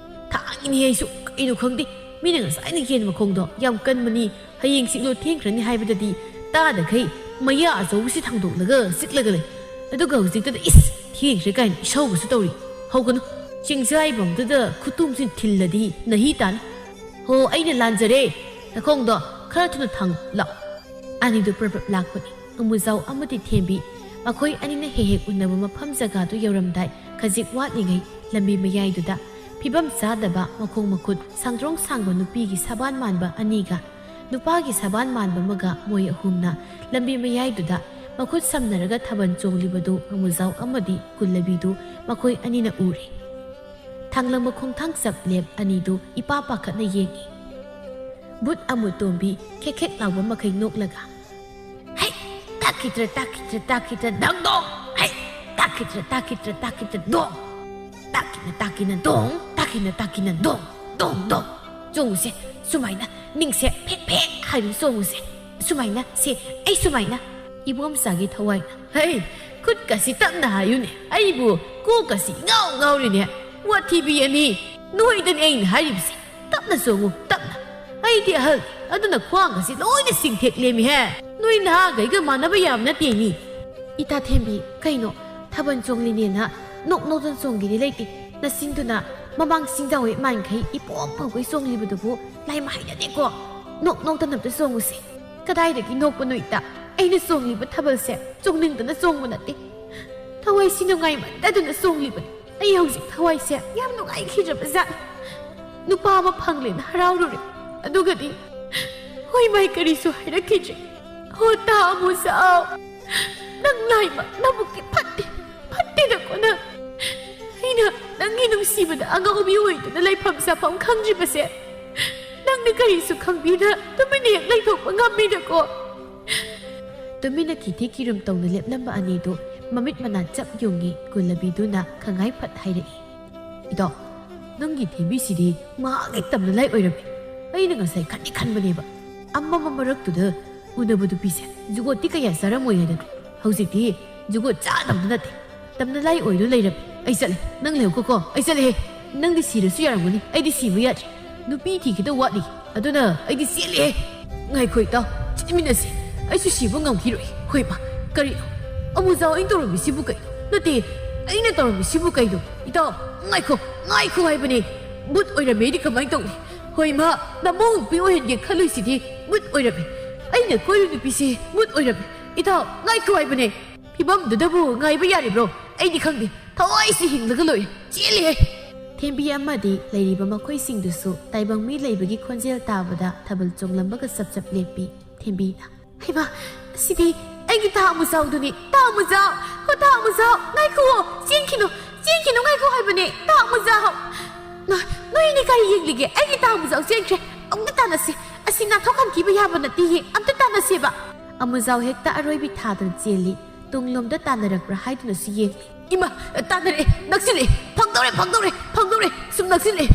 ꯊꯥꯡꯉꯤꯅꯤ ꯑꯩꯁꯨ, ꯀꯩꯅꯣ ꯈꯪꯗꯦ꯫ ꯃꯤꯅ ꯉꯁꯥꯏꯅ ꯌꯦꯟ ꯃꯈꯣꯡꯗꯣ ꯌꯥꯝ ꯀꯟꯕꯅꯤ, ꯍꯌꯦꯡ ꯆꯤꯛꯂꯣ ꯊꯦꯡꯈ꯭ꯔꯅꯤ ꯍꯥꯏꯕꯗꯗꯤ ꯇꯥꯗꯈꯩ ꯃꯌꯥ ꯑꯆꯧꯕꯁꯤ ꯊꯥꯡꯗꯣꯛꯂꯒ ꯆꯤꯛꯂꯒ ꯂꯩ꯫ ꯑꯗꯨꯒ ꯍꯧꯖꯤꯛꯇꯗ ꯏꯁ ꯊꯦꯡꯈ꯭ꯔꯦ ꯀꯥꯏꯅ ꯏꯁꯧꯒꯁꯨ ꯇꯧꯔꯤ꯫ ꯍꯧꯒꯅꯨ꯫ ꯆꯤꯡꯖꯥꯏꯐꯝꯗꯨꯗ ꯈꯨꯇꯨꯝꯁꯤ ꯊꯤꯜꯂꯗꯤ ꯅꯍꯤ ꯇꯥꯅꯤ꯫ ꯍꯣ, ꯑꯩꯅ ꯂꯥꯟꯖꯔꯦ꯫ ꯅꯈꯣꯡꯗꯣ ꯈꯔ ꯊꯨꯅ ꯊꯥꯡ ꯂꯥꯛꯑꯣ꯫" ꯑꯅꯤꯗꯨ ꯄ꯭ꯔꯞ ꯄ꯭ꯔꯞ ꯂꯥꯛꯄꯅꯤ꯫ ꯑꯃꯨꯖꯥꯎ ꯑꯃꯗꯤ ꯊꯦꯝꯕꯤ ꯃꯈꯣꯏ ꯑꯅꯤꯅ ꯍꯦꯛ ꯍꯦꯛ ꯎꯅꯕ ꯃꯐꯝ ꯖꯒꯥꯗꯨ ꯌꯧꯔꯝꯗꯥꯏ ꯈꯖꯤꯛ ꯋꯥꯠꯂꯤꯉꯩ ꯂꯝꯕꯤ ꯃꯌꯥꯏꯗꯨꯗ ꯐꯤꯕꯝ ꯆꯥꯗꯕ ꯃꯈꯣꯡ ꯃꯈꯨꯠ ꯁꯥꯡꯗ꯭ꯔꯣꯡ ꯁꯥꯡꯕ ꯅꯨꯄꯤꯒꯤ ꯁꯕꯥꯟ ꯃꯥꯟꯕ ꯑꯅꯤꯒ ꯅꯨꯄꯥꯒꯤ ꯁꯕꯥꯟ ꯃꯥꯟꯕ ꯑꯃꯒ ꯃꯣꯏ ꯑꯍꯨꯝꯅ ꯂꯝꯕꯤ ꯃꯌꯥꯏꯗꯨꯗ ꯃꯈꯨꯠ ꯁꯝꯅꯔꯒ ꯊꯥꯕꯜ ꯆꯣꯡꯂꯤꯕꯗꯨ ꯑꯃꯨꯖꯥꯎ ꯑꯃꯗꯤ ꯀꯨꯜꯂꯕꯤꯗꯨ ꯃꯈꯣꯏ ꯑꯅꯤꯅ ꯎꯔꯦ꯫ ꯊꯥꯡꯂꯝꯕ ꯈꯣꯡꯊꯥꯡ ꯆꯞ ꯂꯦꯞ ꯑꯅꯤꯗꯨ ꯏꯄꯥ ꯄꯥꯈꯠꯅ ꯌꯦꯡꯏ꯫ ꯕꯨꯠ ꯑꯃꯨ ꯇꯣꯝꯕꯤ ꯈꯦꯛ ꯈꯦꯛ ꯂꯥꯎꯕ ꯃꯈꯩ ꯅꯣꯛꯂꯒ, "ꯍꯩ! ꯇꯥꯈꯤꯗ꯭ꯔ, ꯇꯥꯈꯤꯗ꯭ꯔ, ꯇꯥꯈꯤꯗ꯭ꯔ, ꯗꯪ ꯗꯣꯡ! ꯍꯩ! ꯇꯥꯈꯤꯗ꯭ꯔ, ꯇꯥꯈꯤꯗ꯭ꯔ, ꯇꯥꯈꯤꯗ꯭ꯔ, ꯗꯣꯡ! ꯇꯥꯈꯤꯅ, ꯇꯥꯈꯤꯅ, ꯗꯣꯡ! ꯇꯥꯈꯤꯅ, ꯇꯥꯈꯤꯅ, ꯗꯣꯡ! ꯗꯣꯡ, ꯗꯣꯡ! ꯆꯣꯡꯉꯨꯁꯦ, ꯁꯨꯃꯥꯏꯅ, ꯅꯤꯡꯁꯦ ꯐꯦꯛ ꯐꯦꯛ ꯍꯥꯏꯅ ꯆꯣꯡꯉꯨꯁꯦ꯫ ꯁꯨꯃꯥꯏꯅ, ꯁꯦ, ꯑꯩ ꯁꯨꯃꯥꯏꯅ꯫" ꯏꯕꯣꯝꯆꯥꯒꯤ ꯊꯋꯥꯏꯅ, "ꯍꯩ! ꯈꯨꯠꯀꯁꯤ ꯇꯞꯅ ꯍꯥꯏꯌꯨꯅꯦ, ꯑꯩꯕꯨ ꯀꯣꯛꯀꯁꯤ ꯏꯉꯥꯎ ꯉꯥꯎꯔꯤꯅꯦ, ꯋꯥꯊꯤꯕꯤ ꯑꯅꯤ! ꯅꯣꯏꯗꯅꯤ ꯑꯩꯅ ꯍꯥꯏꯔꯤꯕꯁꯦ, ꯇꯞꯅ ꯆꯣꯡꯉꯨ, ꯇꯞꯅ꯫ ꯑꯩꯗꯤ ꯑꯍꯜ, ꯑꯗꯨꯅ ꯈ꯭ꯋꯥꯡꯒꯁꯤ ꯂꯣꯏꯅ ꯆꯤꯡꯊꯦꯛ ꯂꯦꯝꯃꯤꯍꯦ꯫ ꯅꯣꯏ ꯅꯍꯥꯈꯩꯒ ꯃꯥꯟꯅꯕ ꯌꯥꯕ ꯅꯠꯇꯦꯅꯤ꯫" "ꯏꯇꯥ ꯊꯦꯝꯕꯤ, ꯀꯩꯅꯣ? ꯊꯥꯕꯜ ꯆꯣꯡꯂꯤꯅꯦꯅ ꯅꯣꯛ ꯅꯣꯛꯇꯅ ꯆꯣꯡꯒꯦꯗꯤ ꯂꯩꯇꯦ꯫ ꯅꯆꯤꯟꯗꯨꯅ ꯃꯃꯥꯡ ꯆꯤꯡꯖꯥꯎꯋꯦ ꯃꯥꯟꯈꯩ ꯏꯄꯣꯝ ꯄꯣꯝꯈꯩ ꯆꯣꯡꯂꯤꯕꯗꯨꯕꯨ ꯂꯥꯏꯃ ꯍꯩꯅꯗꯦꯀꯣ꯫ ꯅꯣꯛ ꯅꯣꯛꯇꯅ ꯑꯝꯇ ꯆꯣꯡꯉꯨꯁꯦ꯫" "ꯀꯗꯥꯏꯗꯒꯤ ꯅꯣꯛꯄꯅꯣ ꯏꯇꯥ? ꯑꯩꯅ ꯆꯣꯡꯂꯤꯕ ꯊꯥꯕꯜꯁꯦ ꯆꯣꯡꯅꯤꯡꯗꯅ ꯆꯣꯡꯕ ꯅꯠꯇꯦ꯫ ꯊꯋꯥꯏꯁꯤ ꯅꯨꯡꯉꯥꯏꯃꯟꯗꯗꯅ ꯆꯣꯡꯂꯤꯕꯅꯤ꯫ ꯑꯩ ꯍꯧꯖꯤꯛ ꯊꯋꯥꯏꯁꯦ ꯌꯥꯝ ꯅꯨꯡꯉꯥꯏꯈꯤꯗ꯭ꯔꯕ ꯖꯥꯠꯅꯤ꯫ ꯅꯨꯄꯥ ꯑꯃ ꯐꯪꯂꯦꯅ ꯍꯔꯥꯎꯔꯨꯔꯦ꯫ ꯑꯗꯨꯒꯗꯤ ꯍꯣꯏ ꯃꯥꯏ ꯀꯔꯤꯁꯨ ꯍꯥꯏꯔꯛꯈꯤꯗ꯭ꯔꯦ꯫ ꯍꯣ ꯇꯥ ꯑꯃꯨꯖꯥꯎ, ꯅꯪ ꯂꯥꯏꯃ ꯅꯕꯨꯛꯇꯤ ꯐꯠꯇꯦ, ꯐꯠꯇꯦꯗꯀꯣ ꯅꯪ꯫ ꯑꯩꯅ ꯅꯪꯒꯤ ꯅꯨꯡꯁꯤꯕꯗ ꯑꯉꯥꯎꯕꯤ ꯑꯣꯏꯗꯨꯅ ꯂꯩꯐꯝ ꯆꯥꯐꯝ ꯈꯪꯗ꯭ꯔꯤꯕꯁꯦ ꯅꯪꯅ ꯀꯔꯤꯁꯨ ꯈꯪꯕꯤꯗ ꯇꯨꯃꯤꯟꯅ ꯍꯦꯛ ꯂꯩꯊꯣꯛꯄ ꯉꯝꯃꯤꯗꯀꯣ꯫" ꯇꯨꯃꯤꯟꯅ ꯀꯤꯊꯤ ꯀꯤꯔꯨꯝ ꯇꯧꯅ ꯂꯦꯞꯂꯝꯕ ꯑꯅꯤꯗꯨ ꯃꯃꯤꯠ ꯃꯅꯥ ꯆꯞ ꯌꯨꯡꯉꯤ꯫ ꯀꯨꯜꯂꯕꯤꯗꯨꯅ ꯈꯪꯉꯥꯏ ꯐꯠ ꯍꯥꯏꯔꯛꯏ, "ꯏꯇꯥꯎ, ꯅꯪꯒꯤ ꯊꯦꯝꯕꯤꯁꯤꯗꯤ ꯃꯍꯥꯛ ꯍꯦꯛ ꯇꯝꯅ ꯂꯥꯏ ꯑꯣꯏꯔꯝꯃꯤ꯫ ꯑꯩꯅ ꯉꯁꯥꯏ ꯈꯟꯗꯤ ꯈꯟꯕꯅꯦꯕ, ꯑꯃꯝꯕ ꯃꯔꯛꯇꯨꯗ ꯎꯅꯕ ꯅꯨꯄꯤꯁꯦ ꯖꯨꯒꯣꯠꯇꯤ ꯀꯌꯥ ꯆꯥꯔꯝꯃꯣꯏ ꯍꯥꯏꯅ꯫ ꯍꯧꯖꯤꯛꯇꯤ ꯖꯨꯒꯣꯠ ꯆꯥꯗꯕꯗ ꯅꯠꯇꯦ, ꯇꯝꯅ ꯂꯥꯏ ꯑꯣꯏꯗꯨꯅ ꯂꯩꯔꯝꯃꯤ꯫ ꯑꯩ ꯆꯠꯂꯦ, ꯅꯪ ꯂꯩꯍꯧꯀꯣ꯫ ꯑꯩ ꯆꯠꯂꯦꯍꯦ꯫ ꯅꯪꯗꯤ ꯁꯤꯔꯁꯨ ꯌꯥꯔꯝꯒꯅꯤ, ꯑꯩꯗꯤ ꯁꯤꯕ ꯌꯥꯗ꯭ꯔꯤ꯫ ꯅꯨꯄꯤ ꯊꯤꯈꯤꯗꯧ ꯋꯥꯠꯂꯤ, ꯑꯗꯨꯅ ꯑꯩꯗꯤ ꯆꯦꯜꯂꯦꯍꯦ꯫ ꯉꯥꯏꯈꯣ ꯏꯇꯥꯎ, ꯆꯦꯟꯃꯤꯟꯅꯁꯤ꯫ ꯑꯩꯁꯨ ꯁꯤꯕ ꯉꯝꯈꯤꯔꯣꯏ꯫ ꯍꯣꯏꯃ, ꯀꯔꯤꯅꯣ? ꯑꯃꯨꯖꯥꯎ, ꯑꯩꯅ ꯇꯧꯔꯝꯃꯤꯁꯤꯕꯨ ꯀꯩꯅꯣ? ꯅꯠꯇꯦ, ꯑꯩꯅ ꯇꯧꯔꯝꯃꯤꯁꯤꯕꯨ ꯀꯩꯅꯣ? ꯏꯇꯥꯎ, ꯉꯥꯏꯈꯣ, ꯉꯥꯏꯈꯣ ꯍꯥꯏꯕꯅꯦ꯫ ꯕꯨꯠ ꯑꯣꯏꯔꯝꯃꯦ, ꯑꯩꯗꯤ ꯀꯃꯥꯏꯅ ꯇꯧꯅꯤ? ꯍꯣꯏꯃ, ꯅꯃꯧ ꯅꯨꯄꯤ ꯑꯣꯏꯍꯟꯒꯦ ꯈꯜꯂꯨꯏꯁꯤꯗꯤ ꯕꯨꯠ ꯑꯣꯏꯔꯝꯃꯦ꯫ ꯑꯩꯅ ꯀꯣꯏꯔꯨ ꯅꯨꯄꯤꯁꯦ ꯕꯨꯠ ꯑꯣꯏꯔꯝꯃꯦ꯫ ꯏꯇꯥꯎ, ꯉꯥꯏꯈꯣ ꯍꯥꯏꯕꯅꯦ꯫ ꯐꯤꯕꯝꯗꯨꯗꯕꯨ ꯉꯥꯏꯕ ꯌꯥꯔꯤꯕ꯭ꯔꯣ? ꯑꯩꯗꯤ ꯈꯪꯗꯦ꯫ ꯊꯋꯥꯏꯁꯤ ꯍꯤꯡꯂꯒ ꯂꯣꯏꯔꯦ꯫ ꯆꯦꯜꯂꯤꯍꯦ꯫ ꯊꯦꯝꯕꯤ ꯑꯃꯗꯤ ꯂꯩꯔꯤꯕ ꯃꯈꯣꯏꯁꯤꯡꯗꯨꯁꯨ ꯇꯥꯏꯕꯪ ꯃꯤ ꯂꯩꯕꯒꯤ ꯈꯣꯟꯖꯦꯜ ꯇꯥꯕꯗ ꯊꯥꯕꯜ ꯆꯣꯡꯂꯝꯕꯒ ꯆꯞ ꯆꯞ ꯂꯦꯞꯄꯤ꯫ ꯊꯦꯝꯕꯤꯅ, "ꯍꯩꯃꯥ, ꯁꯤꯗꯤ ꯑꯩꯒꯤ ꯇꯥ ꯑꯃꯨꯖꯥꯎꯗꯨꯅꯤ꯫ ꯇꯥ ꯑꯃꯨꯖꯥꯎ! ꯍꯣ, ꯇꯥ ꯑꯃꯨꯖꯥꯎ! ꯉꯥꯏꯈꯨꯑꯣ! ꯆꯦꯟꯈꯤꯅꯨ! ꯆꯦꯟꯈꯤꯅꯨ! ꯉꯥꯏꯈꯣ ꯍꯥꯏꯕꯅꯦ! ꯇꯥ ꯑꯃꯨꯖꯥꯎ!" "ꯅ-, ꯅꯣꯏ ꯑꯅꯤ ꯀꯔꯤ ꯌꯦꯡꯂꯤꯒꯦ? ꯑꯩꯒꯤ ꯇꯥ ꯑꯃꯨꯖꯥꯎ ꯆꯦꯟꯈ꯭ꯔꯦ! ꯑꯃꯨꯛꯇ ꯇꯥꯟꯅꯁꯤ! ꯑꯁꯤ ꯅꯥꯟꯊꯣꯛꯍꯟꯈꯤꯕ ꯌꯥꯕ ꯅꯠꯇꯦꯌꯦ! ꯑꯝꯇ ꯇꯥꯟꯅꯁꯦꯕ!" ꯑꯃꯨꯖꯥꯎ ꯍꯦꯛꯇ ꯑꯔꯣꯏꯕꯤ ꯊꯥꯗꯨꯅ ꯆꯦꯜꯂꯤ꯫ ꯇꯨꯡꯂꯣꯝꯗ ꯇꯥꯟꯅꯔꯛꯄ꯭ꯔꯥ ꯍꯥꯏꯗꯨꯅꯁꯨ ꯌꯦꯡꯂꯤ꯫ "ꯏꯃꯥ, ꯇꯥꯟꯅꯔꯛꯑꯦ! ꯅꯛꯁꯤꯜꯂꯛꯑꯦ! ꯐꯪꯗꯧꯔꯦ! ꯐꯪꯗꯧꯔꯦ! ꯐꯪꯗꯧꯔꯦ! ꯁꯨꯝ ꯅꯛꯁꯤꯜꯂꯛꯑꯦ!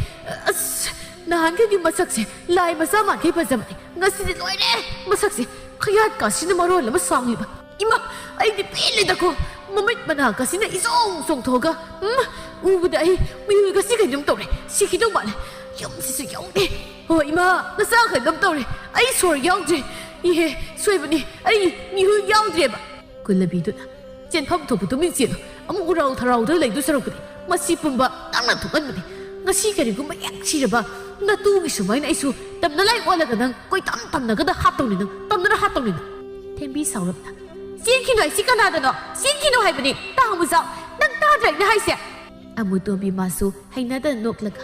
ꯑꯁ, ꯅꯍꯥꯟꯈꯩꯒꯤ ꯃꯁꯛꯁꯦ ꯂꯥꯏ ꯃꯆꯥ ꯃꯥꯟꯈꯩ ꯐꯖꯕꯅꯦ꯫ ꯉꯁꯤꯗꯤ ꯂꯣꯏꯔꯦ! ꯃꯁꯛꯁꯦ ꯈꯌꯥꯠꯀꯁꯤꯅ ꯃꯔꯣꯜ ꯑꯃ ꯁꯥꯡꯂꯤꯕ꯫ ꯏꯃꯥ, ꯑꯩꯗꯤ ꯄꯦꯜꯂꯦꯗꯀꯣ! ꯃꯃꯤꯠ ꯃꯅꯥꯀꯁꯤꯅ ꯏꯆꯣꯡ ꯆꯣꯡꯊꯣꯛꯑꯒ, ꯎꯝ, ꯎꯕꯗ ꯑꯩ ꯃꯤꯍꯨꯜꯒꯁꯤ ꯀꯩꯅꯣꯝ ꯇꯧꯔꯦ꯫ ꯁꯤꯈꯤꯗꯧ ꯃꯥꯜꯂꯦ꯫ ꯌꯨꯝꯁꯤꯁꯨ ꯌꯧꯔꯦ꯫ ꯍꯣ, ꯏꯃꯥ, ꯅꯆꯥ ꯀꯩꯅꯣꯝ ꯇꯧꯔꯦ꯫ ꯑꯩ ꯁꯣꯔ ꯌꯥꯎꯗ꯭ꯔꯦ꯫ ꯏꯍꯦ, ꯁꯣꯏꯕꯅꯤ꯫ ꯑꯩ ꯃꯤꯍꯨꯜ ꯌꯥꯎꯗ꯭ꯔꯦꯕ꯫" ꯀꯨꯜꯂꯕꯤꯗꯨꯅ, "ꯆꯦꯟꯐꯝ ꯊꯣꯛꯄ ꯇꯨꯃꯤꯟ ꯆꯦꯜꯂꯨ꯫ ꯑꯃꯨꯛ ꯎꯔꯥꯎ ꯊꯔꯥꯎꯗ ꯂꯩꯗꯨ ꯁꯔꯨꯛꯄꯨꯗꯤ꯫ ꯃꯁꯤ ꯄꯨꯝꯕ ꯅꯪꯅ ꯊꯣꯛꯍꯟꯕꯅꯤ꯫ ꯉꯁꯤ ꯀꯔꯤꯒꯨꯝꯕ ꯍꯦꯛ ꯁꯤꯔꯕ, ꯅꯇꯨꯒꯤ ꯁꯨꯃꯥꯏꯅ ꯑꯩꯁꯨ ꯇꯝꯅꯂꯥꯏ ꯑꯣꯜꯂꯒ ꯅꯪ ꯀꯣꯏꯇꯝ ꯇꯝꯅꯒꯗ ꯍꯥꯠꯇꯧꯅꯤ ꯅꯪ, ꯇꯝꯅꯔ ꯍꯥꯠꯇꯧꯅꯤ ꯅꯪ꯫" ꯊꯦꯝꯕꯤ ꯁꯥꯎꯔꯞꯅ, "ꯆꯦꯟꯈꯤꯅꯨ ꯍꯥꯏꯁꯤ ꯀꯅꯥꯗꯅꯣ? ꯆꯦꯟꯈꯤꯅꯨ ꯍꯥꯏꯕꯅꯤ, ꯇꯥ ꯑꯃꯨꯖꯥꯎ! ꯅꯪ ꯇꯥꯗ꯭ꯔꯥ ꯑꯩꯅ ꯍꯥꯏꯁꯦ?" ꯑꯃꯨꯇꯣꯝꯕꯤ ꯃꯥꯁꯨ ꯍꯩꯅꯗꯅ ꯅꯣꯛꯂꯒ,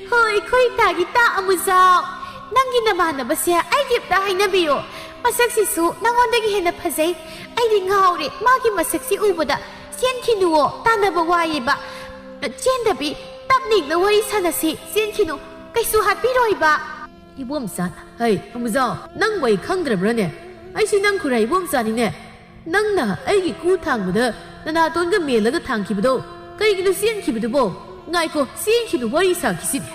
"ꯍꯣꯏ, ꯑꯩꯈꯣꯏ ꯇꯥꯒꯤ ꯇꯥ ꯑꯃꯨꯖꯥꯎ, ꯅꯪꯒꯤ ꯅꯃꯥꯟꯅꯕꯁꯦ ꯑꯩꯒꯤ ꯑꯝꯇ ꯍꯥꯏꯅꯕꯤꯌꯣ꯫ ꯃꯁꯛꯁꯤꯁꯨ ꯅꯉꯣꯟꯗꯒꯤ ꯍꯦꯟꯅ ꯐꯖꯩ꯫ ꯑꯩꯗꯤ ꯉꯥꯎꯔꯦ ꯃꯥꯒꯤ ꯃꯁꯛꯁꯤ ꯎꯕꯗ꯫ ꯆꯦꯟꯈꯤꯅꯨꯋꯣ, ꯇꯥꯟꯅꯕ ꯋꯥꯏꯌꯦꯕ꯫ ꯆꯦꯟꯗꯕꯤ, ꯇꯞꯅ ꯏꯪꯅ ꯋꯥꯔꯤ ꯁꯥꯟꯅꯁꯤ꯫ ꯆꯦꯟꯈꯤꯅꯨ, ꯀꯩꯁꯨ ꯍꯥꯠꯄꯤꯔꯣꯏꯕ꯫" ꯏꯕꯣꯝꯆꯥꯅ, "ꯍꯩ, ꯑꯃꯨꯖꯥꯎ, ꯅꯪꯕꯨ ꯑꯩ ꯈꯪꯗ꯭ꯔꯕ꯭ꯔꯥꯅꯦ? ꯑꯩꯁꯤ ꯅꯪ ꯈꯨꯔꯥꯏ ꯏꯕꯣꯝꯆꯥꯅꯤꯅꯦ꯫ ꯅꯪꯅ ꯑꯩꯒꯤ ꯈꯨ ꯊꯥꯡꯕꯗ ꯅꯅꯥꯇꯣꯟꯒ ꯃꯦꯜꯂꯒ ꯊꯥꯡꯈꯤꯕꯗꯣ, ꯀꯔꯤꯒꯤꯅꯣ ꯆꯦꯟꯈꯤꯕꯗꯨꯕꯣ? ꯉꯥꯏꯈꯣ, ꯆꯦꯟꯈꯤꯅꯨ, ꯋꯥꯔꯤ ꯁꯥꯈꯤꯁꯤꯅꯦ꯫"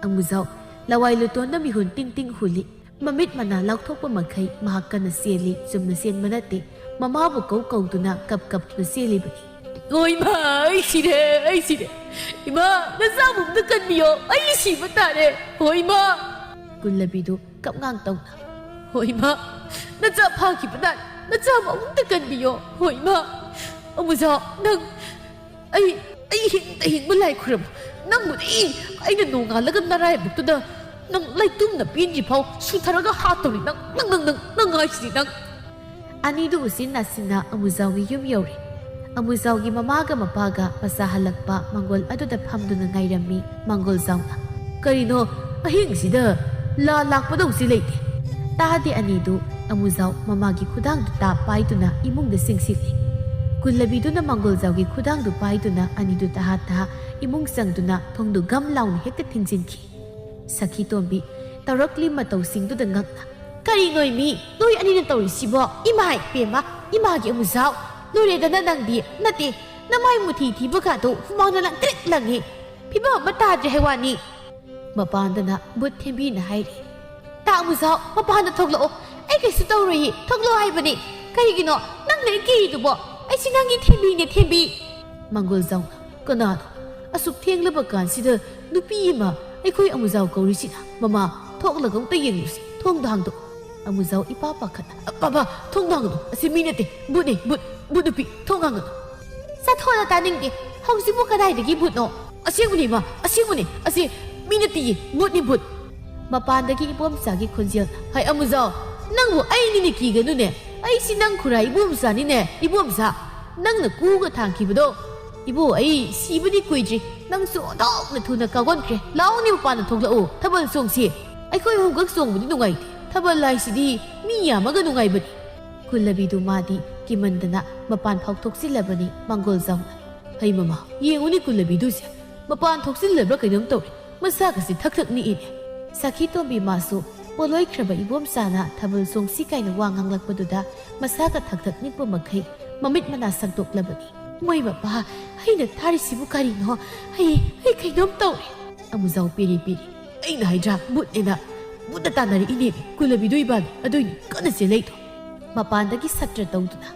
ꯑꯃꯨꯖꯥꯎ ꯂꯋꯥꯏ ꯂꯨꯇꯣꯟꯗ ꯃꯤꯍꯨꯟ ꯇꯤꯡ ꯇꯤꯡ ꯍꯨꯜꯂꯤ꯫ ꯃꯃꯤꯠ ꯃꯅꯥ ꯂꯥꯎꯊꯣꯛꯄ ꯃꯈꯩ ꯃꯍꯥꯛ ꯀꯟꯅ ꯆꯦꯜꯂꯤ꯫ ꯆꯨꯝꯅ ꯆꯦꯟꯕ ꯅꯠꯇꯦ, ꯃꯃꯥꯕꯨ ꯀꯧ ꯀꯧꯗꯨꯅ ꯀꯞ ꯀꯞꯇꯨꯅ ꯆꯦꯜꯂꯤꯕꯅꯤ꯫ "ꯑꯣ ꯏꯃꯥ, ꯑꯩ ꯁꯤꯔꯦ, ꯑꯩ ꯁꯤꯔꯦ꯫ ꯏꯃꯥ, ꯅꯆꯥꯕꯨ ꯑꯝꯇ ꯀꯟꯕꯤꯌꯣ, ꯑꯩ ꯁꯤꯕ ꯇꯥꯔꯦ꯫ ꯍꯣ ꯏꯃꯥ!" ꯀꯨꯜꯂꯕꯤꯗꯨ ꯀꯞꯉꯥꯡ ꯇꯧꯅ, "ꯍꯣ ꯏꯃꯥ, ꯅꯆꯥ ꯐꯥꯈꯤꯕ ꯇꯥꯔꯦ, ꯅꯆꯥꯕꯨ ꯑꯃꯨꯛꯇ ꯀꯟꯕꯤꯌꯣ꯫ ꯍꯣ ꯏꯃꯥ, ꯑꯃꯨꯖꯥꯎ, ꯅꯪ, ꯑꯩ, ꯑꯩ ꯍꯤꯡꯗ ꯍꯤꯡꯕ ꯂꯥꯏ ꯈꯨꯔꯨꯝ꯫ ꯅꯪꯕꯨꯗꯤ ꯑꯩꯅ ꯅꯣꯡꯉꯥꯜꯂꯒ ꯅꯔꯥꯏꯕꯛꯇꯨꯗ ꯅꯪ ꯂꯩꯇꯨꯝꯅ ꯄꯦꯟꯗ꯭ꯔꯤ ꯐꯥꯎ ꯁꯨꯊꯔꯒ ꯍꯥꯠꯇꯧꯔꯤ ꯅꯪ, ꯅꯪ, ꯅꯪ, ꯅꯪ, ꯅꯪ ꯍꯥꯏꯁꯤꯗꯤ ꯅꯪ!" ꯑꯅꯤꯗꯨ ꯎꯆꯤꯟ ꯅꯥꯆꯤꯟꯅ ꯑꯃꯨꯖꯥꯎꯒꯤ ꯌꯨꯝ ꯌꯧꯔꯦ꯫ ꯑꯃꯨꯖꯥꯎꯒꯤ ꯃꯃꯥꯒ ꯃꯄꯥꯒ ꯃꯆꯥ ꯍꯜꯂꯛꯄ ꯃꯪꯒꯣꯜ ꯑꯗꯨꯗ ꯐꯝꯗꯨꯅ ꯉꯥꯏꯔꯝꯃꯤ꯫ ꯃꯪꯒꯣꯜꯖꯥꯎꯅ, "ꯀꯔꯤꯅꯣ, ꯑꯍꯤꯡꯁꯤꯗ ꯂꯥ ꯂꯥꯛꯄꯗꯧꯁꯤ ꯂꯩꯇꯦ?" ꯇꯥꯗꯦ ꯑꯅꯤꯗꯨ꯫ ꯑꯃꯨꯖꯥꯎ ꯃꯃꯥꯒꯤ ꯈꯨꯗꯥꯡꯗꯨ ꯇꯥ ꯄꯥꯏꯗꯨꯅ ꯏꯃꯨꯡꯗ ꯆꯤꯡꯁꯤꯜꯂꯤ꯫ ꯀꯨꯜꯂꯕꯤꯗꯨꯅ ꯃꯪꯒꯣꯜꯖꯥꯎꯒꯤ ꯈꯨꯗꯥꯡꯗꯨ ꯄꯥꯏꯗꯨꯅ ꯑꯅꯤꯗꯨ ꯇꯍꯥ ꯇꯍꯥ ꯏꯃꯨꯡ ꯆꯪꯗꯨꯅ ꯊꯣꯡꯗꯨ ꯒꯝ ꯂꯥꯎꯅ ꯍꯦꯛꯇ ꯊꯤꯡꯖꯤꯟꯈꯤ꯫ ꯁꯈꯤ ꯇꯣꯝꯕꯤ ꯇꯧꯔꯛꯂꯤ ꯃꯇꯧꯁꯤꯡꯗꯨꯗ ꯉꯛꯅ, "ꯀꯔꯤꯅꯣ ꯃꯤ, ꯅꯣꯏ ꯑꯅꯤꯅ ꯇꯧꯔꯤꯁꯤꯕꯣ? ꯏꯃꯥꯏ ꯄꯦꯝꯃ, ꯏꯃꯥꯒꯤ ꯑꯃꯨꯖꯥꯎ! ꯂꯣꯏꯔꯦꯗꯅ ꯅꯪꯗꯤ꯫ ꯅꯠꯇꯦ, ꯅꯃꯥꯏ ꯃꯨꯊꯤ ꯊꯤꯕꯒꯗꯣ ꯍꯨꯃꯥꯡꯅ ꯂꯪꯇ꯭ꯔꯤꯛ ꯂꯪꯉꯤ꯫ ꯐꯤꯕꯝ ꯑꯃ ꯇꯥꯗ꯭ꯔꯦ ꯍꯥꯏ ꯋꯥꯅꯤ!" ꯃꯄꯥꯟꯗꯅ ꯕꯨꯠ ꯊꯦꯝꯕꯤꯅ ꯍꯥꯏꯔꯤ, "ꯇꯥ ꯑꯃꯨꯖꯥꯎ, ꯃꯄꯥꯟꯗ ꯊꯣꯛꯂꯛꯑꯣ꯫ ꯑꯩ ꯀꯩꯁꯨ ꯇꯧꯔꯣꯏꯌꯦ, ꯊꯣꯛꯂꯛꯑꯣ ꯍꯥꯏꯕꯅꯤ꯫ ꯀꯔꯤꯒꯤꯅꯣ ꯅꯪꯅ ꯑꯩ ꯀꯤꯔꯤꯗꯨꯕꯣ? ꯑꯩꯁꯤ ꯅꯪꯒꯤ ꯊꯦꯝꯕꯤꯅꯦ, ꯊꯦꯝꯕꯤ!" ꯃꯪꯒꯣꯜꯖꯥꯎꯅ, "ꯀꯅꯥꯅꯣ ꯑꯁꯨꯛ ꯊꯦꯡꯂꯕ ꯀꯥꯟꯁꯤꯗ ꯅꯨꯄꯤ ꯑꯃ ꯑꯩꯈꯣꯏ ꯑꯃꯨꯖꯥꯎ ꯀꯧꯔꯤꯁꯤꯅ? ꯃꯃꯥ, ꯊꯣꯛꯂꯒ ꯑꯃꯨꯛꯇ ꯌꯦꯡꯂꯨꯁꯤ꯫ ꯊꯣꯡꯗꯣ ꯍꯥꯡꯗꯣꯛꯎ!" ꯑꯃꯨꯖꯥꯎ ꯏꯄꯥ ꯄꯥꯈꯠꯅ, "ꯑ, ꯕꯥꯕꯥ, ꯊꯣꯡ ꯍꯥꯡꯒꯅꯨ꯫ ꯑꯁꯤ ꯃꯤ ꯅꯠꯇꯦ, ꯕꯨꯠꯅꯤ, ꯕꯨꯠ, ꯕꯨꯠ ꯅꯨꯄꯤ, ꯊꯣꯡ ꯍꯥꯡꯒꯅꯨ!" "ꯆꯠꯊꯣꯛꯑꯣꯗ ꯇꯥꯅꯤꯡꯗꯦ꯫ ꯍꯧꯖꯤꯛꯄꯨ ꯀꯗꯥꯏꯗꯒꯤ ꯕꯨꯠꯅꯣ?" "ꯑꯁꯦꯡꯕꯅꯤ, ꯏꯃꯥ, ꯑꯁꯦꯡꯕꯅꯤ꯫ ꯑꯁꯤ ꯃꯤ ꯅꯠꯇꯤꯌꯦ, ꯕꯨꯠꯅꯤ, ꯕꯨꯠ!" ꯃꯄꯥꯟꯗꯒꯤ ꯏꯕꯣꯝꯆꯥꯒꯤ ꯈꯣꯟꯖꯦꯜ, "ꯍꯩ, ꯑꯃꯨꯖꯥꯎ, ꯅꯪꯕꯨ ꯑꯩꯅꯤꯅꯦ ꯀꯤꯒꯅꯨꯅꯦ꯫ ꯑꯩꯁꯤ ꯅꯪ ꯈꯨꯔꯥ ꯏꯕꯣꯝꯆꯥꯅꯤꯅꯦ, ꯏꯕꯣꯝꯆꯥ꯫ ꯅꯪꯅ ꯀꯨꯒ ꯊꯥꯡꯈꯤꯕꯗꯣ꯫ ꯏꯕꯣ, ꯑꯩ ꯁꯤꯕꯗꯤ ꯀꯨꯏꯗ꯭ꯔꯤ꯫ ꯅꯪꯁꯨ ꯑꯣꯟꯊꯣꯛꯅ ꯊꯨꯅ ꯀꯥꯎꯒꯟꯈ꯭ꯔꯦ꯫ ꯂꯥꯛꯑꯣꯅꯦ, ꯃꯄꯥꯟꯗ ꯊꯣꯛꯂꯛꯑꯣ, ꯊꯥꯕꯜ ꯆꯣꯡꯁꯤ꯫ ꯑꯩꯈꯣꯏ ꯑꯍꯨꯝꯈꯛ ꯆꯣꯡꯕꯗꯤ ꯅꯨꯡꯉꯥꯏꯇꯦ꯫ ꯊꯥꯕꯜ ꯍꯥꯏꯁꯤꯗꯤ ꯃꯤ ꯌꯥꯝꯃꯒ ꯅꯨꯡꯉꯥꯏꯕꯅꯤ꯫" ꯀꯨꯜꯂꯕꯤꯗꯨ ꯃꯥꯗꯤ ꯀꯤꯃꯟꯗꯅ ꯃꯄꯥꯟ ꯐꯥꯎ ꯊꯣꯛꯆꯤꯜꯂꯕꯅꯤ꯫ ꯃꯪꯒꯣꯜꯖꯥꯎꯅ, "ꯍꯩ ꯃꯃꯥ, ꯌꯦꯡꯉꯨꯅꯦ ꯀꯨꯜꯂꯕꯤꯗꯨꯁꯦ꯫ ꯃꯄꯥꯟ ꯊꯣꯛꯆꯤꯜꯂꯕ꯭ꯔꯥ ꯀꯩꯅꯣꯝ ꯇꯧꯔꯦ꯫ ꯃꯁꯥꯒꯁꯤ ꯊꯛ ꯊꯛ ꯅꯤꯛꯏꯅꯦ꯫" ꯁꯈꯤ ꯇꯣꯝꯕꯤ ꯃꯥꯁꯨ ꯄꯣꯂꯣꯏꯈ꯭ꯔꯕ ꯏꯕꯣꯝꯆꯥꯅ ꯊꯥꯕꯜ ꯆꯣꯡꯁꯤ ꯀꯥꯏꯅ ꯋꯥ ꯉꯥꯡꯂꯛꯄꯗꯨꯗ ꯃꯁꯥꯒ ꯊꯛ ꯊꯛ ꯅꯤꯛꯄ ꯃꯈꯩ ꯃꯃꯤꯠ ꯃꯅꯥ ꯁꯪꯗꯣꯛꯂꯕꯅꯤ꯫ "ꯃꯣꯏ ꯃꯄꯥ, ꯑꯩꯅ ꯇꯥꯔꯤꯁꯤꯕꯨ ꯀꯔꯤꯅꯣ? ꯑꯩ, ꯑꯩ ꯀꯩꯅꯣꯝ ꯇꯧꯔꯦ꯫" ꯑꯃꯨꯖꯥꯎ ꯄꯤꯔꯤ ꯄꯤꯔꯤ, "ꯑꯩꯅ ꯍꯥꯏꯗ꯭ꯔꯥ, ꯕꯨꯠꯅꯦꯅ꯫ ꯃꯨꯟꯅ ꯇꯥꯟꯅꯔꯛꯏꯅꯦ꯫ ꯀꯨꯂꯕꯤꯗꯣ ꯏꯕꯥꯅꯤ ꯑꯗꯨꯏꯅꯤ ꯀꯟꯅ ꯆꯦꯜꯂꯛꯏꯗꯣ꯫ ꯃꯄꯥꯟꯗꯒꯤ ꯁꯛꯇ꯭ꯔ ꯇꯧꯗꯨꯅ,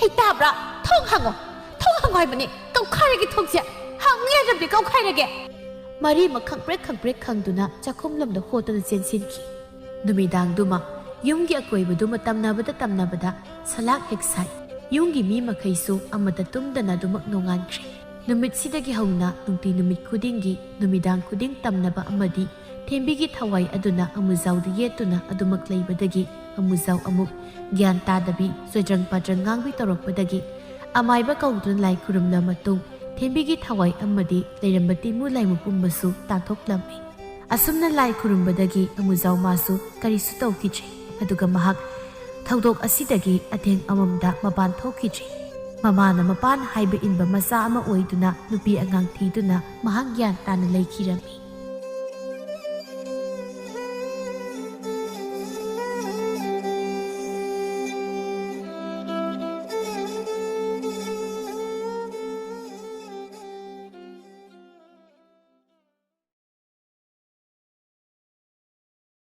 "ꯍꯩ ꯇꯥꯕ꯭ꯔꯥ? ꯊꯣꯡ ꯍꯥꯡꯉꯣ! ꯊꯣꯡ ꯍꯥꯡꯉꯣ ꯍꯥꯏꯕꯅꯦ! ꯀꯧꯈꯥꯏꯔꯒꯦ ꯊꯣꯡꯁꯦ! ꯍꯥꯡꯉꯨ ꯌꯥꯗ꯭ꯔꯕꯗꯤ ꯀꯧꯈꯥꯏꯔꯒꯦ!" ꯃꯔꯤꯃꯛ ꯈꯪꯄ꯭ꯔꯦꯛ ꯈꯪꯄ꯭ꯔꯦꯛ ꯈꯪꯗꯨꯅ ꯆꯥꯛꯈꯨꯝ ꯂꯣꯝꯗ ꯍꯣꯠꯇꯨꯅ ꯆꯦꯟꯁꯤꯟꯈꯤ꯫ ꯅꯨꯃꯤꯗꯥꯡꯗꯨꯃ ꯌꯨꯝꯒꯤ ꯑꯀꯣꯏꯕꯗꯨꯃ ꯇꯝꯅꯕꯗ ꯇꯝꯅꯕꯗ ꯁꯂꯥꯛ ꯍꯦꯛ ꯁꯥꯏ꯫ ꯌꯨꯝꯒꯤ ꯃꯤ ꯃꯈꯩꯁꯨ ꯑꯃꯠꯇ ꯇꯨꯝꯗꯅ ꯑꯗꯨꯃꯛ ꯅꯣꯡꯉꯥꯟꯈ꯭ꯔꯦ꯫ ꯅꯨꯃꯤꯠꯁꯤꯗꯒꯤ ꯍꯧꯅ ꯅꯨꯡꯇꯤ ꯅꯨꯃꯤꯠ ꯈꯨꯗꯤꯡꯒꯤ ꯅꯨꯃꯤꯗꯥꯡ ꯈꯨꯗꯤꯡ ꯇꯝꯅꯕ ꯑꯃꯗꯤ ꯊꯦꯝꯕꯤꯒꯤ ꯊꯋꯥꯏ ꯑꯗꯨꯅ ꯑꯃꯨꯖꯥꯎꯗ ꯌꯦꯠꯇꯨꯅ ꯑꯗꯨꯃꯛ ꯂꯩꯕꯗꯒꯤ ꯑꯃꯨꯖꯥꯎ ꯑꯃꯨꯛ ꯒ꯭ꯌꯥꯟ ꯇꯥꯗꯕꯤ, ꯆꯣꯏꯗ꯭ꯔꯪ ꯄꯥꯗ꯭ꯔꯪ ꯉꯥꯡꯕꯤ ꯇꯧꯔꯛꯄꯗꯒꯤ ꯑꯃꯥꯏꯕ ꯀꯧꯗꯨꯅ ꯂꯥꯏ ꯈꯨꯔꯨꯝꯂ ꯃꯇꯨꯡ ꯊꯦꯝꯕꯤꯒꯤ ꯊꯋꯥꯏ ꯑꯃꯗꯤ ꯂꯩꯔꯝꯕ ꯇꯤꯃꯨ ꯂꯥꯏꯃꯨ ꯄꯨꯝꯕꯁꯨ ꯇꯥꯟꯊꯣꯛꯂꯝꯃꯤ꯫ ꯑꯁꯨꯝꯅ ꯂꯥꯏ ꯈꯨꯔꯨꯝꯕꯗꯒꯤ ꯑꯃꯨꯖꯥꯎ ꯃꯥꯁꯨ ꯀꯔꯤꯁꯨ ꯇꯧꯈꯤꯗ꯭ꯔꯦ꯫ ꯑꯗꯨꯒ ꯃꯍꯥꯛ ꯊꯧꯗꯣꯛ ꯑꯁꯤꯗꯒꯤ ꯑꯊꯦꯡ ꯑꯃꯝꯗ ꯃꯄꯥꯟ ꯊꯣꯛꯈꯤꯗ꯭ꯔꯦ꯫ ꯃꯃꯥꯅ ꯃꯄꯥꯟ ꯍꯥꯏꯕ ꯏꯟꯕ ꯃꯆꯥ ꯑꯃ ꯑꯣꯏꯗꯨꯅ ꯅꯨꯄꯤ ꯑꯉꯥꯡ ꯊꯤꯗꯨꯅ ꯃꯍꯥꯛ ꯒ꯭ꯌꯥꯟ ꯇꯥꯅ ꯂꯩꯈꯤꯔꯝꯃꯤ꯫